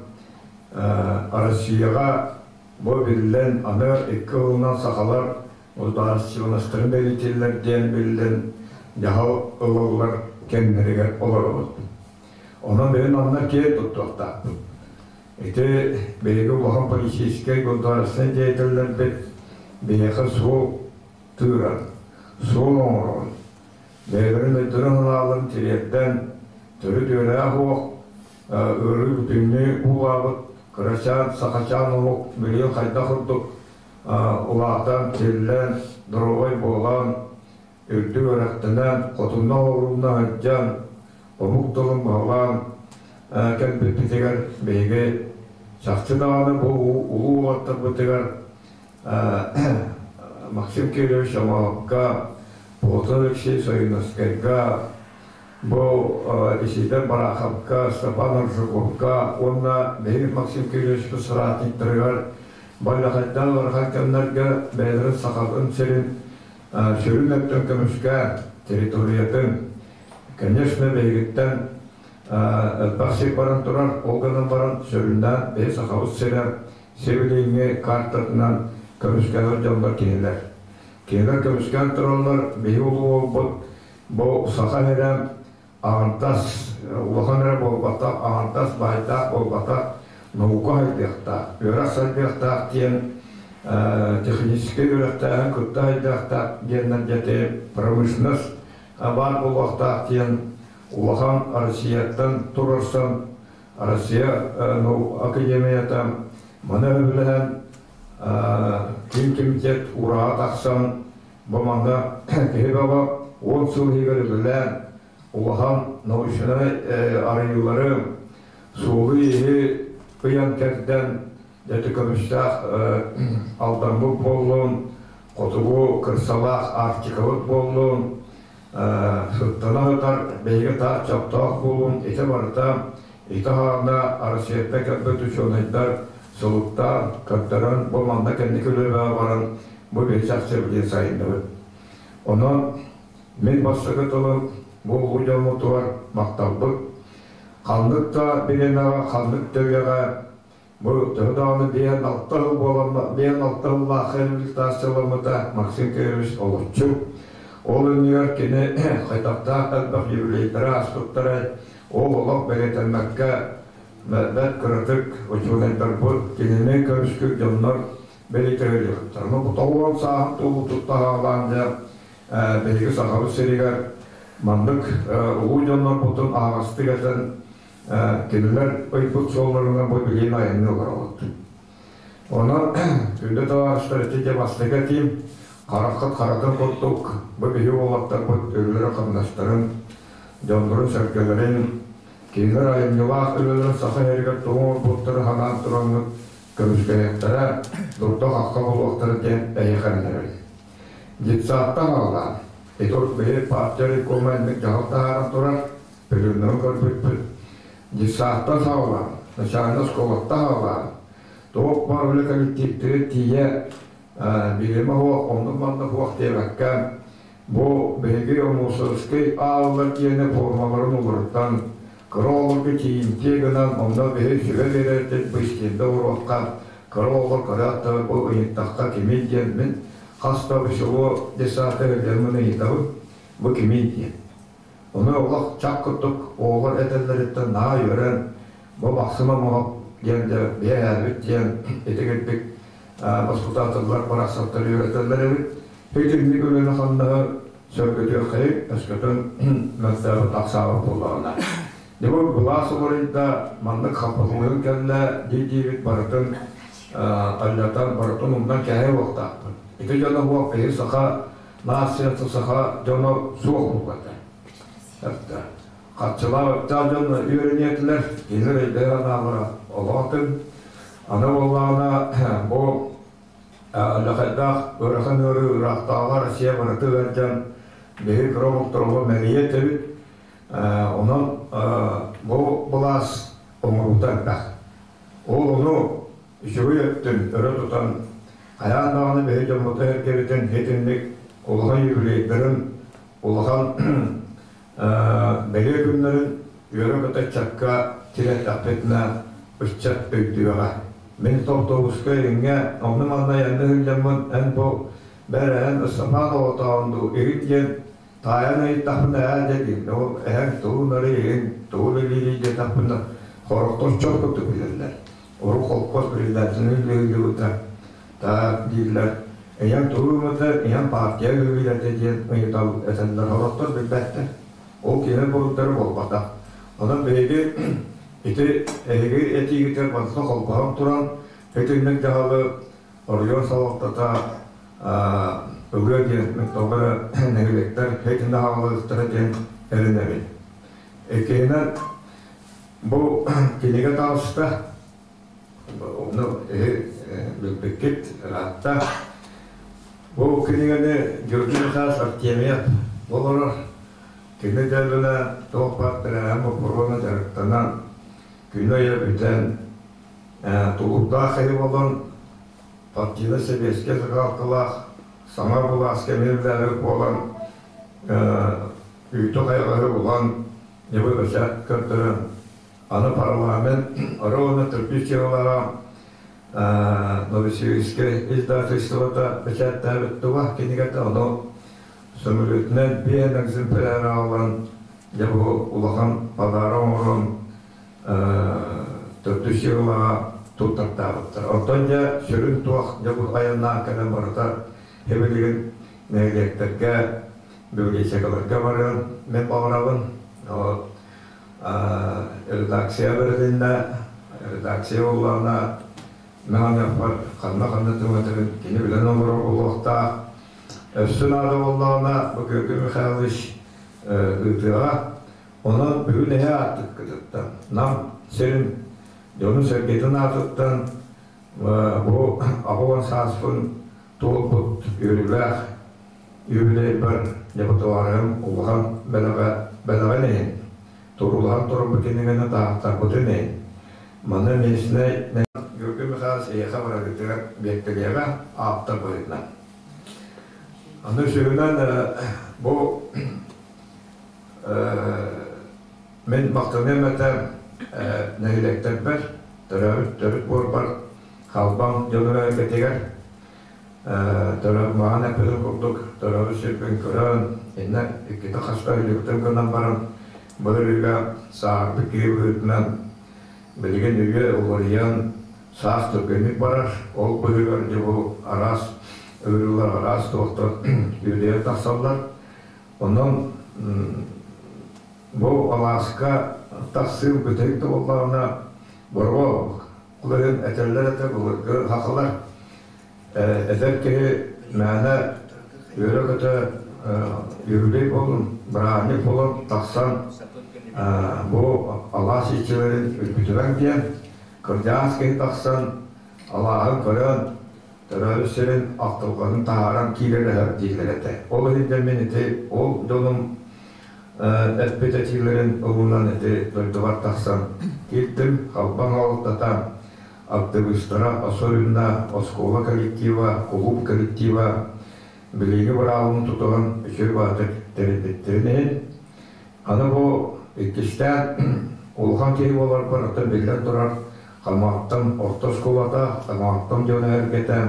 Россияҕа бу биллэн аны икки ылынан сахалар государственностарын бэлитиллэр диэн биллэн дьаһал ылыллар кэмнэригэр олоробут. Онон бэйэн онно киэн туттуохтаахпыт. Ити биһиги улахан политическай государственнай деятеллэрбит биһиэхэ суол тыыран, суол оҥорон, бэйэлэрин өйдөрөн-санааларын тириэрдэн, төрүт үөрээх уох ыарыы бүтүннүү буулаабыт кырачаан сахачаан омук билигин хайдах курдук улаатан, тиллэн, доруобай буолан, үрдүк үөрэхтэнэн, хотунна оҕуруунна сылдьан, омук тылын баһылаан кэлбиппитигэр биһиги чахчы даҕаны бу улуу уолаттарбытыгар Максим Кириллович Омоһокко, Платон Алексеевич Ойуунускайга, бу Исидор Бараховка, Степан Аржаковка уонна биһиги Максим Кирилловичпыт соратниктарыгар баллахайдаах ыарахан кэмнэргэ бэйэлэрин сахатын сирин сүрүн өттүн көмүскээн территориятын, конечно, биһигиттэн элбэх сир баран турар, ол гынан баран сүрүннээн биһи сахабыт сирэ сибилиҥҥи картатынан көмүскэһэр дьоннор кинилэр. Кинилэр көмүскээн тураллар, биһи улуу бу саха сирэ аҥардас улахан эрэ буолбатах, аҥардас баайдаах буолбатах, наука сайдыахтаах, үөрэх сайдыахтаах диэн техническэй үөрэхтээһин кытта сайдыахтаах диэннэр дьэти промышленность баар буолуохтаах диэн улахан Россияттан турарсан Россия академията маны өбүлэһэн ким комитет ураҕа тахсан бу манна киһи баба 10 сыл иһигэр үлэлээн улахан научнай арыйыылары суолу-ииһи ыйан кэрдэн дьэ көмүстээх Алдаммыт буоллун, хотугу кырсалаах Арктикабыт буоллун, сыттана сытар биһиги таах чоптоох буолун ити барыта ити хаана Россияттан кэлбит учуонайдар сылыктаан, көрдөрөн бу манна кэнники үлэбэ баран бу биһи чахчы билин сайынныбыт. Онон мин бастакы тылым бу улуу дьоммутугар махталбыт. Ханнык да бириэмэҕэ, ханнык да үйэҕэ бу төһө даҕаны биэн алта сыл буолан биэн алта сыллаах реабилитацияламмыта Максим Кириллович олоччу. Ол иннигэр кини хайдахтаах элбэх юбилейдары ааспыттара, ол олох бэлиэтэммэккэ бэрт кыратык учуонайдарбыт кинини көмүскүр дьоннор бэлиэтэрэлиэхтэр. Ну, бу 90 сааһын туолуутуттан аҕалаан дьэ биһиги Сахабыт сиригэр маннык улуу дьоннорбутун аһаҕастык этэн кинилэр ыйбыт суолларынан бу билигин айанныы олоробут. Онон күндү табаарыстар ити дьэ бастакы этиим хараххыт харатын курдук бу биһи уолаттарбыт үлэлэрин-хамнастарын, дьоннорун-сэргэлэрин, кинилэр айымньылаах үлэлэрин саха иһэригэр тугу оҥорбуттарын санаан тураҥҥыт көмүскэһиэхтэрэ, дурда-хахха буолуохтара диэн эһиэхэ эрэнэбин. Детсадтан аҕалаан, ити биһи партия райкома инник дьаһал таһааран турар, Бүгүннэрин көрбүппүт. Детсадтан саҕалаан, начальнай оскуолаттан саҕалаан, туох баар үлэ коллективтэрэ тиийэ билимэ суох, оннук-маннык суох диэбэккэ, бу биһиги Омусовскай ааллар диэни формаларын уларытан, кыра оҕолорго тиийимтиэ гынан, онно биһи сүбэ биэрэрбит бу истиэндэ уруокка кыра оҕолор көрөөт да бу ыйыттахха кимий диэн мин хас да село детсадка сылдьаммын ыйытабын, бу кимий диэн. Ону олох чах курдук оҕолор этэллэриттэн наһаа үөрэн, бу Махсыма Моһох диэн дьэ бэйэ диэн итигирдик баспытааталлар барахсаттар үөрэтэллэр эбит. Итинник үлэни-хамнаһы сөргүтүөххэйик, өскөтүн мөлтөөбүт ахсаабыт буоллаҕына. Дьэ бу былаас уларыйда, маннык хаппатылыгын кэллэ дии-диибит барытын аллатан, барытын умнан кэһэ уохтаахпын. Ити дьоно уох киһи саха нацията саха дьоно суох буолбата. Харчылаах өттөөх дьон үөрэниэтилэр, кинилэр өйдөөх анаалара олоотун. Аны буоллаҕына бу Лэхэйдээх ыарахан ыарыы ыраахтааҕы Россия барыта ыалдьан биһи кыра омуктарга мэлийэ этэбит. Онон бу былаас оҥоруута элбэх. Ол ону үчүгэй өттүн өрө тутан, хайаан даҕаны биһи дьоммутун эргэбитин итинник улахан юбилейдарын, улахан бэлиэ күннэрин үөрэ-көтө ыччакка тириэртэхпитинэ, ыччат өйдүөҕэ. Мин автобуска иҥҥэ онно-манна айанна сылдьаммын эн бу бэр эн Ыстапаан оҕотоон дуу иһин диэн таайан ыйыттахпына ээ дьэ диэн ол эһэҥ тугун эрэ иһин тугун илиилий диэтэхпинэ сорохтор чох курдук билэллэр. Урут холкуос председателин үлэлиибитэ таах дииллэр. Ийэм тугу гыммыта, ийэм партия үлэлиирэ диэн ыйытал этэллэр. Сорохтор билбэттэр. Ол киһи буруйдара буолбатах. Онон биһиги ити эһиги этиигитигэр барыта холбоһон туран, итинник дьаһалы оройуон салалтата ылыа диэн, мин тоҕо эрэ нэһилиэктэр итиннэ хаалыахтара диэн эрэнэбин. Иккиһинэн, бу кинигэ таҕыста, ону эһи билбиккит ыраатта. Бу кинигэни Георгий Михайлович Артемьев олорор. Кини дьэллэнэ туох баар тэрээһин боппуруона дьарыктанан, күнү-ыйа бүтэн, тулуурдаах киһи буолан, партийнай-сэбиэскэй закалкалаах саҥа былаас кэмиэрдээҕи буолан, үүтү-хайаҕаһы булан, ньыбы бэчээт көрдөрөн, аны парламент ровно төрдүс дьыалаҕа Новосибирскай издательствота бэчээттээбит туга кинигэтэ, ону сөмөлүөтүнэн биэһэн экземпляр аҕалан, дьэ бу улахан подарок оҥорон төрдүс дьыалаҕа туттартаабыттар. Оттон дьэ сүрүн туох дьэ бу айаннаан кэлэн барыта билигин нэһилиэктэргэ, библиотекаларга барыан мен баҕарабын. Редакция бэрилиннэ, редакция буоллаҕына мин ханна-ханна түҥэтэрин кини билэн олорор буолуохтаах. Өссө наада буоллаҕына, бу Георгий Михайлович ыытыаҕа. Онон бүгүн эһэ ааттыккытыттан, Нам сирин дьонун-сэргэтин аатыттан бу 80 сааспын туолбут үөрүүлээх юбилейбар дьабытыларым улахан бэлэҕэ бэлэҕин иһин, туруулаһан турарбыт кинигэни таһааттарбытын иһин, манна местнэй Георгий Михайлович эйиэхэ бараргытыгар биэртэлиэҕэ ааптар быһыытынан. Аны үсүһүнэн бу мин махтаныам этэ нэһилиэктэрбэр, төрөөбүт төрүт буорбар Халбаҥ дьонугар кэтигэр төрөөбүт маҕан эппитин курдук төрөөбүт сирбин көрөн, иннэ иккитэ хаста илиибитин гынан баран былырыыга сааһырбыт киһи быһыытынан билигин үйэ уларыйан саас түргэнник барар, ол быһыыгар дьэ бу араас ыарыылар, араас туохтар үөдүйэн тахсаллар. Онон бу алааска тахсыы бүтэһик да буоллаҕына борҕо ол иһин этэллэр этэ былыргы сахалар эдэр киһи мээнэ үөрэ-көтө юбилей буолун, бырааһынньык буолан тахсан бу алаас иччилэрин үргүтүбэҥ диэн кырдьаҕас киһи тахсан алааһын көрөн төрөөбүт сирин ахтылҕанын таһааран киирэр эһэр дииллэр этэ. Ол иһин дьэ мин ити ол дьонум эппит этиилэрин ылынан ити дойдубар тахсан киирдим, халбаҥ оҕолтата актыбыыстара, особенно оскуола коллектива, кулууп коллектива билиҥҥи быраабын тутуһан үчүгэй баҕатык тэрийбиттэрин иһин. Аны бу иккистээн улахан киһи буоларбар оттон биллэн турар Хамаҕаттан орто оскуолата, Хамаҕаттан дьоно эргэтэ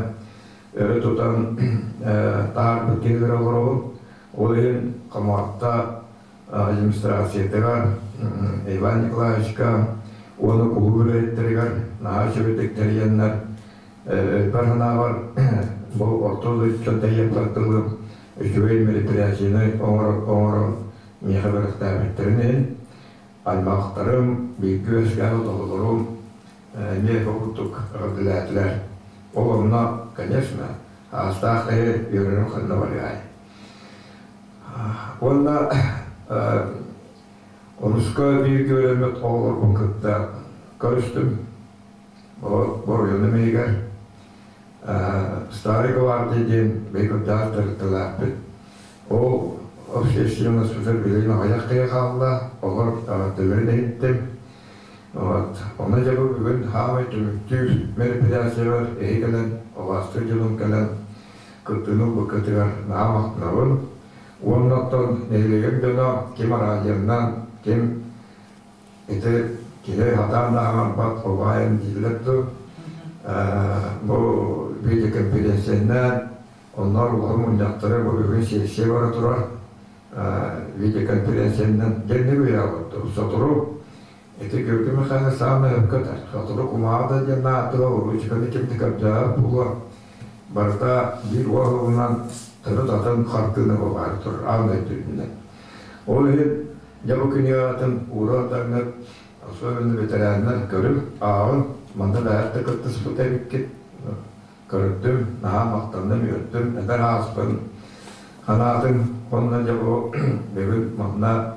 өрө тутан таһаарбыт киһилэрэ олоробун. Ол иһин Хамаҕатта администрациятыгар Иван Николаевичка уонна кулууп үлэһиттэригэр наһаа үчүгэйдик тэрийэннэр өйбөр санаабар бу орто дойдуттан тэйиэхпэр дылы үчүгэй мероприятиены оҥорон миэхэ бэлэхтээбиттэрин иһин аймахтарым, бииргэ үөскээбит оҕолорум эмиэ курдук эҕэрдэлээтилэр. Ол онно, конечно, аастаах киһи үөрэрим ханна барыай. Уонна онуска бииргэ үөрэммит оҕолорбун кытта көрүстүм. Боруйунум иһигэр Старый гвардия диэн бэйкурдаах тэрилтэлээхпит. Ол общественность билигин аҕыйах киһи хаалла, олор эҕэрдэлэрин иһиттим. Вот. Онно дьэ бу бүгүн хаамай түмүктүүр мероприятиебар эһи кэлэн, алаастыыр дьонум кэлэн кыттыыны ылбыккытыгар наһаа махтанабын. Уонна оттон нэһилиэгим дьоно ким араадьыйаннан, ким ити Киһи хатаан да аҥарбат оҕайын дииллэр дуу. Бу видеоконференциянан онноор улахан мунньахтары бу бүгүн сессия бара турар. Видеоконференциянан дьэнник үйэҕэ сотору ити Георгий Михайлович саамай өккөтөр. Сотору кумааҕы диэн наатыга уруучуканы кимди көрдөөх буолуо. Барыта биир уоһугунан төрүт атын хартыына баар турар аан дойду үрдүнэн. Ол иһин дьэ бу күнү уура таҥнар особенно ветераннар көрүҥ, ааҕыҥ, манна бэйэт да кыттыспыт эбиккит. Көрдүм, наһаа махтанным, үөрдүм, эдэр ааспын ханаатын уонна дьэ бу бүгүн манна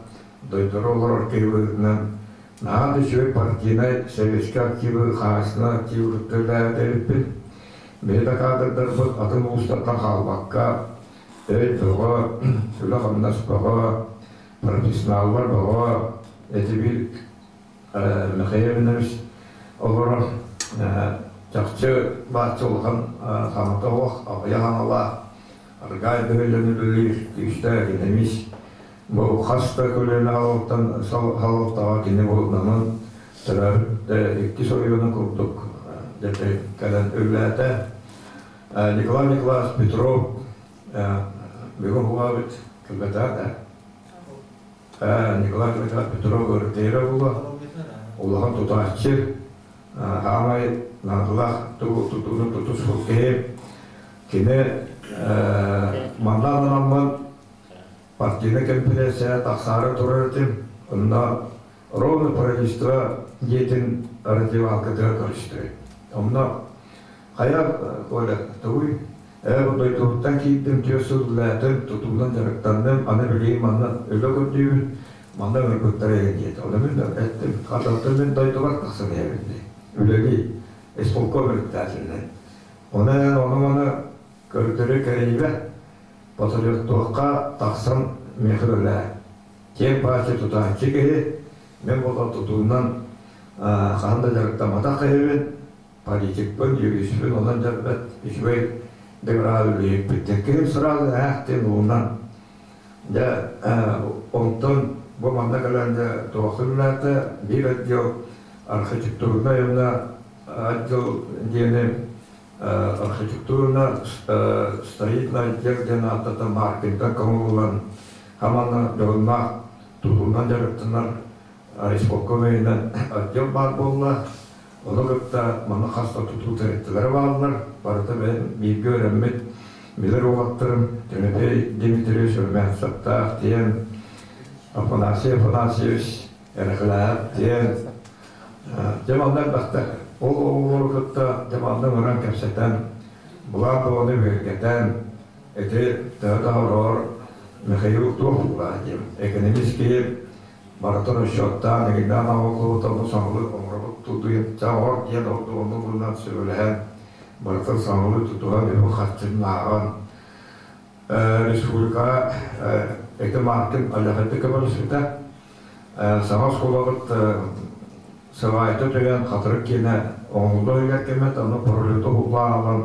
дойдура олорор киһи быһыытынан наһаа да үчүгэй партийнай советскай активы, хаһаайыстыбаннай активы кытта үлэлээбит эбиппин. Биһи да кадрдарбыт атын улуустартан хаалбакка, өй бөҕө, үлэ-хамнас бөҕө, профессионаллар бөҕө, эти бир Михаил Иванович олорор чахчы бааччы улахан хаамата оһох, аҕыйах аналаах, аргаай бөһүлэн үлэлиир күүстээх экономист. Бу хас да көлүөнэ халалтан халалтаҕа кини бу Намын төрөөбүт иккис оройуонун курдук дьэ кэлэн үлэлээтэ. Николай Николаевич Петров бүгүн буолабыт кэлбэтэ да. Николай Николаевич Петров ырытыыра була улахан тутааччы, хаамай наадалаах тутууну тутуспут киһи. Кини манна ананаммын партийнай конференция тахсаары турар этим. Онно ровно правительство дьиэтин раздевалкатыгар көрүстүбүт. Онно хайа Коля, тугуй? Ээ, бу дойдубуттан киирдим, түөрт сыл үлэлээтим, тутуунан дьарыктанным, аны билигин манна үлэ көрдүүбүн, манна ыҥырбыттара эҥин диэтэ. Ону мин эттим, хатантан мин дойдубар тахсан иһэбин дии. Үлэлии, исполком председателинэн. Ону эн ону-маны көрдөрө кэрийбэ, патриоттуохха тахсан миэхэ үлэлээ. Киэҥ партия тутааччы киһи, мин буолан тутуунан хаһан да дьарыктамматах киһибин, политикпын, юристпын, онон дьарбат үчүгэй деградыл үлэһиппит. Киһим сразу ээх диэн уунан дьэ онтон бу манна кэлэн дьэ туох үлэлээтэ биир отдел архитектурнай уонна отдел диэни архитектурно строительный отдел диэн ааттата маркетинг көҥүл хаманна дьоһуннаах тутуунан дьарыктанар райисполкомейынан отдел баар буолла. Ону кытта манна хас да тутуу тэрилтэлэрэ бааллар. Барыта бэйэм бииргэ үөрэммит билэр уолаттарым Тимофей Дмитриевич Румянцевтаах диэн, Афанасий Афанасьевич Эрхлээп диэн. Дьэ манна элбэхтэр. Ол оҕолору кытта дьэ манна ыҥыран кэпсэтэн, былаан бөҕөнү бигэргэтэн, ити төһө да ороор Михаил туох буолаа диэн, экономист киһи барытын расчеттаан, игиннээн оҥоһуллубута бу саҥалыы оҥоробут тутуйун чэ оҥор диэн ордугунну булунан сөбүлэһэн, барытын саҥалыы тутуһан, үбүн харчытын ааҕан, республикаҕа ити маркин аллахайдык көмөлөспүтэ. Саҥа оскуолабыт сыбаайта төлөөн хатырык киэнэ оҥоһулла иһигэр кэммэт, ону пролету уһуллаан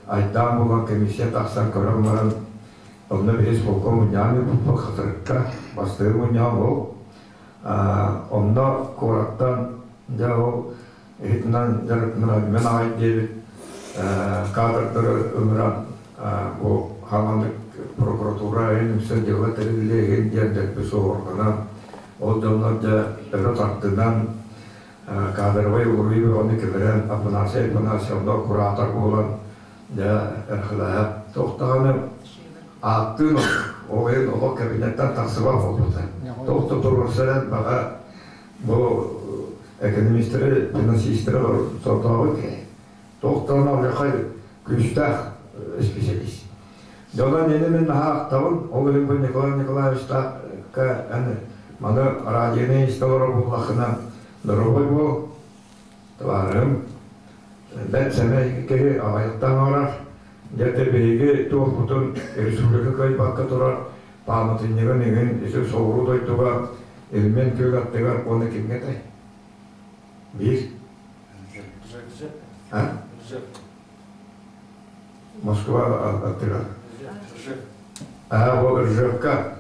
айдаан буолан комиссия тахсан көрөн баран, онно биһи исполком мунньаҕын ыыппыппыт хатырыкка, бастакы мунньаҕым ол. Онно куораттан дьэ ол иһитинэн дьарыктанан мен аҕай диэбит кадрдары ыҥыран бу хаҥалык прокуратура иһин үксэ дьыала тэриллиэ иһин диэн дэлби суоһурҕанан ол дьоннор дьэ өрө тардынан кадровай уруй бөҕөнү киллэрэн Афанасий Афанасьевна онно куратор буолан дьэ эрхэлээһэп туох даҕаны ааттыын ол иһин олох кабинеттан тахсыбат буолбута туох да туруорсар элбэҕэ бу экономистары финансистары сордообут киһи туох даҕаны алдьархай күүстээх специалист. Дьонон ини мин наһаа ахтабын, ол иһин бу Николай Николаевичтаахка эн маны радионы истэ олорор буоллаххына доруобай буол, табаарыһым, бэрт сэмэй киһи аҕайыттан оҥорор. Дьэ биһиги туохпутун республика кыайбакка турар пааматынньыгын иҥин ити соҕуруу дойдуга Ильмень күөл аттыгар уонна кимҥэ этэй? Биир. А? Москва аттыгар. Аа, бу Ржевка.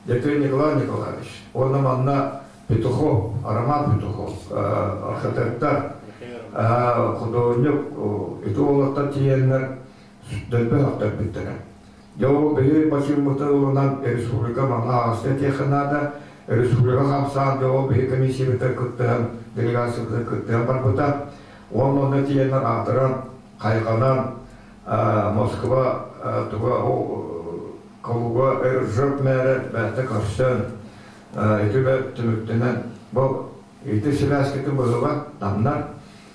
Дмитрий Николай Николаевич. Уонна манна Петухов, Роман Петухов, архитектор, художник, ити уолаттар тиийэннэр дөлбө өхтөрбүттэрэ. Дьэ ол биһи бачыыммытын ылынан республика манна аҕыста этиэххэ наада. Республика хамсаан дьэ ол биһи комиссиябытыгар кыттыһан, делегациябытыгар кыттыһан барбыта. Уонна онно тиийэннэр аатыран, хайҕанан Москва туга Калуга Ржев мээрэ бэйэтэ көрсөн ити түмүктэнэн бу ити сибээскитин быһыба намнар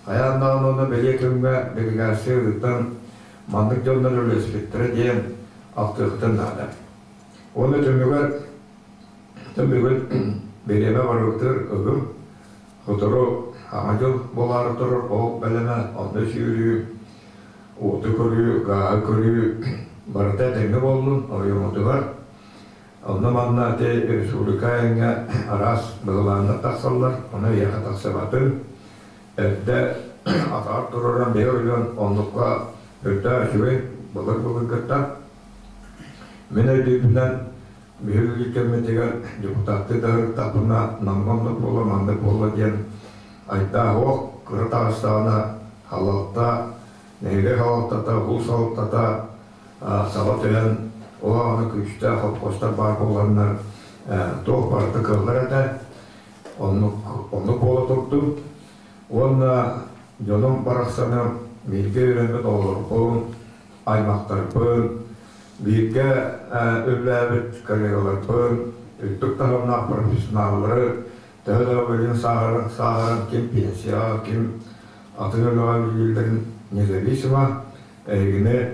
хайаан даҕаны онно бэлиэ күҥҥэ делегация ыытан маннык дьоннор үлэлэспиттэрэ диэн алтыахтан наада. Уонна түмүгэр түмүгүн бириэмэ барыбытыгар ыгым сотору Саҥа дьыл буолаары турар ол бэлэмэ онно сүүрүү, уоту көрүү, гааһы көрүү барыта этэҥҥэ буоллун оройуоммутугар. Онно-манна ити республика айаҥҥа араас быһылааннар тахсаллар, ону эйиэхэ тахсыбатын. Эрдэ атаҕар тураран бэйэ оройуон оннукка үрдээх үчүгэй былыр-былыргыттан. Мин өйдүүрбүнэн Биһиги кэммитигэр депутаттыы да ыһыктахпына Намҥа оннук буолла, маннык буолла диэн айдаах уох кыра таҕыстаҕына халалта, нэһилиэк халалтата, улуус салалтата саба түһэн ол аҕаны күүстээх холкуостар баар буоланнар туох барыта кыаллар этэ. Оннук, оннук буола турдум. Уонна дьонум барахсаны бииргэ үөрэммит оҕолорбун, аймахтарбын, бииргэ үлэлээбит коллегаларбын, үрдүк таһымнаах профессионаллары төһө да билин сааһыран, сааһыран ким пенсияҕа, ким атын үлэҕэ үлэлииллэрин независимо эһигини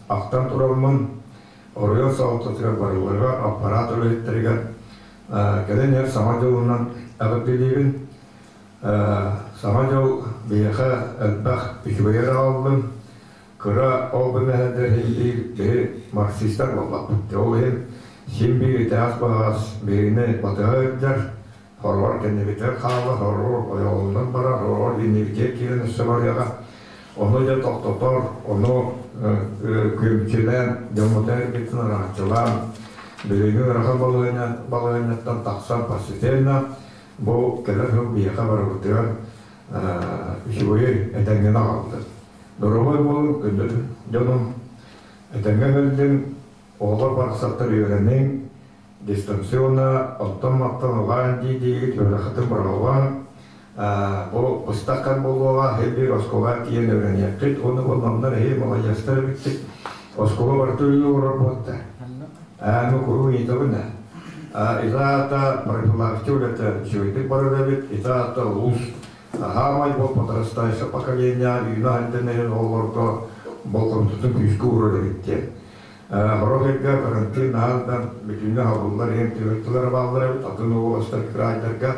ахтан тураммын оройуон салалтатыгар барыларыгар аппарат үлэһиттэригэр кэлэн иһэр Саҥа дьылынан эҕэрдэлиибин. Саҥа дьыл биһиэхэ элбэх үчүгэйи эрэ аҕаллын. Кыра ол бэмэһэдэр иһин биир киһи марксистар буоллахпыт. Ол иһин син биир итэҕэс-баҕас биһигини батыһа сылдьар, хороҕор кэннибитигэр хаалла, хороҕор ойоҕолонон барар, хороҕор иннибитигэр киирэн өссө барыаҕа. Ону дьэ тохтотор, ону күөмчүлээн, дьоммутун эргитин араҥаччылаан, билиҥҥи ыарахан балаһыанньаттан тахсан постепенно бу кэлэр сыл биһиэхэ барыбытыгар үчүгэйи этэҥҥэ аҕалла. Доруобай буолуҥ, күндү дьонум, этэҥҥэ кэллиҥ, оҕолор барахсаттар үөрэниҥ, дистанционно оттон-маттан ылаан дии-диигит үөрэххитин быраҕылаан, бу быстах кэм буолуоҕа, һин биир оскуолаҕа тиийэн үөрэниэххит уонна буолланнар эһиги маладьыастар эбиккит, оскуола барыта үлэлии олорор буолта. Ээ, ну куруук ыйытабын ээ. Ити аата профилактика үлэтэ үчүгэйдик барар эбит, ити аата улуус Хаамай бу подрастающее поколение үүнэ сылдьан иһэн оҕолорго болҕомтотун күүскэ уурар эбит диэн. Сорох эргэ карантин наһаа бүтүннүү хабыллар иһин түбэлтэлэр бааллар эбит, атын уобаластар кыраайдарга.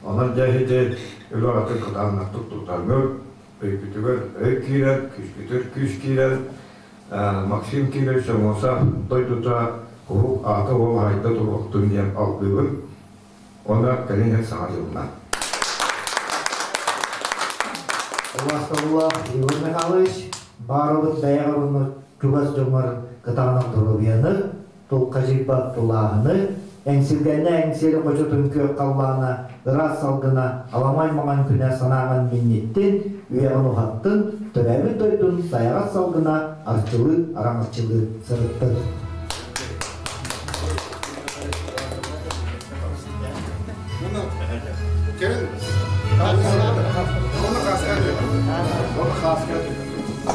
Онон дьэ ити үлэ атын кытаанахтык тутаҥҥыт, өйгүтүгэр өй киирэн, күүскүтүгэр күүс киирэн, Максим Кирович Аммосов дойдута куруук аата уол айда туруохтун диэн алгыыбын. Уонна кэлин иһэр Саҥа дьылынан. Убаастабыллаах Егор Михайлович, баарыбыт бэйэҕэр уонна чугас дьоҥҥор кытаанах доруобуйаны, тулхадьыйбат тулааһыны, эҥсилгэннэ эҥсиэли хочотун күөх халлаана, ыраас салгына, аламай маҥан күнэ санааҕын минньиттин, үйэҕин уһаттын, төрөөбүт дойдун сайаҕас салгына арчылыы араҥаччылыы сырыттын.